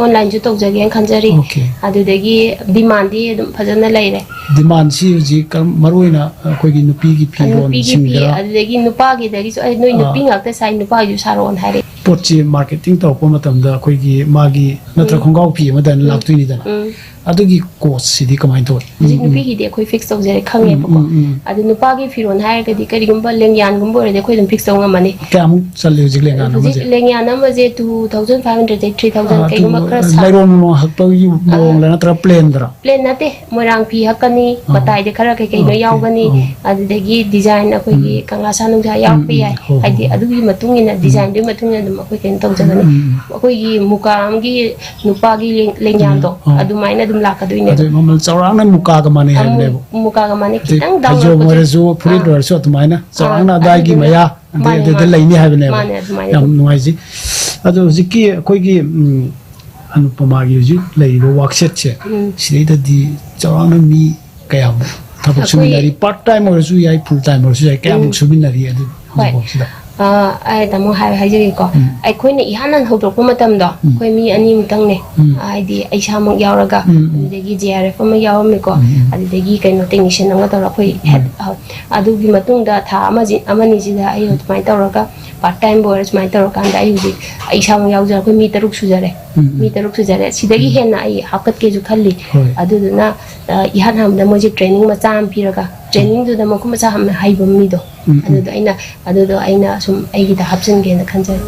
Onlineꯁꯨ ꯇꯧꯖꯒꯦꯅ ꯈꯟꯖꯔꯤ꯫ Okay꯫ ꯑꯗꯨꯗꯒꯤ demandꯗꯤ ꯑꯗꯨꯝ ꯐꯖꯅ ꯂꯩꯔꯦ꯫ Demandꯁꯤ ꯍꯧꯖꯤꯛ ꯀꯔꯝ-, ꯃꯔꯨꯑꯣꯏꯅ ꯑꯩꯈꯣꯏꯒꯤ ꯅꯨꯄꯤꯒꯤ ꯅꯨꯄꯤꯒꯤ ꯐꯤ, ꯐꯤꯔꯣꯟꯁꯤꯡꯗꯔ? ꯑꯗꯨꯗꯒꯤ ꯅꯨꯄꯥꯒꯤꯗꯒꯤꯁꯨ, "ꯑꯩ ꯅꯣꯏ ꯑꯥ꯫ ꯅꯨꯄꯤ ꯉꯥꯛꯇ ꯁꯥꯏ, ꯅꯨꯄꯥꯒꯤꯁꯨ ꯁꯥꯔꯛꯑꯣꯅ" ꯍꯥꯏꯔꯛꯑꯦ꯫ ꯄꯣꯠꯁꯤ marketing ꯇꯧꯔꯛꯄ ꯃꯇꯝꯗ ꯑꯩꯈꯣꯏꯒꯤ ꯃꯥꯒꯤ ꯅꯠꯇ꯭ꯔ ꯎꯝ꯫ ꯈꯣꯡꯒ꯭ꯔꯥꯎ ꯐꯤ ꯑꯃꯗ ꯎꯝ꯫ ꯂꯥꯛꯇꯣꯏꯅꯤꯗꯅ꯫ ꯎꯝ꯫ ꯑꯗꯨꯒꯤ ꯀꯣꯁꯁꯤꯗꯤ ꯀꯃꯥꯏꯅ ꯇꯧꯋꯤ? ꯍꯧꯖꯤꯛ ꯎꯝ, ꯎꯝ꯫ ꯅꯨꯄꯤꯒꯤꯗꯤ ꯑꯩꯈꯣꯏ ꯐꯤꯛꯁ ꯇꯧꯖꯔꯦ, ꯈꯪꯉꯦꯕꯀꯣ꯫ ꯎꯝ, ꯎꯝ, ꯎꯝ꯫ ꯑꯗꯨ ꯅꯨꯄꯥꯒꯤ ꯐꯤꯔꯣꯜ ꯍꯥꯏꯔꯒꯗꯤ ꯀꯔꯤꯒꯨꯝꯕ ꯂꯦꯡꯌꯥꯟꯒꯨꯝꯕ ꯑꯣꯏꯔꯗꯤ ꯑꯩꯈꯣꯏ ꯑꯗꯨꯝ ꯐꯤꯛꯁ ꯇꯧ ꯉꯝꯃꯅꯤ꯫ ꯀꯌꯥꯃꯨꯛ ꯆꯠꯂꯤ ꯍꯧꯖꯤꯛ ꯂꯦꯡꯌꯥꯟ ꯍꯧꯖꯤꯛ ꯑꯃꯁꯦ? ꯂꯦꯡꯌꯥꯟ ꯑꯃꯁꯦ two thousand five hundred ꯗꯩ three thousand, ꯑꯥ, ꯑꯗꯨ ꯀꯩꯒꯨꯝꯕ ꯈꯔ ꯁꯥ-, ꯂꯩꯔꯣꯡ ꯅꯨꯡꯂꯣꯡ ꯍꯛꯄꯒꯤ ꯑꯥ꯫ ꯃꯑꯣꯡꯗ ꯅꯠꯇ꯭ꯔꯒ ꯄ꯭ꯂꯦꯟꯗꯔ? ꯄ꯭ꯂꯦꯟ ꯅꯠꯇꯦ, ꯃꯣꯏꯔꯥꯡ ꯐꯤ ꯍꯛꯀꯅꯤ, ꯑꯥ, ꯃꯇꯥꯏꯗ ꯈꯔ ꯀꯩ ꯀꯩꯅꯣ ꯑꯣꯀꯦ꯫ ꯌꯥꯎꯒꯅꯤ, ꯑꯣ꯫ ꯑꯗꯨꯗꯒꯤ ꯗꯤꯖꯥꯏꯟ ꯑꯩꯈꯣꯏꯒꯤ ꯎꯝ꯫ ꯀꯪꯂꯥ ꯁꯥ ꯅꯨꯡꯁꯥ ꯎꯝ, ꯌꯥꯎꯔꯛꯄ ꯎꯝ꯫ ꯌꯥꯏ꯫ ꯍꯣ, ꯍꯣ, ꯍꯥꯏꯗꯤ ꯍꯣ꯫ ꯑꯗꯨꯒꯤ ꯃꯇꯨꯡ ꯏꯟꯅ ꯎꯝ꯫ ꯗꯤꯖꯥꯏꯟꯗꯨꯒꯤ ꯃꯇꯨꯡ ꯏꯟꯅ ꯑꯗꯨꯝ ꯑꯩꯈꯣꯏ ꯀꯩꯅꯣ ꯇꯧꯖꯒꯅꯤ꯫ ꯎꯝ, ꯎꯝ꯫ ꯑꯩꯈꯣꯏꯒꯤ ꯃꯨꯀꯥ ꯑꯃꯒꯤ ꯅꯨꯄꯥꯒꯤ ꯂꯦꯡ-, ꯂꯦꯡꯌꯥꯟꯗꯣ, ꯑꯥ꯫ ꯑꯗꯨꯃꯥꯏꯅ ꯑꯗꯨꯝ ꯂꯥꯛꯀꯗꯣꯏꯅꯦꯕ꯫ ꯑꯗꯨ ꯃꯃꯜ ꯆꯥꯎꯔꯥꯛꯅ ꯃꯨꯀꯥꯒ ꯃꯥꯟꯅꯩ ꯑꯃꯨꯛ ꯍꯥꯏꯕꯅꯦꯕ꯫ ꯃꯨꯀꯥꯒ ꯃꯥꯟꯅꯩ, ꯑꯗꯩ ꯈꯤꯇꯪ ꯗꯥꯎꯟ ꯐꯩꯖꯣꯝ ꯑꯣꯏꯔꯛꯄꯁꯨ꯫ ꯑꯣꯏꯔꯁꯨ, ꯐꯨꯔꯤꯠ ꯑꯥ꯫ ꯑꯣꯏꯔꯁꯨ ꯑꯗꯨꯃꯥꯏꯅ ꯆꯥꯎꯔꯥꯛꯅ ꯑꯥ, ꯑꯗꯥꯏꯒꯤ ꯑꯗꯨꯗꯨꯅ ꯃꯌꯥ, ꯑꯗꯩ ꯃꯥꯅꯦ, ꯑꯗꯨꯗ ꯃꯥꯅꯦ꯫ ꯂꯩꯅꯤ ꯍꯥꯏꯕꯅꯦꯕ꯫ ꯃꯥꯅꯦ, ꯑꯗꯨꯃꯥꯏꯅ ꯌꯥꯝ ꯑꯗꯨꯝ꯫ ꯅꯨꯡꯉꯥꯏꯖꯩ꯫ ꯑꯗꯣ ꯍꯧꯖꯤꯛꯀꯤ ꯑꯩꯈꯣꯏꯒꯤ, ꯎꯝ, ꯑꯅꯨꯄꯃꯥꯒꯤ ꯍꯧꯖꯤꯛ ꯂꯩꯔꯤꯕ ꯋꯥꯛꯁꯦꯠꯁꯦ, ꯎꯝ꯫ ꯁꯤꯗꯩꯗꯗꯤ ꯆꯥꯎꯔꯥꯛꯅ ꯃꯤ ꯀꯌꯥꯃꯨꯛ ꯊꯕꯛ ꯑꯩꯈꯣꯏ ꯁꯨꯃꯤꯟꯅꯔꯤ? ꯄꯥꯔꯠ ꯇꯥꯏꯝ ꯑꯣꯏꯔꯁꯨ ꯌꯥꯏ, ꯐꯨꯜ ꯇꯥꯏꯝ ꯑꯣꯏꯔꯁꯨ ꯌꯥꯏ, ꯀꯌꯥꯃꯨꯛ ꯎꯝ꯫ ꯁꯨꯃꯤꯟꯅꯔꯤ ꯑꯗꯨ ꯍꯣꯏ꯫ ꯍꯧꯖꯤꯛꯐꯥꯎꯁꯤꯗ? ꯑꯥ, ꯑꯩ ꯇꯥꯃꯣ ꯍꯥꯏ-, ꯍꯥꯏꯖꯒꯦꯀꯣ꯫ ꯎꯝ꯫ ꯑꯩꯈꯣꯏꯅ ꯏꯍꯥꯟ ꯍꯥꯟꯅ ꯍꯧꯗꯣꯔꯛꯄ ꯃꯇꯝꯗꯣ, ꯎꯝ꯫ ꯑꯩꯈꯣꯏ ꯃꯤ ꯑꯅꯤꯃꯨꯛꯇꯪꯅꯦ꯫ ꯎꯝ꯫ ꯍꯥꯏꯗꯤ ꯑꯩ ꯏꯁꯥꯃꯛ ꯌꯥꯎꯔꯒ, ꯎꯝ, ꯎꯝ꯫ ꯑꯗꯨꯗꯒꯤ J R F ꯑꯃ ꯌꯥꯎꯔꯝꯃꯤꯀꯣ, ꯎꯝ, ꯎꯝ꯫ ꯑꯗꯨꯗꯒꯤ ꯀꯩꯅꯣ ꯇꯦꯛꯅꯤꯁꯤꯌꯟ ꯑꯃꯒ ꯇꯧꯔꯒ ꯑꯩꯈꯣꯏ ꯎꯝ, ꯍꯦꯠ-, ꯎꯝ꯫ ꯑ-, ꯑꯗꯨꯒꯤ ꯃꯇꯨꯡꯗ ꯊꯥ ꯑꯃꯁꯤ, ꯑꯃꯅꯤꯁꯤꯗ ꯑꯩ ꯑꯗꯨꯃꯥꯏꯅ ꯇꯧꯔꯒ ꯄꯥꯔꯠ ꯇꯥꯏꯝꯕꯨ ꯑꯣꯏꯔꯁꯨ ꯁꯨꯃꯥꯏꯅ ꯇꯧꯔꯀꯥꯟꯗ ꯑꯩ ꯍꯧꯖꯤꯛ ꯑꯩ ꯏꯁꯥꯃꯛ ꯌꯥꯎꯖꯔꯒ ꯑꯩꯈꯣꯏ ꯃꯤ ꯇꯔꯨꯛ ꯁꯨꯖꯔꯦ꯫ ꯎꯝ, ꯎꯝ꯫ ꯃꯤ ꯇꯔꯨꯛ ꯁꯨꯖꯔꯦ꯫ ꯁꯤꯗꯒꯤ ꯎꯝ꯫ ꯍꯦꯟꯅ ꯑꯩ ꯍꯥꯞꯀꯠꯀꯦꯁꯨ ꯈꯜꯂꯤ꯫ ꯍꯣꯏ꯫ ꯑꯗꯨꯗꯨꯅ, ꯑ, ꯏꯍꯥꯟ ꯍꯥꯟꯕꯗ ꯃꯣꯏꯁꯦ ꯇ꯭ꯔꯦꯅꯤꯡ ꯃꯆꯥ ꯑꯃ ꯄꯤꯔꯒ, ꯇ꯭ꯔꯦꯅꯤꯡꯗꯨꯗ ꯃꯈꯨꯠ ꯃꯁꯥ ꯌꯥꯝꯅ ꯍꯩꯕ ꯃꯤꯗꯣ, ꯎꯝ, ꯎꯝ꯫ ꯑꯗꯨꯗꯣ ꯑꯩꯅ, ꯑꯗꯨꯗꯣ ꯑꯩꯅ ꯁꯨꯝ ꯑꯩꯒꯤꯗ ꯍꯥꯞꯆꯤꯟꯒꯦꯅ ꯈꯟꯖꯔꯦ꯫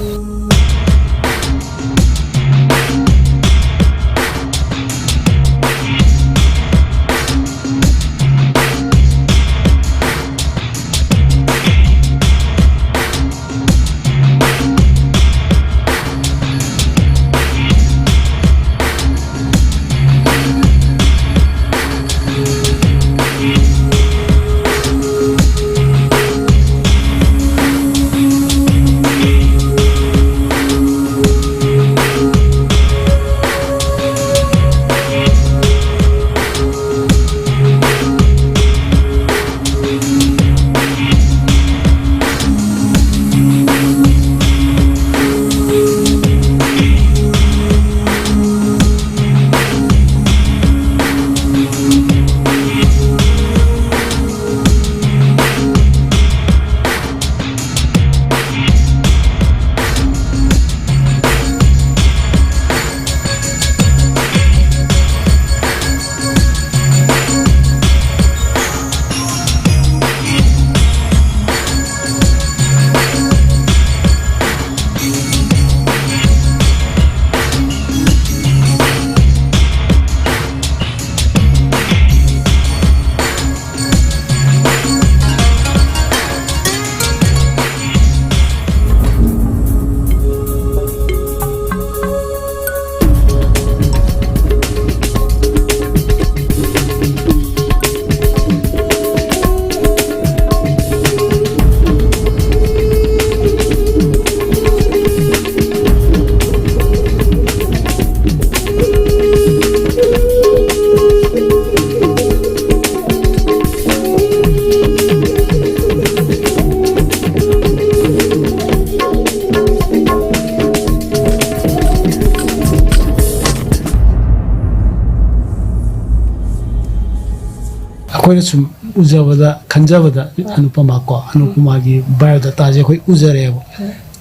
ꯁꯨꯝ ꯎꯖꯕꯗ, ꯈꯟꯖꯕꯗ, ꯑꯅꯨꯄꯃꯥ ꯀꯣ, ꯑꯅꯨꯄꯃꯥꯒꯤ ꯕꯥꯏꯑꯣꯗꯥꯇꯥꯁꯦ ꯑꯩꯈꯣꯏ ꯎꯖꯔꯦꯕ꯫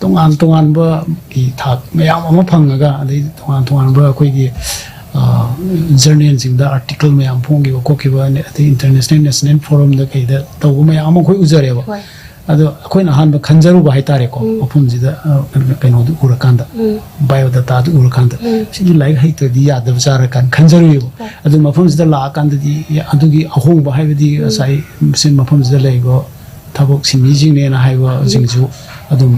ꯇꯣꯉꯥꯟ ꯇꯣꯉꯥꯟꯕꯒꯤ ꯊꯥꯛ ꯃꯌꯥꯝ ꯑꯃ ꯐꯪꯉꯒ, ꯑꯗꯩ ꯇꯣꯉꯥꯟ ꯇꯣꯉꯥꯟꯕ ꯑꯩꯈꯣꯏꯒꯤ, ꯑ, ꯖꯔꯅꯦꯜꯁꯤꯡꯗ ꯑꯥꯔꯇꯤꯀꯜ ꯃꯌꯥꯝ ꯐꯣꯡꯈꯤꯕ ꯈꯣꯠꯈꯤꯕ, ꯑꯗꯩ ꯏꯟꯇꯔꯅꯦꯁꯅꯦꯜ, ꯅꯦꯁꯅꯦꯜ ꯐꯣꯔꯝꯗ ꯀꯩꯗ ꯇꯧꯕ ꯃꯌꯥꯝ ꯑꯃ ꯑꯩꯈꯣꯏ ꯎꯖꯔꯦꯕ꯫ ꯍꯣꯏ꯫ ꯑꯗꯣ ꯑꯩꯈꯣꯏꯅ ꯑꯍꯥꯟꯕ ꯈꯟꯖꯔꯨꯕ ꯍꯥꯏꯇꯥꯔꯦꯀꯣ, ꯎꯝ꯫ ꯃꯐꯝꯁꯤꯗ, ꯑ, ꯀꯩꯅꯣꯗꯨ ꯎꯔꯀꯥꯟꯗ, ꯎꯝ꯫ ꯕꯥꯏꯑꯣꯗꯥꯇꯥꯗꯨ ꯎꯔꯀꯥꯟꯗ, ꯎꯝ꯫ "ꯁꯤꯗꯤ ꯂꯥꯏꯔꯤꯛ ꯍꯩꯇ꯭ꯔꯗꯤ ꯌꯥꯗꯕ ꯖꯥꯠꯔ?" ꯀꯥꯏꯅ ꯈꯟꯖꯔꯨꯏꯕ꯫ ꯍꯣꯏ꯫ ꯑꯗꯨ ꯃꯐꯝꯁꯤꯗ ꯂꯥꯛꯑꯀꯥꯟꯗꯗꯤ ꯑꯗꯨꯒꯤ ꯑꯍꯣꯡꯕ ꯍꯥꯏꯕꯗꯤ ꯎꯝ꯫ ꯉꯁꯥꯏ ꯁꯤ ꯃꯐꯝꯁꯤꯗ ꯂꯩꯔꯤꯕ ꯊꯕꯛ ꯁꯤꯟꯃꯤꯁꯤꯡꯅꯦꯅ ꯍꯥꯏꯕꯁꯤꯡꯁꯨ ꯑꯗꯨꯝ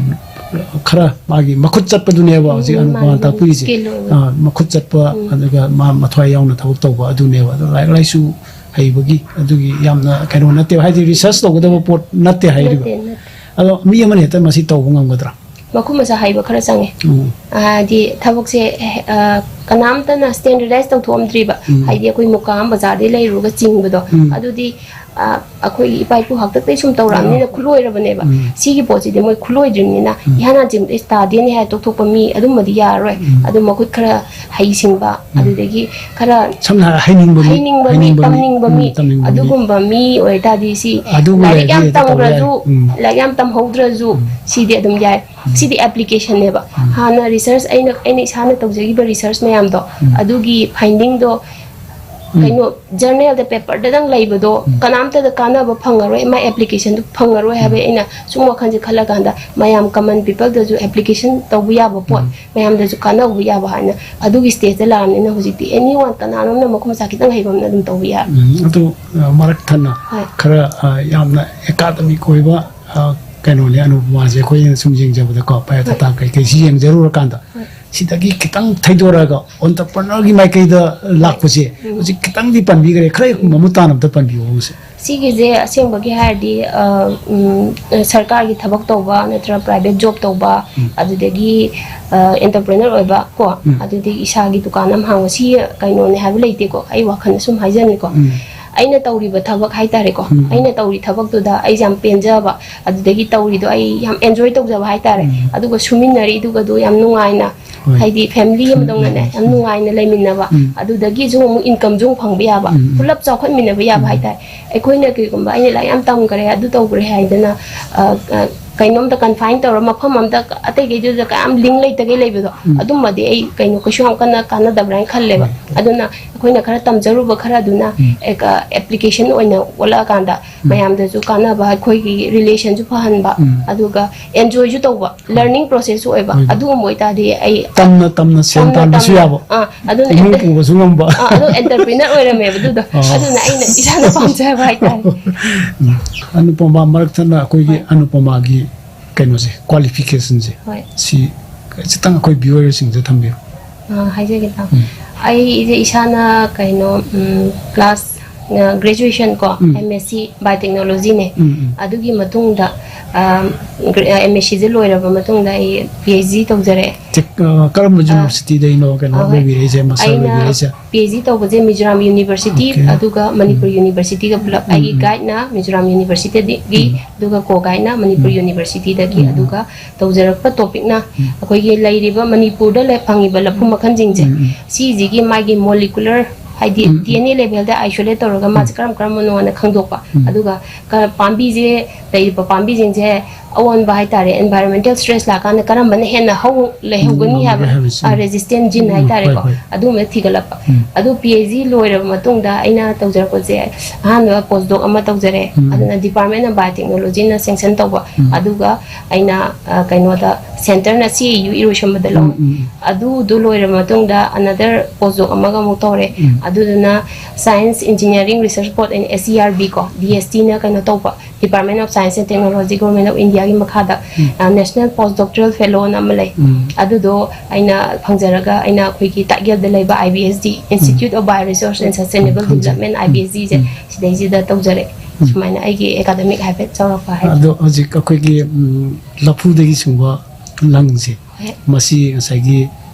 ꯈꯔ ꯃꯥꯒꯤ ꯃꯈꯨꯠ ꯆꯠꯄꯗꯨꯅꯦꯕ ꯍꯧꯖꯤꯛ ꯎꯝ, ꯑꯅꯨꯄꯃꯥꯅ ꯃꯥꯅꯤ, ꯃꯥꯅꯤ꯫ ꯇꯥꯛꯄꯤꯔꯤꯁꯦ꯫ ꯁ꯭ꯀꯤꯜ ꯑꯣꯏꯕ꯫ ꯑ, ꯃꯈꯨꯠ ꯆꯠꯄ, ꯎꯝ꯫ ꯑꯗꯨꯒ ꯃꯥ ꯃꯊ꯭ꯋꯥꯏ ꯌꯥꯎꯅ ꯊꯕꯛ ꯇꯧꯕ ꯑꯗꯨꯅꯦꯕ꯫ ꯑꯗꯣ ꯂꯥꯏꯔꯤꯛ ꯂꯥꯏꯁꯨ ꯍꯩꯕꯒꯤ ꯑꯗꯨꯒꯤ ꯌꯥꯝꯅ ꯀꯩꯅꯣ ꯅꯠꯇꯦꯕ, ꯍꯥꯏꯗꯤ ꯔꯤꯁꯔꯁ ꯇꯧꯒꯗꯕ ꯄꯣꯠ ꯅꯠꯇꯦ ꯍꯥꯏꯔꯤꯕ꯫ ꯅꯠꯇꯦ, ꯅꯠꯇꯦ꯫ ꯑꯗꯣ ꯃꯤ ꯑꯃꯅ ꯍꯦꯛꯇ ꯃꯁꯤ ꯇꯧꯕ ꯉꯝꯒꯗ꯭ꯔꯥ? ꯃꯈꯨꯠ ꯃꯁꯥ ꯍꯩꯕ ꯈꯔ ꯆꯪꯉꯦ꯫ ꯎꯝ꯫ ꯍꯥꯏꯗꯤ ꯊꯕꯛꯁꯦ, ꯑ, ꯀꯅꯥꯝꯇꯅ ꯁ꯭ꯇꯦꯟꯗꯔꯗꯥꯏꯁ ꯇꯧꯊꯣꯛꯑꯝꯗ꯭ꯔꯤꯕ꯫ ꯎꯝ꯫ ꯍꯥꯏꯗꯤ ꯑꯩꯈꯣꯏ ꯃꯨꯀꯥ ꯑꯃ ꯕꯖꯥꯔꯗꯩ ꯂꯩꯔꯨꯔꯒ ꯆꯤꯡꯕꯗꯣ꯫ ꯎꯝ꯫ ꯑꯗꯨꯗꯤ, ꯑ, ꯑꯩꯈꯣꯏꯒꯤ ꯏꯄꯥ ꯏꯄꯨ ꯍꯥꯛꯇꯛꯇꯩ ꯁꯨꯝ ꯇꯧꯔꯛꯑꯕꯅꯤꯅ ꯎꯝ꯫ ꯈꯨꯠꯂꯣꯏꯔꯕꯅꯦꯕ꯫ ꯎꯝ꯫ ꯁꯤꯒꯤ ꯄꯣꯠꯁꯤꯗꯤ ꯃꯣꯏ ꯈꯨꯠꯂꯣꯏꯗ꯭ꯔꯤꯕꯅꯤꯅ ꯎꯝ꯫ ꯏꯍꯥꯟ ꯍꯥꯟ ꯆꯤꯡꯕꯗ "ꯏꯁ, ꯇꯥꯗꯦꯅꯦ" ꯍꯥꯏꯔ ꯇꯣꯛꯊꯣꯛꯄ ꯃꯤ ꯑꯗꯨꯝꯕꯗꯤ ꯌꯥꯔꯔꯣꯏ꯫ ꯎꯝ꯫ ꯑꯗꯨ ꯃꯈꯨꯠ ꯈꯔ ꯍꯩꯁꯤꯡꯕ, ꯎꯝ꯫ ꯑꯗꯨꯗꯒꯤ ꯈꯔ ꯁꯝꯅ ꯍꯥꯏꯔ ꯍꯩꯅꯤꯡꯕ ꯃꯤ, ꯍꯩꯅꯤꯡꯕ ꯃꯤ, ꯍꯩꯅꯤꯡꯕ ꯃꯤ, ꯇꯝꯅꯤꯡꯕ ꯃꯤ, ꯎꯝ, ꯇꯝꯅꯤꯡꯕ ꯃꯤ꯫ ꯑꯗꯨꯒꯨꯝꯕ ꯃꯤ ꯑꯣꯏꯇꯥꯔꯗꯤ ꯁꯤ ꯑꯗꯨꯕꯨ ꯂꯥꯏꯔꯤꯛ ꯂꯩꯔꯗꯤ ꯌꯥꯝ ꯍꯦꯛꯇ ꯇꯧꯕ ꯌꯥꯏ꯫ ꯇꯝꯈ꯭ꯔꯁꯨ, ꯎꯝ꯫ ꯂꯥꯏꯔꯤꯛ ꯌꯥꯝ ꯇꯝꯍꯧꯗ꯭ꯔꯁꯨ ꯎꯝ꯫ ꯁꯤꯗꯤ ꯑꯗꯨꯝ ꯌꯥꯏ꯫ ꯎꯝ꯫ ꯁꯤꯗꯤ ꯑꯦꯄ꯭ꯂꯤꯀꯦꯁꯟꯅꯦꯕ꯫ ꯎꯝ꯫ ꯍꯥꯟꯅ ꯔꯤꯁꯔꯁ ꯑꯩꯅ, ꯑꯩꯅ ꯏꯁꯥꯅ ꯇꯧꯖꯈꯤꯕ ꯔꯤꯁꯔꯁ ꯃꯌꯥꯝꯗꯣ, ꯎꯝ꯫ ꯑꯗꯨꯒꯤ ꯐꯥꯏꯟꯗꯤꯡꯗꯣ ꯎꯝ꯫ ꯀꯩꯅꯣ, ꯖꯔꯅꯦꯜꯗ ꯄꯦꯄꯔꯗꯗꯪ ꯂꯩꯕꯗꯣ ꯎꯝ꯫ ꯀꯅꯥꯝꯇꯗ ꯀꯥꯟꯅꯕ ꯐꯪꯉꯔꯣꯏ, ꯃꯥꯏ ꯑꯦꯄ꯭ꯂꯤꯀꯦꯁꯟꯗꯨ ꯐꯪꯉꯔꯣꯏ ꯍꯥꯏꯕ ꯎꯝ꯫ ꯑꯩꯅ ꯁꯨꯝ ꯋꯥꯈꯜꯁꯦ ꯈꯜꯂꯀꯥꯟꯗ ꯃꯌꯥꯝ ꯀꯃꯟ ꯄꯤꯄꯜꯗꯁꯨ ꯑꯦꯄ꯭ꯂꯤꯀꯦꯁꯟ ꯇꯧꯕ ꯌꯥꯕ ꯄꯣꯠ, ꯎꯝ꯫ ꯃꯌꯥꯝꯗꯁꯨ ꯀꯥꯟꯅꯕ ꯌꯥꯕ ꯍꯥꯏꯅ ꯑꯗꯨꯒꯤ ꯁ꯭ꯇꯦꯖꯇ ꯂꯥꯛꯑꯕꯅꯤꯅ ꯍꯧꯖꯤꯛꯇꯤ ꯑꯦꯅꯤ ꯋꯥꯟ ꯀꯅꯥꯅꯣꯝꯅ ꯃꯈꯨꯠ ꯃꯁꯥ ꯈꯤꯇꯪ ꯍꯩꯕ ꯑꯃꯅ ꯑꯗꯨꯝ ꯇꯧꯕ ꯌꯥꯔꯦ꯫ ꯎꯝ, ꯑꯗꯨ, ꯑ, ꯃꯔꯛ ꯊꯠꯅ ꯍꯣꯏ꯫ ꯈꯔ, ꯑ, ꯌꯥꯝꯅ ꯑꯦꯀꯥꯗꯃꯤꯛ ꯑꯣꯏꯕ, ꯑ, ꯀꯩꯅꯣꯅꯦ ꯑꯅꯨꯄꯃꯥꯁꯦ ꯑꯩꯈꯣꯏꯅ ꯁꯨꯝ ꯌꯦꯡꯖꯕꯗꯀꯣ, ꯍꯣꯏ꯫ ꯕꯥꯏꯑꯣꯗꯥꯇꯥ ꯀꯩꯀꯩꯁꯤ ꯌꯦꯡꯖꯔꯨꯔꯀꯥꯟꯗ ꯍꯣꯏ꯫ ꯁꯤꯗꯒꯤ ꯈꯤꯇꯪ ꯊꯩꯗꯣꯔꯛꯑꯒ ꯑꯣꯟꯇꯔꯄ꯭ꯔꯅꯔꯒꯤ ꯃꯥꯏꯀꯩꯗ ꯂꯥꯛꯄꯁꯦ ꯎꯝ꯫ ꯍꯧꯖꯤꯛ ꯈꯤꯇꯪꯗꯤ ꯄꯟꯕꯤꯈ꯭ꯔꯦ, ꯈꯔ ꯃꯃꯨꯠ ꯇꯥꯅ ꯑꯝꯇ ꯄꯟꯕꯤꯌꯣ ꯍꯧꯖꯤꯛ꯫ ꯁꯤꯒꯤꯁꯦ ꯑꯁꯦꯡꯕꯒꯤ ꯍꯥꯏꯔꯗꯤ, ꯑ, ꯎꯝ, ꯁꯔꯀꯥꯔꯒꯤ ꯊꯕꯛ ꯇꯧꯕ ꯅꯠꯇ꯭ꯔꯒ ꯄ꯭ꯔꯥꯏꯚꯦꯠ ꯖꯣꯕ ꯇꯧꯕ, ꯎꯝ꯫ ꯑꯗꯨꯗꯒꯤ, ꯑ, ꯑꯦꯟꯇꯔꯄ꯭ꯔꯦꯅꯔ ꯑꯣꯏꯕ ꯀꯣ, ꯎꯝ꯫ ꯑꯗꯨꯗꯒꯤ ꯏꯁꯥꯒꯤ ꯗꯨꯀꯥꯟ ꯑꯃ ꯍꯥꯡꯕ, ꯁꯤ ꯀꯩꯅꯣꯅꯦ ꯍꯥꯏꯕ ꯂꯩꯇꯦꯀꯣ, ꯑꯩ ꯋꯥꯈꯜꯗ ꯁꯨꯝ ꯍꯥꯏꯖꯅꯤꯀꯣ꯫ ꯎꯝ꯫ ꯑꯩꯅ ꯇꯧꯔꯤꯕ ꯊꯕꯛ ꯍꯥꯏꯇꯥꯔꯦꯀꯣ, ꯎꯝ꯫ ꯑꯩꯅ ꯇꯧꯔꯤ ꯊꯕꯛꯇꯨꯗ ꯑꯩ ꯌꯥꯝ ꯄꯦꯟꯖꯕ, ꯑꯗꯨꯗꯒꯤ ꯇꯧꯔꯤꯗꯣ ꯑꯩ ꯌꯥꯝ enjoy ꯇꯧꯖꯕ ꯍꯥꯏꯇꯥꯔꯦ꯫ ꯎꯝ꯫ ꯑꯗꯨꯒ ꯁꯨꯃꯤꯟꯅꯔꯤꯗꯨꯒꯗꯨ ꯌꯥꯝ ꯅꯨꯡꯉꯥꯏꯅ, ꯍꯣꯏ꯫ ꯍꯥꯏꯗꯤ family ꯎꯝ, ꯑꯃꯗꯧꯅꯅꯦ, ꯎꯝ, ꯌꯥꯝ ꯎꯝ꯫ ꯅꯨꯡꯉꯥꯏꯅ ꯂꯩꯃꯤꯟꯅꯕ, ꯎꯝ꯫ ꯑꯗꯨꯗꯒꯤꯁꯨ ꯑꯃꯨꯛ incomeꯁꯨ ꯑꯃꯨꯛ ꯐꯪꯕ ꯌꯥꯕ, ꯎꯝ, ꯎꯝ꯫ ꯄꯨꯂꯞ ꯆꯥꯎꯈꯠꯃꯤꯟꯅꯕ ꯌꯥꯕ ꯎꯝ꯫ ꯍꯥꯏꯇꯥꯔꯦ꯫ ꯑꯩꯈꯣꯏꯅ ꯀꯩꯒꯨꯝꯕ "ꯑꯩꯅ ꯂꯥꯏꯔꯤꯛ ꯌꯥꯝ ꯇꯝꯈ꯭ꯔꯦ, ꯑꯗꯨ ꯇꯧꯈ꯭ꯔꯦ" ꯍꯥꯏꯗꯅ, ꯑ, ꯑ, ꯀꯩꯅꯣꯝꯗ confine ꯇꯧꯔ, ꯃꯐꯝ ꯑꯝꯗ ꯑꯇꯩꯈꯩꯗꯨꯗ ꯀꯌꯥꯝ link ꯂꯩꯇꯒꯩ ꯂꯩꯕꯗꯣ, ꯎꯝ꯫ ꯑꯗꯨꯝꯕꯗꯤ ꯑꯩ ꯀꯩꯅꯣ ꯀꯩꯁꯨ ꯌꯥꯝ ꯀꯟꯅ ꯀꯥꯟꯅꯗꯕ꯭ꯔꯥ ꯍꯥꯏꯅ ꯈꯜꯂꯦꯕ꯫ ꯍꯣꯏ, ꯍꯣꯏ꯫ ꯑꯗꯨꯅ ꯑꯩꯈꯣꯏꯅ ꯈꯔ ꯇꯝꯖꯔꯨꯕ ꯈꯔꯗꯨꯅ, ꯎꯝ꯫ ꯑꯦ-, ꯑ, application ꯑꯣꯏꯅ ꯑꯣꯜꯂꯛꯑꯀꯥꯟꯗ ꯎꯝ꯫ ꯃꯌꯥꯝꯗꯁꯨ ꯀꯥꯟꯅꯕ, ꯑꯩꯈꯣꯏꯒꯤ relationꯁꯨ ꯐꯍꯟꯕ, ꯎꯝ꯫ ꯑꯗꯨꯒ enjoyꯁꯨ ꯇꯧꯕ, ꯍꯣꯏ꯫ Learning process ꯑꯣꯏꯕ꯫ ꯍꯣꯏ, ꯍꯣꯏ꯫ ꯑꯗꯨꯒꯨꯝꯕ ꯑꯣꯏꯇꯥꯔꯗꯤ ꯑꯩ ꯇꯝꯅ ꯇꯝꯅ ꯁꯦꯟ ꯇꯝꯅ ꯇꯥꯟꯕꯁꯨ ꯇꯝꯅ, ꯌꯥꯕ꯫ ꯑꯥ, ꯑꯗꯨꯅ ꯏꯃꯨꯡ enter-, ꯄꯨꯕꯁꯨ ꯉꯝꯕ꯫ ꯑꯥ, ꯑꯗꯨ entrepreneur ꯑꯣꯏꯔꯝꯃꯦꯕ ꯑꯗꯨꯗꯣ꯫ ꯑꯥ꯫ ꯑꯗꯨꯅ ꯑꯩꯅ ꯏꯁꯥꯅ ꯄꯥꯝꯖꯕ ꯍꯥꯏꯇꯥꯔꯦ꯫ ꯎꯝ꯫ ꯑꯅꯨꯄꯃꯥ, ꯃꯔꯛ ꯊꯠꯅ ꯑꯩꯈꯣꯏꯒꯤ ꯍꯣꯏ꯫ ꯑꯅꯨꯄꯃꯥꯒꯤ ꯀꯩꯅꯣꯁꯦ, qualificationꯁꯦ, ꯍꯣꯏ꯫ ꯁꯤ ꯈꯤꯇꯪ ꯑꯩꯈꯣꯏ viewerꯁꯤꯡꯗ ꯊꯝꯕꯤꯌꯨ꯫ ꯑ, ꯍꯥꯏꯖꯒꯦ ꯇꯥꯃꯣ꯫ ꯎꯝ꯫ ꯑꯩꯁꯦ ꯏꯁꯥꯅ ꯀꯩꯅꯣ, ꯎꯝ, class, ꯑ, graduation ꯀꯣ, ꯎꯝ꯫ M S C biotechnologyꯅꯦ꯫ ꯎꯝ, ꯎꯝ꯫ ꯑꯗꯨꯒꯤ ꯃꯇꯨꯡꯗ, ꯑ, ꯒ꯭ꯔꯦ-, ꯑ, M S Cꯁꯦ ꯂꯣꯏꯔꯕ ꯃꯇꯨꯡꯗ ꯑꯩ P H D ꯇꯧꯖꯔꯛꯑꯦ꯫ ꯇꯦꯛ-, ꯑ, ꯀꯔꯝꯕ ꯑ, universityꯗꯩꯅꯣ ꯀꯩꯅꯣ ꯑ, ꯍꯣꯏ꯫ ꯂꯣꯏꯕꯤꯔꯛꯏꯁꯦ, master ꯑꯩꯅ ꯂꯣꯏꯕꯤꯔꯛꯏꯁꯦ? P H D ꯇꯧꯕꯁꯦ ꯃꯤꯖꯣꯔꯥꯝ University, OK꯫ ꯑꯗꯨꯒ ꯃꯅꯤꯄꯨꯔ ꯎꯝ꯫ Universityꯒ ꯄꯨꯂꯞ꯫ ꯎꯝ, ꯑꯩꯒꯤ ꯎꯝ꯫ Guideꯅ ꯃꯤꯖꯣꯔꯥꯝ Universityꯗꯒꯤ, ꯎꯝ꯫ ꯑꯗꯨꯒ co-guideꯅ ꯃꯅꯤꯄꯨꯔ ꯎꯝ꯫ Universityꯗꯒꯤ, ꯎꯝ, ꯎꯝ꯫ ꯑꯗꯨꯒ ꯇꯧꯖꯔꯛꯄ topicꯅ ꯎꯝ꯫ ꯑꯩꯈꯣꯏꯒꯤ ꯂꯩꯔꯤꯕ ꯃꯅꯤꯄꯨꯔꯗ ꯂꯩ-, ꯐꯪꯉꯤꯕ ꯂꯐꯨ ꯃꯈꯜꯁꯤꯡꯁꯦ, ꯎꯝ, ꯎꯝ꯫ ꯁꯤꯁꯤꯒꯤ ꯃꯥꯒꯤ molecular, ꯍꯥꯏꯗꯤ ꯎꯝ, ꯎꯝ꯫ D N A levelꯗ isolate ꯇꯧꯔꯒ ꯃꯥꯁꯦ ꯎꯝ꯫ ꯀꯔꯝ ꯀꯔꯝꯕꯅꯣꯅ ꯈꯪꯗꯣꯛꯄ, ꯎꯝ꯫ ꯑꯗꯨꯒ ꯀ-, ꯄꯥꯝꯕꯤꯁꯦ, ꯂꯩꯔꯤꯕ ꯄꯥꯝꯕꯤꯁꯤꯡꯁꯦ ꯑꯑꯣꯟꯕ ꯍꯥꯏꯇꯥꯔꯦ, environmental stress ꯂꯥꯛꯀꯥꯟꯗ ꯀꯔꯝꯕꯅ ꯍꯦꯟꯅ ꯍꯧ-, ꯂꯩꯍꯧꯒꯅꯤ ꯎꯝ, ꯍꯥꯏꯕ, ꯍꯥꯏꯕꯁꯦ꯫ ꯑ, resistant gene ꯎꯝ, ꯍꯥꯏꯇꯥꯔꯦꯀꯣ, ꯍꯣꯏ, ꯍꯣꯏ꯫ ꯑꯗꯨꯒꯨꯝꯕ ꯊꯤꯒꯠꯂꯛꯄ꯫ ꯎꯝ꯫ ꯑꯗꯨ P H D ꯂꯣꯏꯔꯕ ꯃꯇꯨꯡꯗ ꯑꯩꯅ ꯇꯧꯖꯔꯛꯄꯁꯦ, ꯑꯍꯥꯟꯕ post doc ꯑꯃ ꯇꯧꯖꯔꯦ, ꯎꯝ꯫ ꯑꯗꯨꯅ Department of Biotechnologyꯅ sanction ꯇꯧꯕ, ꯎꯝ꯫ ꯑꯗꯨꯒ ꯑꯩꯅ, ꯑ, ꯀꯩꯅꯣꯗ, centreꯅ C A U ꯏꯔꯣꯏꯁꯦꯝꯕꯗ ꯂꯧ-, ꯎꯝ, ꯎꯝ, ꯎꯝ꯫ ꯑꯗꯨꯗꯨ ꯂꯣꯏꯔꯕ ꯃꯇꯨꯡꯗ another post doc ꯑꯃꯒ ꯑꯃꯨꯛ ꯇꯧꯔꯦ, ꯎꯝ꯫ ꯑꯗꯨꯗꯨꯅ Science Engineering Research Board and S E R B ꯀꯣ, D S Tꯅ ꯀꯩꯅꯣ ꯇꯧꯕ, Department of Science and Technology, Government of Indiaꯒꯤ ꯃꯈꯥꯗ, ꯎꯝ꯫ ꯑ, National Postdoctoral Fellowꯅ ꯑꯃ ꯂꯩ꯫ ꯎꯝ꯫ ꯑꯗꯨꯗꯣ ꯑꯩꯅ ꯐꯪꯖꯔꯒ, ꯑꯩꯅ ꯑꯩꯈꯣꯏꯒꯤ ꯇꯥꯛꯌꯦꯜꯗ ꯂꯩꯕ I B S D, um. Institute of Bioresource and Sustainable ꯎꯝ, ꯈꯪꯖꯩ꯫ Development, um, I B S Dꯁꯦ, ꯎꯝ꯫ ꯁꯤꯗꯩꯁꯤꯗ ꯇꯧꯖꯔꯦ꯫ ꯎꯝ꯫ ꯁꯨꯃꯥꯏꯅ ꯑꯩꯒꯤ academic ꯍꯥꯏꯐꯦꯠ ꯆꯥꯎꯔꯥꯛꯄ ꯍꯥꯏꯕꯤꯌꯨ꯫ ꯑꯗꯣ ꯍꯧꯖꯤꯛ ꯑꯩꯈꯣꯏꯒꯤ, ꯎꯝ, ꯂꯐꯨꯗꯒꯤ ꯁꯨꯡꯕ ꯂꯪꯁꯦ, ꯍꯣꯏ꯫ ꯃꯁꯤ ꯉꯁꯥꯏꯒꯤ,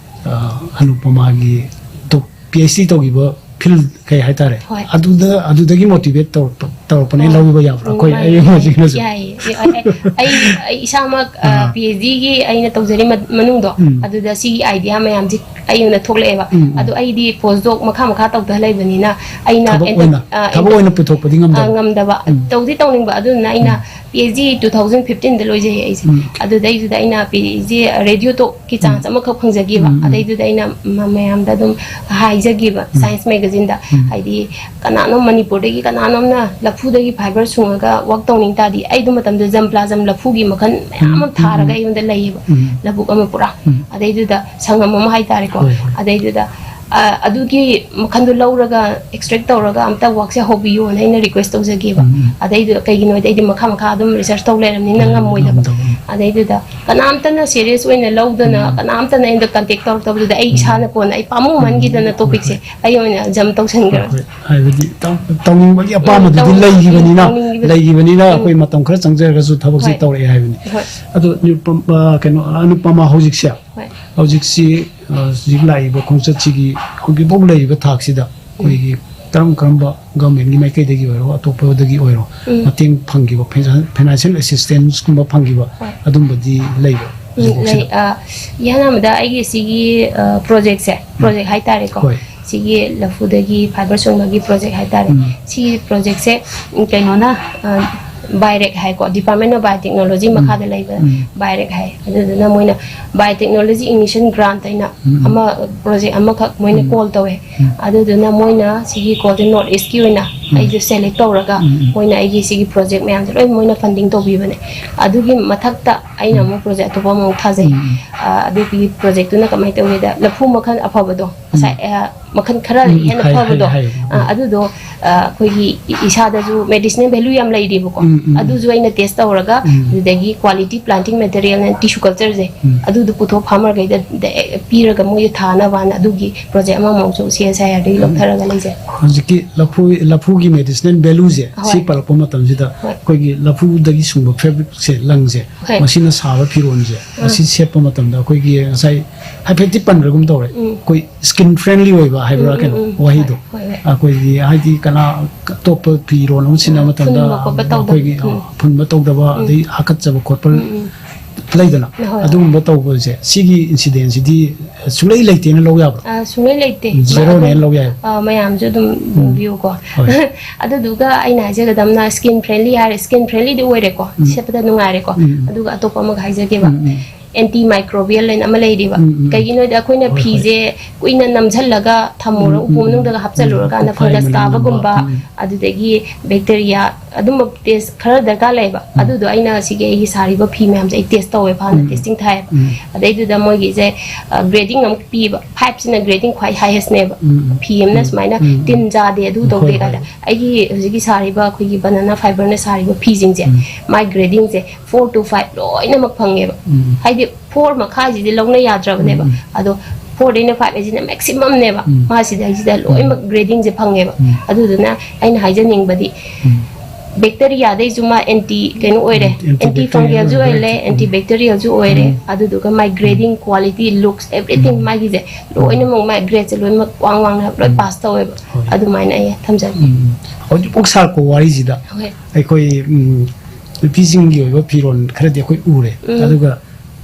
ꯑ, ꯑꯅꯨꯄꯃꯥꯒꯤ ꯗꯣꯛ-, P H D ꯇꯧꯈꯤꯕ ꯐꯤꯜ ꯀꯩ ꯍꯥꯏꯇꯥꯔꯦ, ꯍꯣꯏ꯫ ꯑꯗꯨꯗ, ꯑꯗꯨꯗꯒꯤ ꯃꯣꯇꯤꯚꯦꯠ ꯇꯧꯔꯛꯄ, ꯇꯧꯔꯛꯄꯅꯦ꯫ ꯑꯣ꯫ ꯂꯧꯕ ꯌꯥꯕ꯭ꯔꯥ? ꯎꯝ, ꯑꯩꯈꯣꯏ, ꯃꯥꯅꯦ, ꯑꯩ ꯃꯥꯅꯦ꯫ ꯍꯧꯖꯤꯛꯅꯁꯨ꯫ ꯌꯥꯏꯌꯦ꯫ ꯑꯩ, ꯑꯩ, ꯑꯩ, ꯑꯩ ꯏꯁꯥꯃꯛ, ꯑ, ꯑꯥ꯫ ꯄꯤ ꯑꯩꯆ ꯗꯤꯒꯤ ꯑꯩꯅ ꯇꯧꯖꯔꯤ ꯃ-, ꯃꯅꯨꯡꯗꯣ, ꯎꯝ꯫ ꯑꯗꯨꯗ ꯁꯤꯒꯤ ꯑꯥꯏꯗꯤꯌꯥ ꯃꯌꯥꯝꯁꯤ ꯑꯩꯉꯣꯟꯗ ꯊꯣꯛꯂꯛꯑꯦꯕ꯫ ꯎꯝ, ꯎꯝ꯫ ꯑꯗꯣ ꯑꯩꯗꯤ ꯄꯣꯁ ꯗꯣꯛ ꯃꯈꯥ ꯃꯈꯥ ꯇꯧꯗ ꯂꯩꯕꯅꯤꯅ ꯑꯩꯅ ꯊꯕꯛ ꯑꯦꯟꯇꯔ-, ꯑꯣꯏꯅ, ꯑ, ꯊꯕꯛ ꯑꯦꯟꯇꯔ-, ꯑꯣꯏꯅ ꯄꯨꯊꯣꯛꯄꯗꯤ ꯑ, ꯉꯝꯗꯕ꯫ ꯉꯝꯗꯕ꯫ ꯎꯝ꯫ ꯇꯧꯗꯤ ꯇꯧꯅꯤꯡꯕ, ꯑꯗꯨꯗꯨꯅ ꯑꯩꯅ ꯎꯝ꯫ P H D two thousand fifteen ꯗ ꯂꯣꯏꯖꯩꯌꯦ ꯑꯩꯁꯦ꯫ ꯎꯝ꯫ ꯑꯗꯨꯗꯩꯗꯨꯗ ꯑꯩꯅ ꯄꯤ ꯑꯩꯆ ꯗꯤ ꯔꯦꯗꯤꯑꯣ ꯇꯣꯛꯀꯤ ꯆꯥꯟꯁ ꯎꯝ꯫ ꯑꯃꯈꯛ ꯐꯪꯖꯈꯤꯕ꯫ ꯎꯝ, ꯎꯝ꯫ ꯑꯗꯩꯗꯨꯗ ꯑꯩꯅ ꯃ-, ꯃꯌꯥꯝꯗ ꯑꯗꯨꯝ ꯍꯥꯏꯖꯈꯤꯕ, ꯎꯝ꯫ ꯁꯥꯏꯟꯁ ꯃꯦꯒꯥꯖꯤꯟꯗ꯫ ꯎꯝ꯫ ꯍꯥꯏꯗꯤ ꯀꯅꯥꯅꯣꯝ ꯃꯅꯤꯄꯨꯔꯗꯒꯤ ꯀꯅꯥꯅꯣꯝꯅ ꯂꯐꯨꯗꯒꯤ ꯐꯥꯏꯕꯔ ꯁꯨꯡꯉꯒ ꯋꯥꯛ ꯇꯧꯅꯤꯡ ꯇꯥꯔꯗꯤ, ꯑꯩꯗꯨ ꯃꯇꯝꯗꯨꯗ ꯖꯝ ꯄ꯭ꯂꯥꯖꯝ ꯂꯐꯨꯒꯤ ꯃꯈꯜ ꯃꯌꯥꯝ ꯑꯃ ꯎꯝ, ꯎꯝ, ꯊꯥꯔꯒ ꯎꯝ꯫ ꯑꯩꯉꯣꯟꯗ ꯂꯩꯌꯦꯕ꯫ ꯎꯝ꯫ ꯂꯧꯕꯨꯛ ꯑꯃ ꯄꯨꯔꯥ꯫ ꯎꯝ꯫ ꯑꯗꯩꯗꯨꯗ ꯁꯪꯉꯝ ꯑꯃ ꯍꯥꯏꯇꯥꯔꯦꯀꯣ꯫ ꯍꯣꯏ, ꯍꯣꯏ꯫ ꯑꯗꯩꯗꯨꯗ, ꯑ, ꯑꯗꯨꯒꯤ ꯃꯈꯜꯗꯣ ꯂꯧꯔꯒ ꯑꯦꯛꯁꯇ꯭ꯔꯦꯛ ꯇꯧꯔꯒ ꯑꯝꯇ ꯋꯥꯛꯁꯦ ꯍꯧꯕꯤꯌꯣꯅ ꯑꯩꯅ ꯔꯤꯀ꯭ꯋꯦꯁ ꯇꯧꯖꯒꯦꯕ꯫ ꯎꯝ, ꯎꯝ꯫ ꯑꯗꯩꯗꯨꯗ ꯀꯩꯒꯤꯅꯣ ꯍꯥꯏꯗꯤ ꯑꯩꯗꯤ ꯃꯈꯥ ꯃꯈꯥ ꯑꯗꯨꯝ ꯔꯤꯁꯔꯁ ꯇꯧ ꯂꯩꯔꯕꯅꯤꯅ ꯎꯝ, ꯉꯝꯃꯣꯏꯗꯕ꯫ ꯉꯝꯗꯕ꯫ ꯎꯝ꯫ ꯑꯗꯩꯗꯨꯗ ꯀꯅꯥꯝꯇꯅ ꯁꯤꯔꯤꯌꯁ ꯑꯣꯏꯅ ꯂꯧꯗꯅ ꯎꯝ꯫ ꯀꯅꯥꯝꯇꯅ ꯑꯩꯉꯣꯟꯗ ꯀꯟꯇꯦꯛ ꯇꯧꯔꯛꯇꯕꯗꯨꯗ ꯑꯩ ꯎꯝ꯫ ꯏꯁꯥꯅ ꯀꯣꯟꯅ ꯑꯩ ꯄꯥꯝꯃꯨꯃꯟꯈꯤꯗꯅ ꯎꯝ꯫ ꯇꯣꯄꯤꯛꯁꯦ ꯍꯣꯏ, ꯍꯣꯏ꯫ ꯑꯩ ꯑꯣꯏꯅ ꯖꯝ ꯇꯧꯁꯟꯈ꯭ꯔꯕ꯫ ꯍꯣꯏ, ꯍꯣꯏ꯫ ꯍꯥꯏꯕꯗꯤ ꯇꯧ-, ꯇꯧꯅꯤꯡꯕꯒꯤ ꯎꯝ, ꯑꯄꯥꯝꯕꯗꯨꯗꯤ ꯇꯧꯅꯤꯡ-, ꯂꯩꯈꯤꯕꯅꯤꯅ, ꯇꯧꯅꯤꯡꯕ-, ꯂꯩꯈꯤꯕꯅꯤꯅ ꯎꯝ꯫ ꯑꯩꯈꯣꯏ ꯃꯇꯝ ꯈꯔ ꯆꯪꯖꯔꯒꯁꯨ ꯊꯕꯛꯁꯦ ꯍꯣꯏ꯫ ꯇꯧꯔꯛꯑꯦ ꯍꯥꯏꯕꯅꯤ꯫ ꯍꯣꯏ꯫ ꯑꯗꯣ ꯅꯤꯔꯨꯄꯃ, ꯀꯩꯅꯣ, ꯑꯅꯨꯄꯃ ꯍꯧꯖꯤꯛꯁꯦ, ꯍꯣꯏ꯫ ꯍꯧꯖꯤꯛꯁꯤ, ꯑ, ꯍꯧꯖꯤꯛ ꯂꯥꯛꯏꯕ ꯈꯣꯡꯆꯠꯁꯤꯒꯤ ꯍꯧꯖꯤꯛꯐꯥꯎ ꯂꯩꯔꯤꯕ ꯊꯥꯛꯁꯤꯗ ꯎꯝ꯫ ꯑꯩꯈꯣꯏꯒꯤ ꯀꯔꯝ ꯀꯔꯝꯕ ꯒꯚꯔꯟꯃꯦꯟꯠꯀꯤ ꯃꯥꯏꯀꯩꯗꯒꯤ ꯑꯣꯏꯔꯣ, ꯑꯇꯣꯞꯄꯗꯒꯤ ꯑꯣꯏꯔꯣ, ꯎꯝ꯫ ꯃꯇꯦꯡ ꯐꯪꯈꯤꯕ, ꯐꯥꯏꯅꯥꯟꯁꯤꯌꯦꯜ ꯑꯦꯁꯤꯁꯇꯦꯟꯁꯀꯨꯝꯕ ꯐꯪꯈꯤꯕ ꯍꯣꯏ꯫ ꯑꯗꯨꯝꯕꯗꯤ ꯂꯩꯕ꯭ꯔꯥ ꯎꯝ, ꯍꯧꯖꯤꯛꯐꯥꯎꯁꯤꯗ? ꯂꯩ꯫ ꯑ, ꯏꯍꯥꯟ ꯍꯥꯟꯕꯗ ꯑꯩꯒꯤ ꯁꯤꯒꯤ, ꯑ, ꯄ꯭ꯔꯣꯖꯦꯛꯁꯦ, ꯎꯝ꯫ ꯄ꯭ꯔꯣꯖꯦꯛ ꯍꯥꯏꯇꯥꯔꯦꯀꯣ꯫ ꯍꯣꯏ꯫ ꯁꯤꯒꯤ ꯂꯐꯨꯗꯒꯤ ꯐꯥꯏꯕꯔ ꯁꯨꯡꯕꯒꯤ ꯄ꯭ꯔꯣꯖꯦꯛ ꯍꯥꯏꯇꯥꯔꯦ꯫ ꯎꯝ꯫ ꯁꯤꯒꯤ ꯄ꯭ꯔꯣꯖꯦꯛꯁꯦ, ꯎꯝ, ꯀꯩꯅꯣꯅ, ꯑ, ꯕꯥꯏꯔꯦꯛ ꯍꯥꯏꯀꯣ, Department of Biotechnology ꯎꯝ꯫ ꯃꯈꯥꯗ ꯂꯩꯕ ꯎꯝ꯫ ꯕꯥꯏꯔꯦꯛ ꯍꯥꯏ꯫ ꯑꯗꯨꯗꯨꯅ ꯃꯣꯏꯅ Biotechnology Innovation Grant ꯍꯥꯏꯅ ꯎꯝ꯫ ꯑꯃ, ꯄ꯭ꯔꯣꯖꯦꯛ ꯑꯃꯈꯛ ꯃꯣꯏꯅ ꯎꯝ꯫ ꯀꯣꯜ ꯇꯧꯋꯦ꯫ ꯎꯝ꯫ ꯑꯗꯨꯗꯨꯅ ꯃꯣꯏꯅ ꯁꯤꯒꯤ ꯀꯣꯜꯁꯦ ꯅꯣꯔꯠ ꯏꯁꯀꯤ ꯑꯣꯏꯅ ꯎꯝ꯫ ꯑꯩꯁꯦ ꯁꯦꯂꯦꯛ ꯇꯧꯔꯒ ꯎꯝ, ꯎꯝ꯫ ꯃꯣꯏꯅ ꯑꯩꯒꯤ ꯁꯤꯒꯤ ꯄ꯭ꯔꯣꯖꯦꯛ ꯃꯌꯥꯝꯁꯦ ꯂꯣꯏ ꯃꯣꯏꯅ ꯐꯟꯗꯤꯡ ꯇꯧꯕꯤꯕꯅꯦ꯫ ꯑꯗꯨꯒꯤ ꯃꯊꯛꯇ ꯑꯩꯅ ꯎꯝ꯫ ꯑꯃꯨꯛ ꯄ꯭ꯔꯣꯖꯦꯛ ꯑꯇꯣꯞꯄ ꯑꯃꯃꯨꯛ ꯊꯥꯖꯩ꯫ ꯎꯝ, ꯎꯝ꯫ ꯑ, ꯑꯗꯨꯒꯤ ꯄ꯭ꯔꯣꯖꯦꯛꯇꯨꯅ ꯀꯃꯥꯏꯅ ꯇꯧꯒꯦꯗ, ꯂꯐꯨ ꯃꯈꯜ ꯑꯐꯕꯗꯣ, ꯉꯁꯥꯏ, ꯎꯝ꯫ ꯑ, ꯃꯈꯜ ꯈꯔ ꯎꯝ, ꯍꯦꯟꯅ ꯍꯥꯏ, ꯍꯥꯏ, ꯐꯕꯗꯣ, ꯍꯥꯏ꯫ ꯑ, ꯎꯝ꯫ ꯑꯗꯨꯗꯣ, ꯑ, ꯑꯩꯈꯣꯏꯒꯤ ꯏ-, ꯏꯁꯥꯗꯁꯨ ꯃꯦꯗꯤꯁꯤꯅꯦꯜ ꯚꯦꯂꯨ ꯌꯥꯝ ꯂꯩꯔꯤꯕꯀꯣ꯫ ꯎꯝ, ꯎꯝ, ꯎꯝ꯫ ꯑꯗꯨꯁꯨ ꯑꯩꯅ ꯇꯦꯁ ꯇꯧꯔꯒ, ꯎꯝ꯫ ꯑꯗꯨꯗꯒꯤ ꯀ꯭ꯋꯥꯂꯤꯇꯤ ꯄ꯭ꯂꯥꯟꯇꯤꯡ ꯃꯦꯇꯔꯤꯌꯦꯜꯅ ꯇꯤꯁꯨ ꯀꯜꯆꯔꯁꯦ, ꯎꯝ꯫ ꯑꯗꯨꯗꯣ ꯄꯨꯊꯣꯛ ꯐꯥꯔꯃꯔꯈꯩꯗ ꯗ-, ꯄꯤꯔꯒ ꯃꯣꯏꯗ ꯊꯥꯅꯕꯅ ꯑꯗꯨꯒꯤ ꯄ꯭ꯔꯣꯖꯦꯛ ꯑꯃꯃꯨꯛꯁꯨ ꯁꯤ ꯑꯦꯁ ꯑꯥꯏ ꯑꯥꯔꯗꯒꯤ ꯎꯝ꯫ ꯂꯧꯊꯔꯒ ꯂꯩꯖꯩ꯫ ꯍꯧꯖꯤꯛꯀꯤ ꯂꯐꯨ, ꯂꯐꯨꯒꯤ ꯃꯦꯗꯤꯁꯤꯅꯦꯜ ꯚꯦꯂꯨꯁꯦ, ꯍꯣꯏ꯫ ꯁꯤ ꯄꯜꯂꯛꯄ ꯃꯇꯝꯁꯤꯗ ꯍꯣꯏ꯫ ꯑꯩꯈꯣꯏꯒꯤ ꯂꯐꯨꯗꯒꯤ ꯁꯨꯡꯕ ꯐꯦꯕ꯭ꯔꯤꯛꯁꯦ, ꯂꯪꯁꯦ, ꯍꯣꯏ꯫ ꯃꯁꯤꯅ ꯁꯥꯕ ꯐꯤꯔꯣꯜꯁꯦ, ꯑꯥ꯫ ꯃꯁꯤ ꯁꯦꯠꯄ ꯃꯇꯝꯗ ꯑꯩꯈꯣꯏꯒꯤ ꯉꯁꯥꯏ ꯍꯥꯏꯐꯦꯠꯇꯤ ꯄꯟꯈ꯭ꯔꯒꯨꯝ ꯇꯧꯔꯦ꯫ ꯑꯩꯈꯣꯏ ꯁ꯭ꯀꯤꯟ ꯐ꯭ꯔꯦꯟꯂꯤ ꯑꯣꯏꯕ ꯍꯥꯏꯕ꯭ꯔꯥ, ꯀꯩꯅꯣ, ꯋꯥꯍꯩꯗꯣ꯫ ꯑꯩꯈꯣꯏꯒꯤ ꯍꯥꯏꯗꯤ ꯀꯅꯥ ꯑꯇꯣꯞꯄ ꯐꯤꯔꯣꯜ ꯑꯃ ꯁꯤꯖꯤꯟꯅꯕ ꯃꯇꯝꯗ ꯑꯩꯈꯣꯏꯒꯤ, ꯑ, ꯐꯨꯟꯕ ꯇꯧꯗꯕ, ꯑꯗꯩ ꯍꯥꯀꯠꯆꯕ ꯈꯣꯠꯄ ꯂꯩꯗꯅ, ꯑꯗꯨꯒꯨꯝꯕ ꯇꯧꯕꯁꯦ, ꯁꯤꯒꯤ ꯏꯟꯁꯤꯗꯦꯟꯁꯤꯗꯤ ꯁꯨꯡꯂꯩ ꯂꯩꯇꯦꯅ ꯂꯧ ꯌꯥꯕ꯭ꯔꯥ? ꯑ, ꯁꯨꯡꯂꯩ ꯂꯩꯇꯦ꯫ ꯖꯦꯔꯣꯅꯦꯅ ꯂꯧ ꯌꯥꯏꯕ? ꯑ, ꯃꯌꯥꯝꯁꯨ ꯑꯗꯨꯝ ꯎꯕꯤꯌꯨꯀꯣ꯫ ꯑꯗꯨꯗꯨꯒ ꯑꯩꯅ ꯍꯥꯏꯖꯒꯗꯕꯅ ꯁ꯭ꯀꯤꯟ ꯐ꯭ꯔꯦꯟꯂꯤ ꯍꯥꯏꯔꯦ, ꯁ꯭ꯀꯤꯟ ꯐ꯭ꯔꯦꯟꯂꯤꯗꯤ ꯑꯣꯏꯔꯦꯀꯣ, ꯁꯦꯠꯄꯗ ꯅꯨꯡꯉꯥꯏꯔꯦꯀꯣ꯫ ꯑꯗꯨꯒ ꯑꯇꯣꯞꯄ ꯑꯃꯒ ꯍꯥꯏꯖꯒꯦꯕ꯫ ꯑꯦꯟꯇꯤ ꯃꯥꯏꯀ꯭ꯔꯣꯕꯤꯌꯦꯜ ꯍꯥꯏꯅ ꯑꯃ ꯂꯩꯔꯤꯕ꯫ ꯀꯩꯒꯤꯅꯣꯗꯤ ꯑꯩꯈꯣꯏꯅ ꯐꯤꯁꯦ ꯀꯨꯏꯅ ꯅꯝꯁꯤꯜꯂꯒ ꯊꯝꯃꯨꯔ, ꯎꯄꯨ ꯃꯅꯨꯡꯗꯒ ꯍꯥꯞꯆꯜꯂꯨꯔꯀꯥꯟꯗ ꯐꯪꯒꯁ ꯀꯥꯕꯒꯨꯝꯕ, ꯑꯗꯨꯗꯒꯤ ꯕꯦꯛꯇꯦꯔꯤꯌꯥ, ꯑꯗꯨꯝꯕ ꯇꯦꯁ ꯈꯔ ꯗꯔꯀꯥꯔ ꯂꯩꯌꯦꯕ꯫ ꯑꯗꯨꯗꯣ ꯑꯩꯅ ꯁꯤꯒꯤ ꯑꯩꯒꯤ ꯁꯥꯔꯤꯕ ꯐꯤ ꯃꯌꯥꯝꯁꯦ ꯑꯩ ꯇꯦꯁ ꯇꯧꯋꯦꯕ, ꯍꯥꯟꯅ ꯇꯦꯁꯇꯤꯡ ꯊꯥꯏꯌꯦꯕ꯫ ꯑꯗꯩꯗꯨꯗ ꯃꯣꯏꯒꯤꯁꯦ, ꯑ, ꯒ꯭ꯔꯦꯗꯤꯡ ꯑꯃ ꯄꯤꯕ, ꯐꯥꯏꯚꯁꯤꯅ ꯒ꯭ꯔꯦꯗꯤꯡ ꯈ꯭ꯋꯥꯏ ꯍꯥꯏꯌꯦꯁꯅꯦꯕ꯫ ꯐꯤ ꯑꯃꯅ ꯁꯨꯃꯥꯏꯅ ꯇꯤꯟ ꯆꯥꯗꯦ, ꯑꯗꯨ ꯇꯧꯗꯦ ꯀꯥꯏꯅ꯫ ꯑꯩꯒꯤ ꯍꯧꯖꯤꯛꯀꯤ ꯁꯥꯔꯤꯕ ꯑꯩꯈꯣꯏꯒꯤ ꯕꯅꯥꯅꯥ ꯐꯥꯏꯕꯔꯅ ꯁꯥꯔꯤꯕ ꯐꯤꯁꯤꯡꯁꯦ, ꯃꯥꯏ ꯒ꯭ꯔꯦꯗꯤꯡꯁꯦ ꯐꯣꯔ ꯇꯨ ꯐꯥꯏꯚ ꯂꯣꯏꯅꯃꯛ ꯐꯪꯉꯦꯕ꯫ ꯍꯥꯏꯗꯤ ꯐꯣꯔ ꯃꯈꯥꯏꯁꯤꯗꯤ ꯂꯧꯅ ꯌꯥꯗ꯭ꯔꯕꯅꯦꯕ꯫ ꯑꯗꯣ ꯐꯣꯔꯗꯩꯅ ꯐꯥꯏꯚ ꯍꯥꯏꯁꯤꯅ ꯃꯦꯛꯁꯤꯃꯝꯅꯦꯕ꯫ ꯃꯥꯁꯤꯗ ꯍꯥꯏꯁꯤꯗ ꯂꯣꯏꯅꯃꯛ ꯒ꯭ꯔꯦꯗꯤꯡꯁꯦ ꯐꯪꯉꯦꯕ꯫ ꯑꯗꯨꯗꯨꯅ ꯑꯩꯅ ꯍꯥꯏꯖꯅꯤꯡꯕꯗꯤ, ꯕꯦꯛꯇꯦꯔꯤꯌꯥꯗꯩꯁꯨ ꯃꯥ ꯑꯦꯟꯇꯤ ꯀꯩꯅꯣ ꯑꯣꯏꯔꯦ, ꯑꯦꯟꯇꯤ ꯐꯪꯒꯦꯜꯁꯨ ꯑꯣꯏꯔꯦ, ꯑꯦꯟꯇꯤ ꯕꯦꯛꯇꯦꯔꯤꯌꯦꯜꯁꯨ ꯑꯣꯏꯔꯦ꯫ ꯑꯗꯨꯗꯨꯒ ꯃꯥꯏ ꯒ꯭ꯔꯦꯗꯤꯡ, ꯀ꯭ꯋꯥꯂꯤꯇꯤ, ꯂꯨꯛꯁ, ꯑꯦꯚ꯭ꯔꯤꯊꯤꯡ, ꯃꯥꯒꯤꯁꯦ ꯂꯣꯏꯅꯃꯛ, ꯃꯥꯏ ꯒ꯭ꯔꯦꯗꯁꯦ ꯂꯣꯏꯅꯃꯛ ꯋꯥꯡ ꯋꯥꯡꯅ ꯂꯣꯏ ꯄꯥꯁ ꯇꯧꯋꯦꯕ꯫ ꯑꯗꯨꯃꯥꯏꯅ ꯑꯩ ꯊꯝꯖꯒꯦ꯫ ꯎꯝ꯫ ꯍꯧꯖꯤꯛꯐꯥꯎ ꯁꯥꯔꯛꯄ ꯋꯥꯔꯤꯁꯤꯗ ꯑꯩꯈꯣꯏ, ꯎꯝ, ꯅꯨꯄꯤꯁꯤꯡꯒꯤ ꯑꯣꯏꯕ ꯐꯤꯔꯣꯜ ꯈꯔꯗꯤ ꯑꯩꯈꯣꯏ ꯎꯔꯦ꯫ ꯑꯗꯨꯒ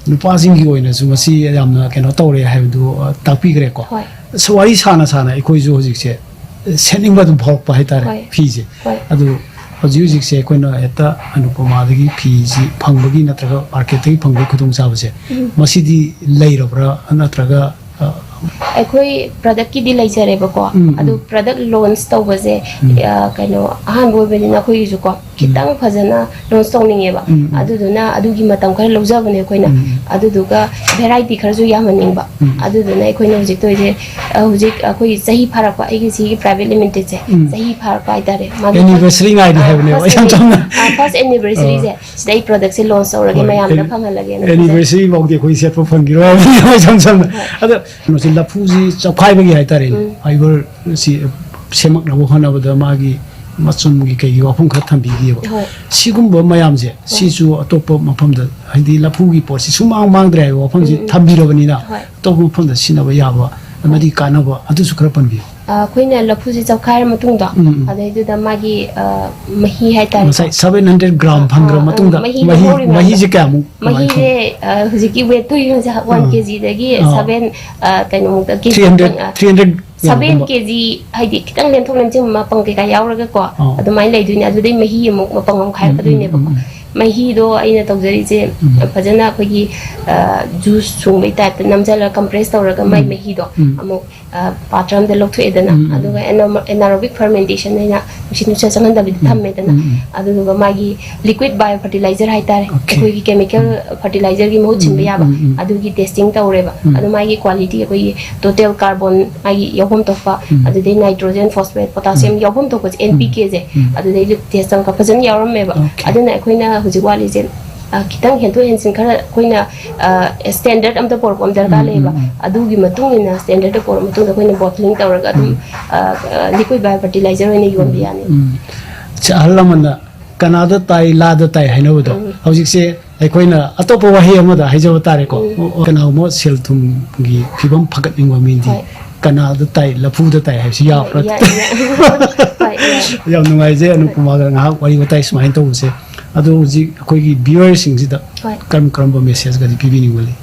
ꯅꯨꯄꯥꯁꯤꯡꯒꯤ ꯑꯣꯏꯅꯁꯨ ꯃꯁꯤ ꯌꯥꯝꯅ ꯀꯩꯅꯣ ꯇꯧꯔꯦ ꯍꯥꯏꯕꯗꯨ, ꯑ, ꯇꯥꯛꯄꯤꯈ꯭ꯔꯦꯀꯣ꯫ ꯁ-, ꯋꯥꯔꯤ ꯁꯥꯅ ꯁꯥꯅ ꯑꯩꯈꯣꯏꯁꯨ ꯍꯧꯖꯤꯛꯁꯦ ꯁꯦꯠꯅꯤꯡꯕ ꯑꯗꯨꯝ ꯐꯥꯎꯔꯛꯄ ꯍꯥꯏꯇꯥꯔꯦ, ꯐꯤꯁꯦ꯫ ꯑꯗꯨ ꯍꯧꯖꯤꯛ ꯍꯧꯖꯤꯛꯁꯦ ꯑꯩꯈꯣꯏꯅ ꯍꯦꯛꯇ ꯑꯅꯨꯄꯃꯥꯗꯒꯤ ꯐꯤꯁꯤ ꯐꯪꯕꯒꯤ ꯅꯠꯇ꯭ꯔꯒ ꯃꯥꯔꯀꯦꯠꯇꯒꯤ ꯐꯪꯕꯒꯤ ꯈꯨꯗꯣꯡꯆꯥꯕꯁꯦ ꯃꯁꯤꯗꯤ ꯂꯩꯔꯕ꯭ꯔꯥ? ꯅꯠꯇ꯭ꯔꯒ, ꯑ, ꯑꯩꯈꯣꯏ ꯄ꯭ꯔꯗꯛꯀꯤꯗꯤ ꯂꯩꯖꯔꯦꯕꯀꯣ꯫ ꯎꯝ, ꯎꯝ꯫ ꯑꯗꯨ ꯄ꯭ꯔꯗꯛ ꯂꯣꯟꯁ ꯇꯧꯕꯁꯦ, ꯎꯝ꯫ ꯑ, ꯀꯩꯅꯣ, ꯑꯍꯥꯟꯕ ꯑꯣꯏꯕꯅꯤꯅ ꯑꯩꯈꯣꯏꯒꯤꯁꯨꯀꯣ ꯈꯤꯇꯪ ꯐꯖꯅ ꯂꯣꯟꯁ ꯇꯧꯅꯤꯡꯉꯦꯕ꯫ ꯎꯝ, ꯎꯝ꯫ ꯑꯗꯨꯗꯨꯅ ꯑꯗꯨꯒꯤ ꯃꯇꯝ ꯈꯔ ꯂꯧꯖꯕꯅꯦ ꯑꯩꯈꯣꯏꯅ꯫ ꯎꯝ, ꯎꯝ꯫ ꯑꯗꯨꯗꯨꯒ ꯚꯦꯔꯥꯏꯇꯤ ꯈꯔꯁꯨ ꯌꯥꯝꯍꯟꯅꯤꯡꯕ꯫ ꯎꯝ꯫ ꯑꯗꯨꯗꯨꯅ ꯑꯩꯈꯣꯏꯅ ꯍꯧꯖꯤꯛ ꯇꯧꯔꯤꯁꯦ, ꯑ, ꯍꯧꯖꯤꯛ ꯑꯩꯈꯣꯏꯒꯤ ꯆꯍꯤ ꯐꯥꯔꯛꯄ, ꯑꯩꯒꯤ ꯁꯤꯒꯤ ꯄ꯭ꯔꯥꯏꯚꯦꯠ ꯂꯤꯃꯤꯇꯦꯠꯁꯦ ꯎꯝ꯫ ꯆꯍꯤ ꯐꯥꯔꯛꯄ ꯍꯥꯏꯇꯥꯔꯦ꯫ ꯃꯥꯒꯤ ꯑꯦꯅꯤꯚꯔꯁꯔꯤ ꯉꯥꯏꯔꯤ ꯑ, ꯍꯥꯏꯕꯅꯦꯕ, ꯐꯥꯔꯁ ꯏꯆꯝ ꯑꯦꯅꯤ-, ꯆꯝꯅ꯫ ꯑ, ꯐꯥꯔꯁ ꯑꯦꯅꯤꯚꯔꯁꯔꯤꯁꯦ ꯁꯤꯗ ꯑꯩ ꯄ꯭ꯔꯗꯛꯁꯦ ꯂꯣꯟꯁ ꯇꯧꯔꯒꯦ, ꯍꯣꯏ, ꯃꯌꯥꯝꯗ ꯑꯦꯅꯤ-, ꯐꯪꯍꯜꯂꯒꯦꯅ ꯈꯟꯖꯩ꯫ ꯑꯦꯅꯤꯚꯔꯁꯔꯤ ꯐꯥꯎꯗꯤ ꯑꯩꯈꯣꯏ ꯁꯦꯠꯄ ꯐꯪꯈꯤꯔꯣꯏ ꯍꯥꯏꯕꯅꯤ, ꯏꯆꯝ ꯆꯝꯅ꯫ ꯍꯣꯏ꯫ ꯑꯗꯣ ꯀꯩꯅꯣꯁꯦ, ꯂꯐꯨꯁꯤ ꯆꯞꯈꯥꯏꯕꯒꯤ ꯍꯥꯏꯇꯥꯔꯦꯅꯦ, ꯎꯝ꯫ ꯐꯥꯏꯕꯔ ꯁꯤ ꯁꯦꯝꯃꯛꯅꯕ ꯍꯣꯠꯅꯕꯗ ꯃꯥꯒꯤ ꯃꯆꯨꯝꯒꯤ ꯀꯩꯒꯤ ꯋꯥꯐꯝ ꯈꯔ ꯊꯝꯕꯤꯈꯤꯑꯕ꯫ ꯍꯣꯏ꯫ ꯁꯤꯒꯨꯝꯕ ꯃꯌꯥꯝꯁꯦ ꯁꯤꯁꯨ ꯑꯇꯣꯞꯄ ꯃꯐꯝꯗ, ꯍꯥꯏꯗꯤ ꯂꯐꯨꯒꯤ ꯄꯣꯠꯁꯤ ꯁꯨꯃꯥꯡ ꯃꯥꯡꯗ꯭ꯔꯦ ꯍꯥꯏꯕ ꯋꯥꯐꯝꯁꯤ ꯎꯝ, ꯎꯝ꯫ ꯊꯝꯕꯤꯔꯕꯅꯤꯅ, ꯍꯣꯏ꯫ ꯑꯇꯣꯞꯄ ꯃꯐꯝꯗ ꯁꯤꯖꯤꯟꯅꯕ ꯌꯥꯕ ꯑꯃꯗꯤ ꯀꯥꯟꯅꯕ ꯑꯗꯨꯁꯨ ꯈꯔ ꯄꯟꯕꯤꯌꯨ꯫ ꯑ, ꯑꯩꯈꯣꯏꯅ ꯂꯐꯨꯁꯦ ꯆꯞꯈꯥꯏꯔ ꯃꯇꯨꯡꯗꯣ, ꯎꯝ, ꯎꯝ꯫ ꯑꯗꯩꯗꯨꯗ ꯃꯥꯒꯤ, ꯑ, ꯃꯍꯤ ꯍꯥꯏꯇꯥꯔꯦ꯫ ꯉꯁꯥꯏ seven hundred gram ꯐꯪꯈ꯭ꯔ ꯑꯥ, ꯃꯇꯨꯡꯗ ꯃꯍꯤ ꯃꯍꯤ, ꯂꯦꯝꯍꯧꯔꯤꯕ ꯃꯍꯤꯁꯦ ꯀꯌꯥꯃꯨꯛ? ꯃꯍꯤꯁꯦ, ꯑ, ꯍꯧꯖꯤꯛꯀꯤ weight ꯇꯨꯒꯤ ꯍꯧꯖꯤꯛ one ꯑꯥ꯫ KG ꯗꯒꯤ ꯑꯥ꯫ seven, ꯑ, ꯀꯩꯅꯣꯃꯨꯛꯇ, KG Three hundred, ꯃꯨꯛꯇꯪ, ꯑ, three hundred seven ꯌꯧꯔꯒꯨꯝꯕ꯫ KG ꯍꯥꯏꯗꯤ ꯈꯤꯇꯪ ꯂꯦꯝꯊꯣꯛ ꯂꯦꯝꯁꯤꯟ ꯃꯄꯪ ꯀꯩꯀꯥ ꯌꯥꯎꯔꯒꯀꯣ, ꯑꯥ꯫ ꯑꯗꯨꯃꯥꯏꯅ ꯂꯩꯗꯣꯏꯅꯦ꯫ ꯑꯗꯨꯗꯩ ꯃꯍꯤ ꯑꯃꯨꯛ ꯃꯄꯪ ꯑꯃꯨꯛ ꯎꯝ, ꯎꯝ, ꯈꯥꯏꯔꯛꯀꯗꯣꯏꯅꯦꯕꯀꯣ꯫ ꯎꯝ, ꯎꯝ꯫ ꯃꯍꯤꯗꯣ ꯑꯩꯅ ꯇꯧꯖꯔꯤꯁꯦ, ꯎꯝ꯫ ꯐꯖꯅ ꯑꯩꯈꯣꯏꯒꯤ, ꯑ, juice ꯁꯨꯡꯕꯩ type ꯇ ꯅꯝꯖꯜꯂꯒ compress ꯇꯧꯔꯒ ꯃꯥꯏ ꯎꯝ꯫ ꯃꯍꯤꯗꯣ ꯎꯝ꯫ ꯑꯃꯨꯛ, ꯑ, ꯄꯥꯇ꯭ꯔ ꯑꯃꯗ ꯂꯧꯊꯣꯛꯑꯦꯗꯅ, ꯎꯝ, ꯎꯝ꯫ ꯑꯗꯨꯒ anaerobic fermentation ꯍꯥꯏꯅ ꯅꯨꯡꯁꯤꯠ ꯅꯨꯡꯁꯥ ꯆꯪꯍꯟꯗꯕꯤꯗ ꯎꯝ, ꯊꯝꯃꯦꯗꯅ, ꯎꯝ, ꯎꯝ꯫ ꯑꯗꯨꯗꯨꯒ ꯃꯥꯒꯤ liquid biofertilizer ꯍꯥꯏꯇꯥꯔꯦ, Okay. ꯑꯩꯈꯣꯏꯒꯤ chemical fertilizer ꯒꯤ ꯃꯍꯨꯠ ꯁꯤꯟꯕ ꯎꯝ, ꯌꯥꯕ, ꯎꯝ, ꯎꯝ꯫ ꯑꯗꯨꯒꯤ testing ꯇꯧꯔꯦꯕ꯫ ꯎꯝ꯫ ꯑꯗꯨ ꯃꯥꯒꯤ quality ꯑꯩꯈꯣꯏꯒꯤ total carbon ꯃꯥꯒꯤ ꯌꯥꯎꯐꯝ ꯊꯣꯛꯄ, ꯎꯝ꯫ ꯑꯗꯨꯗꯩ nitrogen, phosphate, potassium ꯌꯥꯎꯐꯝ ꯊꯣꯛꯄꯁꯦ, N P K ꯁꯦ, ꯎꯝ꯫ ꯑꯗꯨꯗꯩꯗ test ꯇꯧꯔꯒ ꯐꯖꯅ ꯌꯥꯎꯔꯝꯃꯦꯕ꯫ Okay. ꯑꯗꯨꯅ ꯑꯩꯈꯣꯏꯅ ꯍꯧꯖꯤꯛ ꯋꯥꯠꯂꯤꯁꯦ, ꯑ, ꯈꯤꯇꯪ ꯍꯦꯟꯗꯣꯛ ꯍꯦꯟꯖꯤꯟ ꯈꯔ ꯑꯩꯈꯣꯏꯅ, ꯑ, standard ꯑꯝꯗ ꯄꯣꯔꯛꯄ ꯑꯃ ꯗꯔꯀꯥꯔ ꯎꯝ, ꯂꯩꯌꯦꯕ꯫ ꯎꯝ, ꯎꯝ꯫ ꯑꯗꯨꯒꯤ ꯃꯇꯨꯡ ꯏꯟꯅ standard ꯇ ꯄꯣꯔꯛꯑ ꯃꯇꯨꯡꯗ ꯑꯩꯈꯣꯏꯅ bottling ꯇꯧꯔꯒ ꯑꯗꯨꯝ, ꯎꯝ꯫ ꯑ, ꯑ, liquid biofertilizer ꯑꯣꯏꯅ ꯌꯣꯟꯕ ꯌꯥꯅꯤ꯫ ꯎꯝ꯫ ꯁꯤ ꯑꯍꯜ ꯂꯃꯟꯅ "ꯀꯅꯥꯗ ꯇꯥꯏ, ꯂꯥꯗ ꯇꯥꯏ" ꯍꯥꯏꯅꯕꯗꯣ, ꯎꯝ꯫ ꯍꯧꯖꯤꯛꯁꯦ ꯑꯩꯈꯣꯏꯅ ꯑꯇꯣꯞꯄ ꯋꯥꯍꯩ ꯑꯃꯗ ꯍꯥꯏꯖꯕ ꯇꯥꯔꯦꯀꯣ, ꯎꯝ꯫ ꯀꯅꯥꯒꯨꯝꯕ ꯁꯦꯜ ꯊꯨꯝꯒꯤ ꯐꯤꯕꯝ ꯐꯒꯠꯅꯤꯡꯕ ꯃꯤꯗꯤ ꯍꯣꯏ꯫ "ꯀꯅꯥꯗ ꯇꯥꯏ, ꯂꯐꯨꯗ ꯇꯥꯏ" ꯍꯥꯏꯕꯁꯤ ꯌꯥꯕ꯭ꯔꯥ? ꯌꯥꯏ, ꯌꯥꯏ꯫ ꯍꯣꯏ, ꯌꯥꯏ꯫ ꯌꯥꯝ ꯅꯨꯡꯉꯥꯏꯖꯩ ꯑꯅꯨꯄꯃꯥꯒ ꯉꯥꯏꯍꯥꯛ ꯋꯥꯔꯤ ꯋꯥꯇꯥꯏ ꯁꯨꯃꯥꯏꯅ ꯇꯧꯕꯁꯦ꯫ ꯑꯗꯣ ꯍꯧꯖꯤꯛ ꯑꯩꯈꯣꯏꯒꯤ viewer ꯁꯤꯡꯁꯤꯗ ꯍꯣꯏ꯫ ꯀꯔꯝ ꯀꯔꯝꯕ message ꯀꯗꯤ ꯄꯤꯕꯤꯅꯤꯡꯕ ꯂꯩ?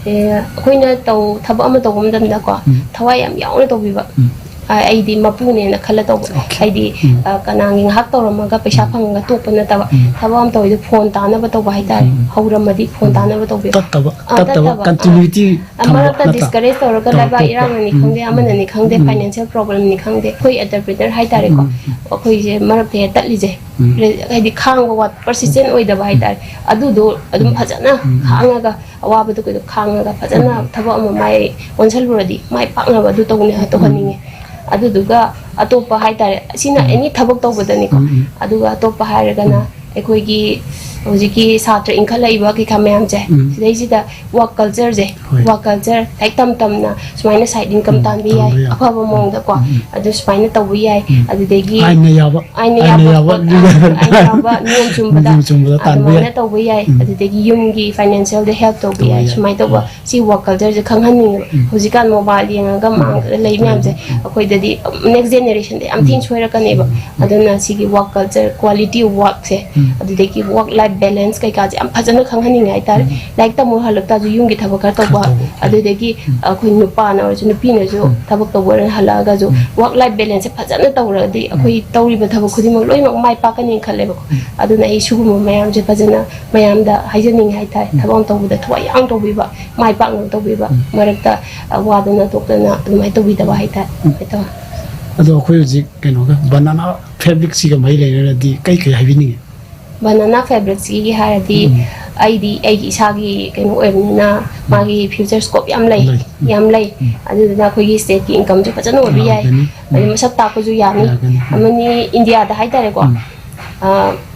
ꯑꯦ, ꯑꯩꯈꯣꯏꯅ ꯇꯧ-, ꯊꯕꯛ ꯑꯃ ꯇꯧꯕ ꯃꯇꯝꯗꯀꯣ, ꯎꯝ꯫ ꯊꯋꯥꯏ ꯌꯥꯝ ꯌꯥꯎꯅ ꯇꯧꯕꯤꯕ꯫ ꯎꯝ꯫ ꯑ, ꯑꯩꯗꯤ ꯃꯄꯨꯅꯦꯅ ꯈꯜꯂ ꯇꯧꯕ꯫ Okay. ꯍꯥꯏꯗꯤ, ꯎꯝ꯫ ꯑ, ꯀꯅꯥꯒꯤ ꯉꯥꯏꯍꯥꯛ ꯇꯧꯔꯝꯃꯒ ꯄꯩꯁꯥ ꯎꯝ꯫ ꯐꯪꯉꯒ ꯇꯣꯛꯄ ꯅꯠꯇꯕ, ꯎꯝ꯫ ꯊꯕꯛ ꯑꯃ ꯇꯧꯔꯤꯗꯣ ꯐꯣꯟ ꯇꯥꯅꯕ ꯇꯧꯕ ꯍꯥꯏꯇꯥꯔꯦ꯫ ꯎꯝ꯫ ꯍꯧꯔꯝꯃꯗꯤ ꯐꯣꯟ ꯎꯝ꯫ ꯇꯥꯅꯕ ꯇꯧꯕꯤꯕ꯫ ꯇꯠꯇꯕ, ꯑ, ꯇꯠꯇꯕ, ꯇꯠꯇꯕ꯫ Continuity ꯑ, ꯊꯝꯕ ꯃꯔꯛꯇ ꯅꯠꯇ꯭ꯔꯥ? Discourage ꯇꯧꯔꯒ ꯇꯧꯔ ꯂꯩꯕꯥꯛ ꯇꯣꯛꯄ꯫ ꯏꯔꯥꯡꯅꯅꯤ ꯎꯝ, ꯈꯪꯗꯦ, ꯎꯝ꯫ ꯑꯃꯅꯅꯤ ꯈꯪꯗꯦ, ꯎꯝ꯫ Financial problem ꯅꯤ ꯈꯪꯗꯦ, ꯑꯩꯈꯣꯏ entrepreneur ꯍꯥꯏꯇꯥꯔꯦꯀꯣ꯫ ꯎꯝ, ꯎꯝ꯫ ꯑꯩꯈꯣꯏꯁꯦ ꯃꯔꯛꯇ ꯍꯦꯛ ꯇꯠꯂꯤꯁꯦ꯫ ꯎꯝ꯫ ꯍꯥꯏꯗꯤ ꯈꯥꯡꯕ ꯋꯥꯠ-, persistent ꯑꯣꯏꯗꯕ ꯍꯥꯏꯇꯥꯔꯦ꯫ ꯑꯗꯨꯗꯣ ꯑꯗꯨꯝ ꯎꯝ꯫ ꯐꯖꯅ ꯎꯝ, ꯎꯝ꯫ ꯈꯥꯡꯉꯒ, ꯑꯋꯥꯕꯗꯣ ꯀꯩꯗꯣ ꯈꯥꯡꯉꯒ ꯐꯖꯅ ꯎꯝ꯫ ꯊꯕꯛ ꯑꯃ ꯃꯥꯏ ꯑꯣꯟꯁꯤꯜꯂꯨꯔꯗꯤ ꯃꯥꯏ ꯄꯥꯛꯅꯕ ꯑꯗꯨ ꯇꯧꯅꯤ-, ꯎꯝ꯫ ꯇꯧꯍꯟꯅꯤꯡꯉꯦ꯫ ꯑꯗꯨꯗꯨꯒ ꯑꯇꯣꯞꯄ ꯍꯥꯏꯇꯥꯔꯦ, ꯁꯤꯅ ꯎꯝ꯫ ꯑꯦꯅꯤ ꯊꯕꯛ ꯇꯧꯕꯗꯅꯤꯀꯣ꯫ ꯎꯝ, ꯎꯝ꯫ ꯑꯗꯨꯒ ꯑꯇꯣꯞꯄ ꯍꯥꯏꯔꯒꯅ ꯎꯝ꯫ ꯑꯩꯈꯣꯏꯒꯤ ꯍꯧꯖꯤꯛꯀꯤ ꯁꯥꯇ꯭ꯔ ꯏꯟꯈꯠꯂꯛꯏꯕ ꯀꯩꯀꯥ ꯃꯌꯥꯝꯁꯦ, ꯎꯝ꯫ ꯁꯤꯗꯩꯁꯤꯗ ꯋꯥꯛ ꯀꯜꯆꯔꯁꯦ, ꯍꯣꯏ꯫ ꯋꯥꯛ ꯀꯜꯆꯔ ꯂꯥꯏꯔꯤꯛ ꯇꯝ ꯇꯝꯅ ꯁꯨꯃꯥꯏꯅ ꯁꯥꯏꯠ ꯏꯟꯀꯝ ꯎꯝ, ꯇꯥꯟꯕ ꯌꯥꯏ, ꯇꯥꯟꯕ ꯌꯥꯕ꯫ ꯑꯐꯕ ꯎꯝ, ꯃꯑꯣꯡꯗꯀꯣ꯫ ꯎꯝ, ꯎꯝ꯫ ꯑꯗꯨ ꯁꯨꯃꯥꯏꯅ ꯇꯧꯕ ꯌꯥꯏ꯫ ꯎꯝ꯫ ꯑꯗꯨꯗꯒꯤ ꯑꯥꯏꯟꯅ ꯌꯥꯕ, ꯑꯥꯏꯟꯅ ꯑꯥꯏꯟꯅ ꯌꯥꯕ ꯌꯥꯕ, ꯄꯣꯠ, ꯑꯥ, ꯑꯥꯏꯟꯅ ꯌꯥꯕ ꯅꯤꯌꯣꯝ ꯆꯨꯝꯕꯗ ꯅꯤꯌꯣꯝ ꯆꯨꯝꯕꯗ ꯇꯥꯟꯕ ꯑꯗꯨꯃꯥꯏꯅ ꯌꯥꯏ꯫ ꯇꯧꯕ ꯌꯥꯏ꯫ ꯎꯝ꯫ ꯑꯗꯨꯗꯒꯤ ꯌꯨꯝꯒꯤ ꯐꯥꯏꯅꯥꯟꯁꯤꯌꯦꯜꯗ ꯍꯦꯜꯞ ꯇꯧꯕ ꯇꯧꯕ ꯌꯥꯏ꯫ ꯌꯥꯏ꯫ ꯁꯨꯃꯥꯏꯅ ꯇꯧꯕ ꯎꯝ꯫ ꯁꯤ ꯋꯥꯛ ꯀꯜꯆꯔꯁꯦ ꯈꯪꯍꯟꯅꯤꯡꯉꯦꯕ꯫ ꯎꯝ꯫ ꯍꯧꯖꯤꯛꯀꯥꯟ ꯃꯣꯕꯥꯏꯜ ꯌꯦꯡꯉꯒ ꯎꯝ꯫ ꯃꯥꯡꯗ ꯂꯩ ꯃꯌꯥꯝꯁꯦ, ꯎꯝ꯫ ꯑꯩꯈꯣꯏꯗꯗꯤ ꯅꯦꯛꯁ ꯖꯦꯅꯦꯔꯦꯁꯟꯗ ꯌꯥꯝ ꯊꯤꯅ ꯎꯝ꯫ ꯁꯣꯏꯔꯛꯀꯅꯦꯕ꯫ ꯎꯝ꯫ ꯑꯗꯨꯅ ꯁꯤꯒꯤ ꯋꯥꯛ ꯀꯜꯆꯔ, ꯀ꯭ꯋꯥꯂꯤꯇꯤ ꯑꯣꯐ ꯋꯥꯛꯁꯦ, ꯎꯝ꯫ ꯑꯗꯨꯗꯒꯤ ꯋꯥꯛ ꯂꯥꯏꯐ ꯕꯦꯂꯦꯟꯁ ꯀꯩꯀꯥꯁꯦ ꯌꯥꯝ ꯐꯖꯅ ꯈꯪꯍꯟꯅꯤꯡꯉꯦ ꯍꯥꯏꯇꯥꯔꯦ꯫ ꯎꯝ꯫ ꯂꯥꯏꯔꯤꯛ ꯇꯝꯃꯨ ꯍꯜꯂꯛꯇꯥꯁꯨ ꯌꯨꯝꯒꯤ ꯊꯕꯛ ꯈꯔ ꯈꯔ ꯇꯧꯕ, ꯇꯧꯕ꯫ ꯑꯗꯨꯗꯒꯤ ꯎꯝ꯫ ꯑꯩꯈꯣꯏ ꯅꯨꯄꯥꯅ ꯑꯣꯏꯔꯁꯨ ꯅꯨꯄꯤꯅꯁꯨ ꯎꯝ꯫ ꯊꯕꯛ ꯇꯧꯕ ꯑꯣꯏꯔ ꯍꯜꯂꯛꯑꯒꯁꯨ ꯎꯝ꯫ ꯋꯥꯛ ꯂꯥꯏꯐ ꯕꯦꯂꯦꯟꯁꯁꯦ ꯐꯖꯅ ꯇꯧꯔꯒꯗꯤ ꯎꯝ꯫ ꯑꯩꯈꯣꯏ ꯇꯧꯔꯤꯕ ꯊꯕꯛ ꯈꯨꯗꯤꯡꯃꯛ ꯂꯣꯏꯅꯃꯛ ꯃꯥꯏ ꯄꯥꯛꯀꯅꯤ ꯈꯜꯂꯦꯕꯀꯣ꯫ ꯎꯝ꯫ ꯑꯗꯨꯅ ꯑꯩ ꯁꯤꯒꯨꯝꯕ ꯃꯌꯥꯝꯁꯦ ꯐꯖꯅ ꯃꯌꯥꯝꯗ ꯍꯥꯏꯖꯅꯤꯡꯉꯦ ꯍꯥꯏꯇꯥꯔꯦ꯫ ꯎꯝ꯫ ꯊꯕꯛ ꯑꯃ ꯇꯧꯕꯗ ꯊꯋꯥꯏ ꯌꯥꯎꯅ ꯇꯧꯕꯤꯕ, ꯃꯥꯏ ꯄꯥꯛꯅ ꯇꯧꯕꯤꯕ, ꯎꯝ꯫ ꯃꯔꯛꯇ, ꯑ, ꯋꯥꯗꯅ ꯇꯣꯛꯇꯅ ꯑꯗꯨꯃꯥꯏꯅ ꯇꯧꯕꯤꯗꯕ ꯍꯥꯏꯇꯥꯔꯦ꯫ ꯎꯝ꯫ ꯍꯥꯏꯇꯥꯔꯦ꯫ ꯑꯗꯣ ꯑꯩꯈꯣꯏ ꯍꯧꯖꯤꯛ ꯀꯩꯅꯣꯒ ꯕꯅꯥꯅꯥ ꯐꯦꯕ꯭ꯔꯤꯛꯁꯤꯒ ꯃꯔꯤ ꯂꯩꯅꯔꯗꯤ ꯀꯩ ꯀꯩ ꯍꯥꯏꯕꯤꯅꯤꯡꯉꯤ? ꯕꯅꯥꯅꯥ ꯐꯦꯕ꯭ꯔꯤꯛꯁꯤꯒꯤ ꯍꯥꯏꯔꯗꯤ ꯎꯝ꯫ ꯑꯩꯗꯤ ꯑꯩꯒꯤ ꯏꯁꯥꯒꯤ ꯀꯩꯅꯣ ꯑꯣꯏꯕꯅꯤꯅ ꯎꯝ꯫ ꯃꯥꯒꯤ ꯐ꯭ꯌꯨꯆꯔ ꯁ꯭ꯀꯣꯞ ꯌꯥꯝ ꯂꯩ, ꯂꯩ꯫ ꯎꯝ꯫ ꯌꯥꯝ ꯂꯩ꯫ ꯎꯝ꯫ ꯑꯗꯨꯗꯨꯅ ꯑꯩꯈꯣꯏꯒꯤ ꯁ꯭ꯇꯦꯠꯀꯤ ꯏꯟꯀꯝꯁꯨ ꯐꯖꯅ ꯑꯣꯏꯕ ꯌꯥꯏ, ꯂꯥꯛꯀꯅꯤ꯫ ꯑꯗꯩ ꯎꯝ꯫ ꯃꯁꯛ ꯇꯥꯛꯄꯁꯨ ꯌꯥꯅꯤ꯫ ꯌꯥꯒꯅꯤ꯫ ꯎꯝ꯫ ꯑꯃꯅꯤ ꯏꯟꯗꯤꯌꯥꯗ ꯍꯥꯏꯇꯥꯔꯦꯀꯣ, ꯎꯝ꯫ ꯑ,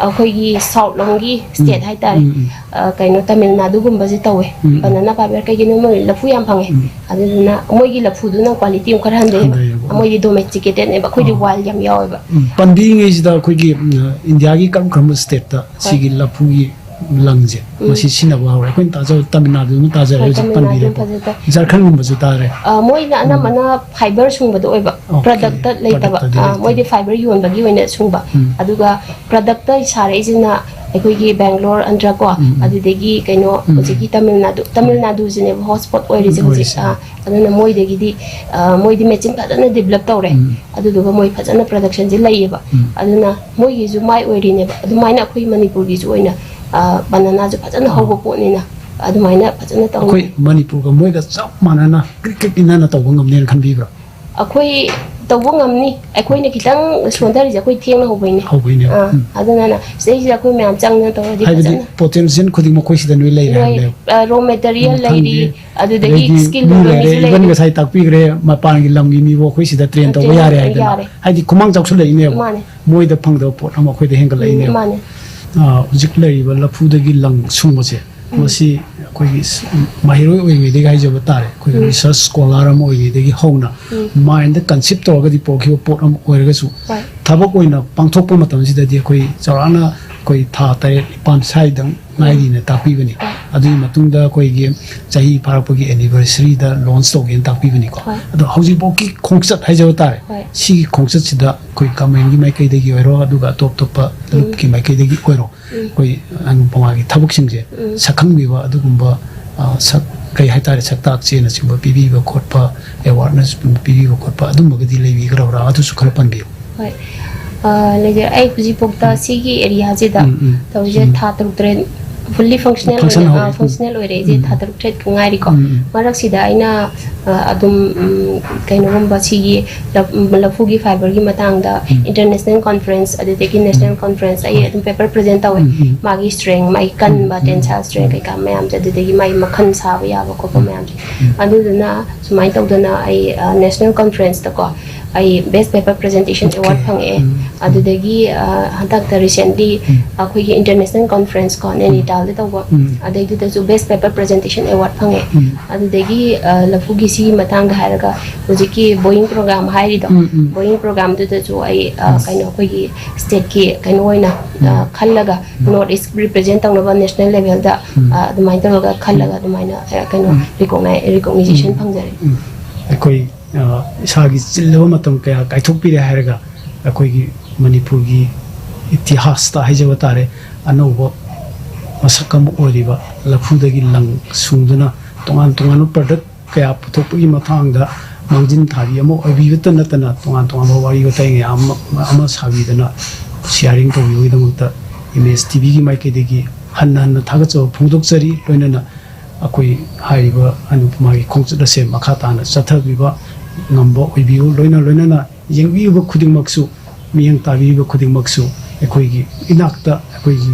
ꯑꯩꯈꯣꯏꯒꯤ ꯁꯥꯎꯠ ꯂꯣꯝꯒꯤ ꯁ꯭ꯇꯦꯠ ꯎꯝ꯫ ꯍꯥꯏꯇꯥꯔꯦ, ꯎꯝ, ꯎꯝ꯫ ꯑ, ꯀꯩꯅꯣ, ꯇꯥꯃꯤꯜ ꯅꯥꯗꯨꯒꯨꯝꯕꯁꯦ ꯇꯧꯋꯦ꯫ ꯎꯝ, ꯎꯝ꯫ ꯕꯅꯥꯅꯥ ꯐꯥꯏꯕꯔ ꯀꯩꯒꯤꯅꯣ ꯃꯣꯏ ꯂꯐꯨ ꯌꯥꯝ ꯐꯪꯉꯦ꯫ ꯎꯝ꯫ ꯑꯗꯨꯗꯨꯅ ꯃꯣꯏꯒꯤ ꯂꯐꯨꯗꯨꯅ ꯀ꯭ꯋꯥꯂꯤꯇꯤ ꯑꯃꯨꯛ ꯈꯔ ꯍꯟꯊꯩꯌꯦꯕ꯫ ꯍꯟꯊꯩꯌꯦꯕ꯫ ꯃꯣꯏꯗꯤ ꯗꯣꯃꯦꯁꯇꯤꯀꯦꯇꯦꯠꯅꯦꯕ, ꯑꯩꯈꯣꯏꯗꯤ ꯑꯥ꯫ ꯋꯥꯏꯜ ꯌꯥꯝ ꯌꯥꯎꯋꯦꯕ꯫ ꯎꯝ, ꯄꯟꯕꯤꯔꯤꯉꯩꯁꯤꯗ ꯑꯩꯈꯣꯏꯒꯤ, ꯎꯝ, ꯏꯟꯗꯤꯌꯥꯒꯤ ꯀꯔꯝ ꯀꯔꯝꯕ ꯁ꯭ꯇꯦꯠꯇ ꯍꯣꯏ꯫ ꯁꯤꯒꯤ ꯂꯐꯨꯒꯤ ꯂꯪꯁꯦ ꯎꯝ꯫ ꯃꯁꯤ ꯁꯤꯖꯤꯟꯅꯕ ꯍꯧꯔꯦ? ꯑꯩꯈꯣꯏꯅ ꯇꯥꯖꯕ ꯇꯥꯃꯤꯜ ꯅꯥꯗꯨ ꯑꯃ ꯇꯥꯖꯔꯦ, ꯍꯣꯏ, ꯍꯧꯖꯤꯛ ꯇꯥꯃꯤꯜ ꯅꯥꯗꯨ ꯄꯟꯕꯤꯔꯦꯀꯣ꯫ ꯐꯖꯅ ꯇꯥꯏ꯫ ꯖꯔꯈꯟꯒꯨꯝꯕꯁꯨ ꯇꯥꯔꯦ꯫ ꯑ, ꯃꯣꯏꯅ ꯎꯝ꯫ ꯑꯅꯝꯕꯅ ꯐꯥꯏꯕꯔ ꯁꯨꯡꯕꯗꯣ ꯑꯣꯏꯕ, ꯑꯣꯀꯦ꯫ ꯄ꯭ꯔꯗꯛꯇ ꯂꯩꯇꯕ꯫ ꯄ꯭ꯔꯗꯛꯇꯗꯤ ꯑ, ꯂꯩꯇꯕ꯫ ꯃꯣꯏꯗꯤ ꯐꯥꯏꯕꯔ ꯌꯣꯟꯕꯒꯤ ꯑꯣꯏꯅ ꯁꯨꯡꯕ꯫ ꯎꯝ꯫ ꯑꯗꯨꯒ ꯄ꯭ꯔꯗꯛꯇ ꯁꯥꯔꯛꯏꯁꯤꯅ ꯑꯩꯈꯣꯏꯒꯤ ꯕꯦꯡꯒ꯭ꯂꯣꯔ, ꯑꯟꯗ꯭ꯔ ꯀꯣ, ꯎꯝ, ꯎꯝ꯫ ꯑꯗꯨꯗꯒꯤ ꯀꯩꯅꯣ, ꯎꯝ, ꯎꯝ꯫ ꯍꯧꯖꯤꯛꯀꯤ ꯇꯥꯃꯤꯜ ꯅꯥꯗꯨ, ꯇꯥꯃꯤꯜ ꯎꯝ꯫ ꯅꯥꯗꯨꯁꯤꯅꯦꯕ ꯍꯣꯠ ꯁ꯭ꯄꯣꯠ ꯑꯣꯏꯔꯤꯁꯦ ꯍꯧꯖꯤꯛ꯫ ꯑꯣꯏꯔꯤꯁꯦ꯫ ꯑ, ꯑꯗꯨꯅ ꯃꯣꯏꯗꯒꯤꯗꯤ, ꯑ, ꯃꯣꯏꯗꯤ ꯃꯦꯆꯤꯟ ꯐꯖꯅ ꯗꯤꯕ꯭ꯂꯞ ꯇꯧꯔꯦ꯫ ꯎꯝ꯫ ꯑꯗꯨꯗꯨꯒ ꯃꯣꯏ ꯐꯖꯅ ꯄ꯭ꯔꯗꯛꯁꯟꯁꯦ ꯂꯩꯌꯦꯕ꯫ ꯎꯝ꯫ ꯑꯗꯨꯅ ꯃꯣꯏꯒꯤꯁꯨ ꯃꯥꯏ ꯑꯣꯏꯔꯤꯅꯦꯕ꯫ ꯑꯗꯨꯃꯥꯏꯅ ꯑꯩꯈꯣꯏ ꯃꯅꯤꯄꯨꯔꯒꯤꯁꯨ ꯑꯣꯏꯅ, ꯑ, ꯕꯅꯥꯅꯥꯁꯨ ꯐꯖꯅ ꯑꯥ꯫ ꯍꯧꯕ ꯄꯣꯠꯅꯤꯅ ꯑꯗꯨꯃꯥꯏꯅ ꯐꯖꯅ ꯇꯧꯅꯤ꯫ ꯑꯩꯈꯣꯏ ꯃꯅꯤꯄꯨꯔꯒ ꯃꯣꯏꯒ ꯆꯞ ꯃꯥꯟꯅꯅ ꯀ꯭ꯔꯤꯛ ꯀ꯭ꯔꯤꯛ ꯏꯟꯅꯅ ꯇꯧꯕ ꯉꯝꯅꯦꯅ ꯈꯟꯕꯤꯕ꯭ꯔꯥ? ꯑꯩꯈꯣꯏ ꯇꯧꯕ ꯉꯝꯅꯤ꯫ ꯑꯩꯈꯣꯏꯅ ꯈꯤꯇꯪ ꯁꯣꯟꯊꯔꯤꯁꯦ ꯑꯩꯈꯣꯏ ꯊꯦꯡꯅ ꯍꯧꯕꯩꯅꯦ꯫ ꯍꯧꯕꯩꯅꯦ꯫ ꯑꯥ, ꯎꯝ꯫ ꯑꯗꯨꯅ ꯁꯤꯗꯩꯁꯤꯗ ꯑꯩꯈꯣꯏ ꯃꯌꯥꯝ ꯆꯪꯗꯅ ꯇꯧꯔꯗꯤ ꯍꯥꯏꯕꯗꯤ ꯐꯖꯅ ꯄꯣꯇꯦꯟꯁꯤꯌꯦꯜ ꯈꯨꯗꯤꯡꯃꯛ ꯑꯩꯈꯣꯏ ꯁꯤꯗ ꯂꯣꯏ ꯂꯩꯔꯦ ꯂꯣꯏ, ꯍꯥꯏꯕꯅꯦꯕ꯫ ꯑ, ꯔꯣ ꯃꯦꯇꯔꯤꯌꯦꯜ ꯂꯩꯔꯤ, ꯃꯊꯪꯒꯤ ꯑꯗꯨꯗꯒꯤ ꯑꯗꯒꯤ ꯁ꯭ꯀꯤꯜ ꯃꯤ ꯑꯣꯏꯕ ꯂꯩꯔꯦ, ꯃꯤꯁꯨ ꯏꯚꯟ ꯂꯩꯔꯤ꯫ ꯉꯁꯥꯏ ꯇꯥꯛꯄꯤꯈ꯭ꯔꯦ, ꯃꯄꯥꯟꯒꯤ ꯂꯝꯒꯤ ꯃꯤꯕꯨ ꯑꯩꯈꯣꯏ ꯁꯤꯗ ꯇ꯭ꯔꯦꯟ ꯇꯧꯕ ꯇ꯭ꯔꯦꯟ ꯌꯥꯔꯦ ꯇꯧꯕ ꯍꯥꯏꯗꯅ꯫ ꯌꯥꯔꯦ꯫ ꯍꯥꯏꯗꯤ ꯈꯨꯃꯥꯡ ꯆꯥꯎꯁꯜꯂꯛꯏꯅꯦꯕ꯫ ꯃꯥꯅꯦ꯫ ꯃꯣꯏꯗ ꯐꯪꯗꯕ ꯄꯣꯠ ꯑꯃ ꯑꯩꯈꯣꯏꯗ ꯍꯦꯟꯒꯠꯂꯛꯏꯅꯦꯕ꯫ ꯃꯥꯅꯦ꯫ ꯑ, ꯍꯧꯖꯤꯛ ꯂꯩꯔꯤꯕ ꯂꯐꯨꯗꯒꯤ ꯂꯪ ꯁꯨꯡꯕꯁꯦ, ꯃꯁꯤ ꯑꯩꯈꯣꯏꯒꯤ ꯁ-, ꯃꯍꯩꯔꯣꯏ ꯑꯣꯏꯔꯤꯉꯩꯗꯒꯤ ꯍꯥꯏꯖꯕ ꯇꯥꯔꯦ, ꯑꯩꯈꯣꯏꯒꯤ ꯎꯝ꯫ ꯔꯤꯁꯔꯁ ꯁ꯭ꯀꯣꯂꯥꯔ ꯑꯃ ꯑꯣꯏꯔꯤꯉꯩꯗꯒꯤ ꯍꯧꯅ ꯎꯝ꯫ ꯃꯥꯏꯟꯗ ꯀꯟꯁꯤꯞ ꯇꯧꯔꯒꯗꯤ ꯄꯣꯛꯈꯤꯕ ꯄꯣꯠ ꯑꯃ ꯑꯣꯏꯔꯒꯁꯨ, ꯍꯣꯏ꯫ ꯊꯕꯛ ꯑꯣꯏꯅ ꯄꯥꯡꯊꯣꯛꯄ ꯃꯇꯝꯁꯤꯗꯗꯤ ꯑꯩꯈꯣꯏ ꯆꯥꯎꯔꯥꯛꯅ ꯑꯩꯈꯣꯏ ꯊꯥ ꯇꯔꯦꯠ ꯅꯤꯄꯥꯟ ꯁ꯭ꯋꯥꯏꯗꯪ ꯉꯥꯏꯔꯤꯅ ꯇꯥꯛꯄꯤꯕꯅꯤ꯫ ꯍꯣꯏ꯫ ꯑꯗꯨꯒꯤ ꯃꯇꯨꯡꯗ ꯑꯩꯈꯣꯏꯒꯤ ꯆꯍꯤ ꯐꯥꯔꯛꯄꯒꯤ ꯑꯦꯅꯤꯚꯔꯁꯔꯤꯗ ꯂꯣꯟꯆ ꯇꯧꯒꯦꯅ ꯇꯥꯛꯄꯤꯕꯅꯤꯀꯣ꯫ ꯍꯣꯏ꯫ ꯑꯗꯣ ꯍꯧꯖꯤꯛꯐꯥꯎꯒꯤ ꯈꯣꯡꯆꯠ ꯍꯥꯏꯖꯕ ꯇꯥꯔꯦ, ꯍꯣꯏ꯫ ꯁꯤꯒꯤ ꯈꯣꯡꯆꯠꯁꯤꯗ ꯑꯩꯈꯣꯏ ꯒꯃꯦꯟꯒꯤ ꯃꯥꯏꯀꯩꯗꯒꯤ ꯑꯣꯏꯔꯣ, ꯑꯗꯨꯒ ꯑꯇꯣꯞ ꯑꯇꯣꯞꯄ ꯂꯨꯞꯀꯤ ꯃꯥꯏꯀꯩꯗꯒꯤ ꯑꯣꯏꯔꯣ, ꯎꯝ꯫ ꯑꯩꯈꯣꯏ ꯑꯅꯨꯄꯃꯥꯒꯤ ꯊꯕꯛꯁꯤꯡꯁꯦ ꯎꯝ꯫ ꯁꯛꯈꯪꯕꯤꯕ ꯑꯗꯨꯒꯨꯝꯕ, ꯑ, ꯁꯛ-, ꯀꯩ ꯍꯥꯏꯇꯥꯔꯦ, ꯁꯛꯇꯥꯛ ꯆꯦꯅꯆꯤꯡꯕ ꯄꯤꯕꯤꯕ ꯈꯣꯠꯄ, ꯑꯦꯋꯥꯔꯅꯦꯁ ꯄꯤꯕꯤꯕ ꯈꯣꯠꯄ ꯑꯗꯨꯝꯕꯒꯗꯤ ꯂꯩꯕꯤꯈ꯭ꯔꯕ꯭ꯔꯥ? ꯑꯗꯨꯁꯨ ꯈꯔ ꯄꯟꯕꯤꯌꯨ꯫ ꯍꯣꯏ꯫ ꯑ, ꯂꯩꯖꯩ꯫ ꯑꯩ ꯍꯧꯖꯤꯛꯐꯥꯎꯗ ꯁꯤꯒꯤ ꯑꯦꯔꯤꯌꯥꯁꯤꯗ ꯎꯝ, ꯎꯝ꯫ ꯇꯧꯔꯤꯁꯦ ꯎꯝ꯫ ꯊꯥ ꯇꯔꯨꯛ ꯇꯔꯦꯠ ꯐꯨꯜꯂꯤ ꯐꯪꯁꯅꯦꯜ ꯐꯪꯁꯟ ꯑꯣꯏꯅ, ꯍꯧꯔꯦ꯫ ꯑ, ꯐꯪꯁꯅꯦꯜ ꯑꯣꯏꯔꯛꯏꯁꯦ ꯎꯝ꯫ ꯊꯥ ꯇꯔꯨꯛ ꯇꯔꯦꯠ ꯈꯛ ꯉꯥꯏꯔꯤꯀꯣ꯫ ꯎꯝ, ꯎꯝ꯫ ꯃꯔꯛꯁꯤꯗ ꯑꯩꯅ, ꯑ, ꯑꯗꯨꯝ, ꯎꯝ, ꯀꯩꯅꯣꯒꯨꯝꯕ ꯁꯤꯒꯤ ꯂꯐ-, ꯎꯝ, ꯂꯐꯨꯒꯤ ꯐꯥꯏꯕꯔꯒꯤ ꯃꯇꯥꯡꯗ ꯎꯝ꯫ ꯏꯟꯇꯔꯅꯦꯁꯅꯦꯜ ꯀꯣꯟꯐ꯭ꯔꯦꯟꯁ, ꯑꯗꯨꯗꯒꯤ ꯅꯦꯁꯅꯦꯜ ꯀꯣꯟꯐ꯭ꯔꯦꯟꯁ ꯑꯩ ꯍꯣꯏ꯫ ꯑꯗꯨꯝ ꯄꯦꯄꯔ ꯄ꯭ꯔꯖꯦꯟ ꯇꯧꯋꯦ꯫ ꯎꯝ, ꯎꯝ꯫ ꯃꯥꯒꯤ ꯁ꯭ꯇꯔꯦꯡ, ꯃꯥꯒꯤ ꯀꯟꯕ, ꯎꯝ, ꯎꯝ꯫ ꯇꯦꯟꯁꯥꯏꯜ ꯁ꯭ꯇꯔꯦꯡ ꯀꯩꯀꯥ ꯃꯌꯥꯝꯁꯦ, ꯑꯗꯨꯗꯒꯤ ꯃꯥꯒꯤ ꯃꯈꯜ ꯁꯥꯕ ꯌꯥꯕ ꯈꯣꯠꯄ ꯎꯝ꯫ ꯃꯌꯥꯝꯁꯦ꯫ ꯎꯝ꯫ ꯑꯗꯨꯗꯨꯅ ꯁꯨꯃꯥꯏꯅ ꯇꯧꯗꯅ ꯑꯩ, ꯑ, ꯅꯦꯁꯅꯦꯜ ꯀꯣꯟꯐ꯭ꯔꯦꯟꯁꯇꯀꯣ ꯑꯩ ꯕꯦꯁ ꯄꯦꯄꯔ ꯄ꯭ꯔꯖꯦꯟꯇꯦꯁꯟ ꯑꯣꯀꯦ꯫ ꯑꯦꯋꯥꯔꯗ ꯐꯪꯉꯛꯑꯦ꯫ ꯎꯝ꯫ ꯑꯗꯨꯗꯒꯤ, ꯑ, ꯍꯟꯗꯛꯇ ꯔꯤꯁꯦꯟꯂꯤ ꯎꯝ꯫ ꯑꯩꯈꯣꯏꯒꯤ ꯏꯟꯇꯔꯅꯦꯁꯅꯦꯜ ꯀꯣꯟꯐ꯭ꯔꯦꯟꯁ ꯀꯣ, ꯅꯦꯅꯤꯇꯥꯜꯗ ꯇꯧꯕ, ꯎꯝ꯫ ꯑꯗꯩꯗꯨꯗꯁꯨ ꯕꯦꯁ ꯄꯦꯄꯔ ꯄ꯭ꯔꯖꯦꯟꯇꯦꯁꯟ ꯑꯦꯋꯥꯔꯗ ꯐꯪꯉꯦ꯫ ꯎꯝ꯫ ꯑꯗꯨꯗꯒꯤ, ꯑ, ꯂꯐꯨꯒꯤ ꯁꯤꯒꯤ ꯃꯇꯥꯡꯗ ꯍꯥꯏꯔꯒ ꯍꯧꯖꯤꯛꯀꯤ ꯕꯣꯌꯤꯡ ꯄ꯭ꯔꯣꯒ꯭ꯔꯥꯝ ꯍꯥꯏꯔꯤꯗꯣ, ꯎꯝ, ꯎꯝ꯫ ꯕꯣꯌꯤꯡ ꯄ꯭ꯔꯣꯒ꯭ꯔꯥꯝꯗꯨꯗꯁꯨ ꯑꯩ, ꯑ, ꯎꯝ꯫ ꯀꯩꯅꯣ, ꯑꯩꯈꯣꯏꯒꯤ ꯁ꯭ꯇꯦꯠꯀꯤ ꯀꯩꯅꯣ ꯑꯣꯏꯅ, ꯑ, ꯎꯝ꯫ ꯈꯜꯂꯒ ꯎꯝ꯫ ꯅꯣꯔꯠ ꯏꯁ ꯔꯤꯄ꯭ꯔꯖꯦꯟ ꯇꯧꯅꯕ ꯅꯦꯁꯅꯦꯜ ꯂꯦꯚꯦꯜꯗ, ꯎꯝ꯫ ꯑ, ꯑꯗꯨꯃꯥꯏꯅ ꯇꯧꯔꯒ ꯈꯜꯂꯒ ꯑꯗꯨꯃꯥꯏꯅ, ꯑ, ꯀꯩꯅꯣ, ꯎꯝ꯫ ꯔꯤꯀꯣꯛꯅꯥꯏ-, ꯔꯤꯀꯣꯛꯅꯥꯏꯖꯦꯁꯟ ꯎꯝ꯫ ꯐꯪꯖꯔꯦ꯫ ꯎꯝ꯫ ꯑꯩꯈꯣꯏ, ꯑ, ꯏꯁꯥꯒꯤ ꯆꯤꯜꯂꯕ ꯃꯇꯝ ꯀꯌꯥ ꯀꯥꯏꯊꯣꯛꯄꯤꯔꯦ ꯍꯥꯏꯔꯒ ꯑꯩꯈꯣꯏꯒꯤ ꯃꯅꯤꯄꯨꯔꯒꯤ ꯏꯇꯤꯍꯥꯁꯇ ꯍꯥꯏꯖꯕ ꯇꯥꯔꯦ, ꯑꯅꯧꯕ ꯃꯁꯛ ꯑꯃ ꯑꯣꯏꯔꯤꯕ ꯂꯐꯨꯗꯒꯤ ꯂꯪ ꯁꯨꯡꯗꯨꯅ ꯇꯣꯉꯥꯟ ꯇꯣꯉꯥꯟꯕ ꯄ꯭ꯔꯗꯛ ꯀꯌꯥ ꯄꯨꯊꯣꯛꯄꯒꯤ ꯃꯇꯥꯡꯗ ꯃꯥꯡꯖꯤꯟ ꯊꯥꯕꯤ ꯑꯃ ꯑꯣꯏꯕꯤꯕꯇ ꯅꯠꯇꯅ ꯇꯣꯉꯥꯟ ꯇꯣꯉꯥꯟꯕ ꯋꯥꯔꯤ ꯋꯥꯇꯥꯏ ꯃꯌꯥꯝ ꯑꯃ, ꯑꯃ ꯁꯥꯕꯤꯗꯅ ꯁꯤꯌꯥꯔꯤꯡ ꯇꯧꯕꯤꯕꯒꯤꯗꯃꯛꯇ ꯑꯦꯝ ꯑꯦꯁ ꯇꯤ ꯚꯤꯒꯤ ꯃꯥꯏꯀꯩꯗꯒꯤ ꯍꯟꯅ ꯍꯟꯅ ꯊꯥꯒꯠꯆꯕ ꯐꯣꯡꯗꯣꯛꯆꯔꯤ꯫ ꯂꯣꯏꯅꯅ ꯑꯩꯈꯣꯏ ꯍꯥꯏꯔꯤꯕ ꯑꯅꯨꯄꯃꯥꯒꯤ ꯈꯣꯡꯆꯠ ꯑꯁꯦ ꯃꯈꯥ ꯇꯥꯅ ꯆꯠꯊꯕꯤꯕ ꯉꯝꯕ ꯑꯣꯏꯕꯤꯌꯨ꯫ ꯂꯣꯏꯅ ꯂꯣꯏꯅꯅ ꯌꯦꯡꯕꯤꯔꯤꯕ ꯈꯨꯗꯤꯡꯃꯛꯁꯨ, ꯃꯤꯠꯌꯦꯡ ꯇꯥꯕꯤꯔꯤꯕ ꯈꯨꯗꯤꯡꯃꯛꯁꯨ ꯑꯩꯈꯣꯏꯒꯤ ꯏꯅꯥꯛꯇ ꯑꯩꯈꯣꯏꯒꯤ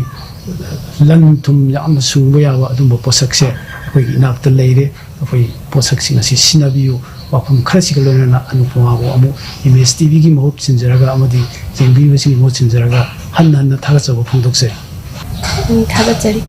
ꯂꯟ ꯊꯨꯝ ꯌꯥꯝꯅ ꯁꯨꯡꯕ ꯌꯥꯕ ꯑꯗꯨꯝꯕ ꯄꯣꯠꯁꯛꯁꯦ ꯑꯩꯈꯣꯏꯒꯤ ꯏꯅꯥꯛꯇ ꯂꯩꯔꯦ꯫ ꯑꯩꯈꯣꯏ ꯄꯣꯠꯁꯛꯁꯤꯡ ꯑꯁꯤ ꯁꯤꯖꯤꯟꯅꯕꯤꯌꯨ꯫ ꯋꯥꯐꯝ ꯈꯔꯁꯤꯒ ꯂꯣꯏꯅꯅ ꯑꯅꯨꯄꯃꯥꯕꯨ ꯑꯃꯨꯛ ꯏꯃꯦꯖ ꯇꯤꯚꯤꯒꯤ ꯃꯍꯨꯠ ꯁꯤꯟꯖꯔꯒ ꯑꯃꯗꯤ ꯌꯦꯡꯕꯤꯔꯤꯕꯁꯤꯡꯒꯤ ꯃꯍꯨꯠ ꯁꯤꯟꯖꯔꯒ ꯍꯟꯅ ꯍꯟꯅ ꯊꯥꯒꯠꯆꯕ ꯐꯣꯡꯗꯣꯛꯆꯔꯤ꯫ ꯎꯝ, ꯊꯥꯒꯠꯆꯔꯤ꯫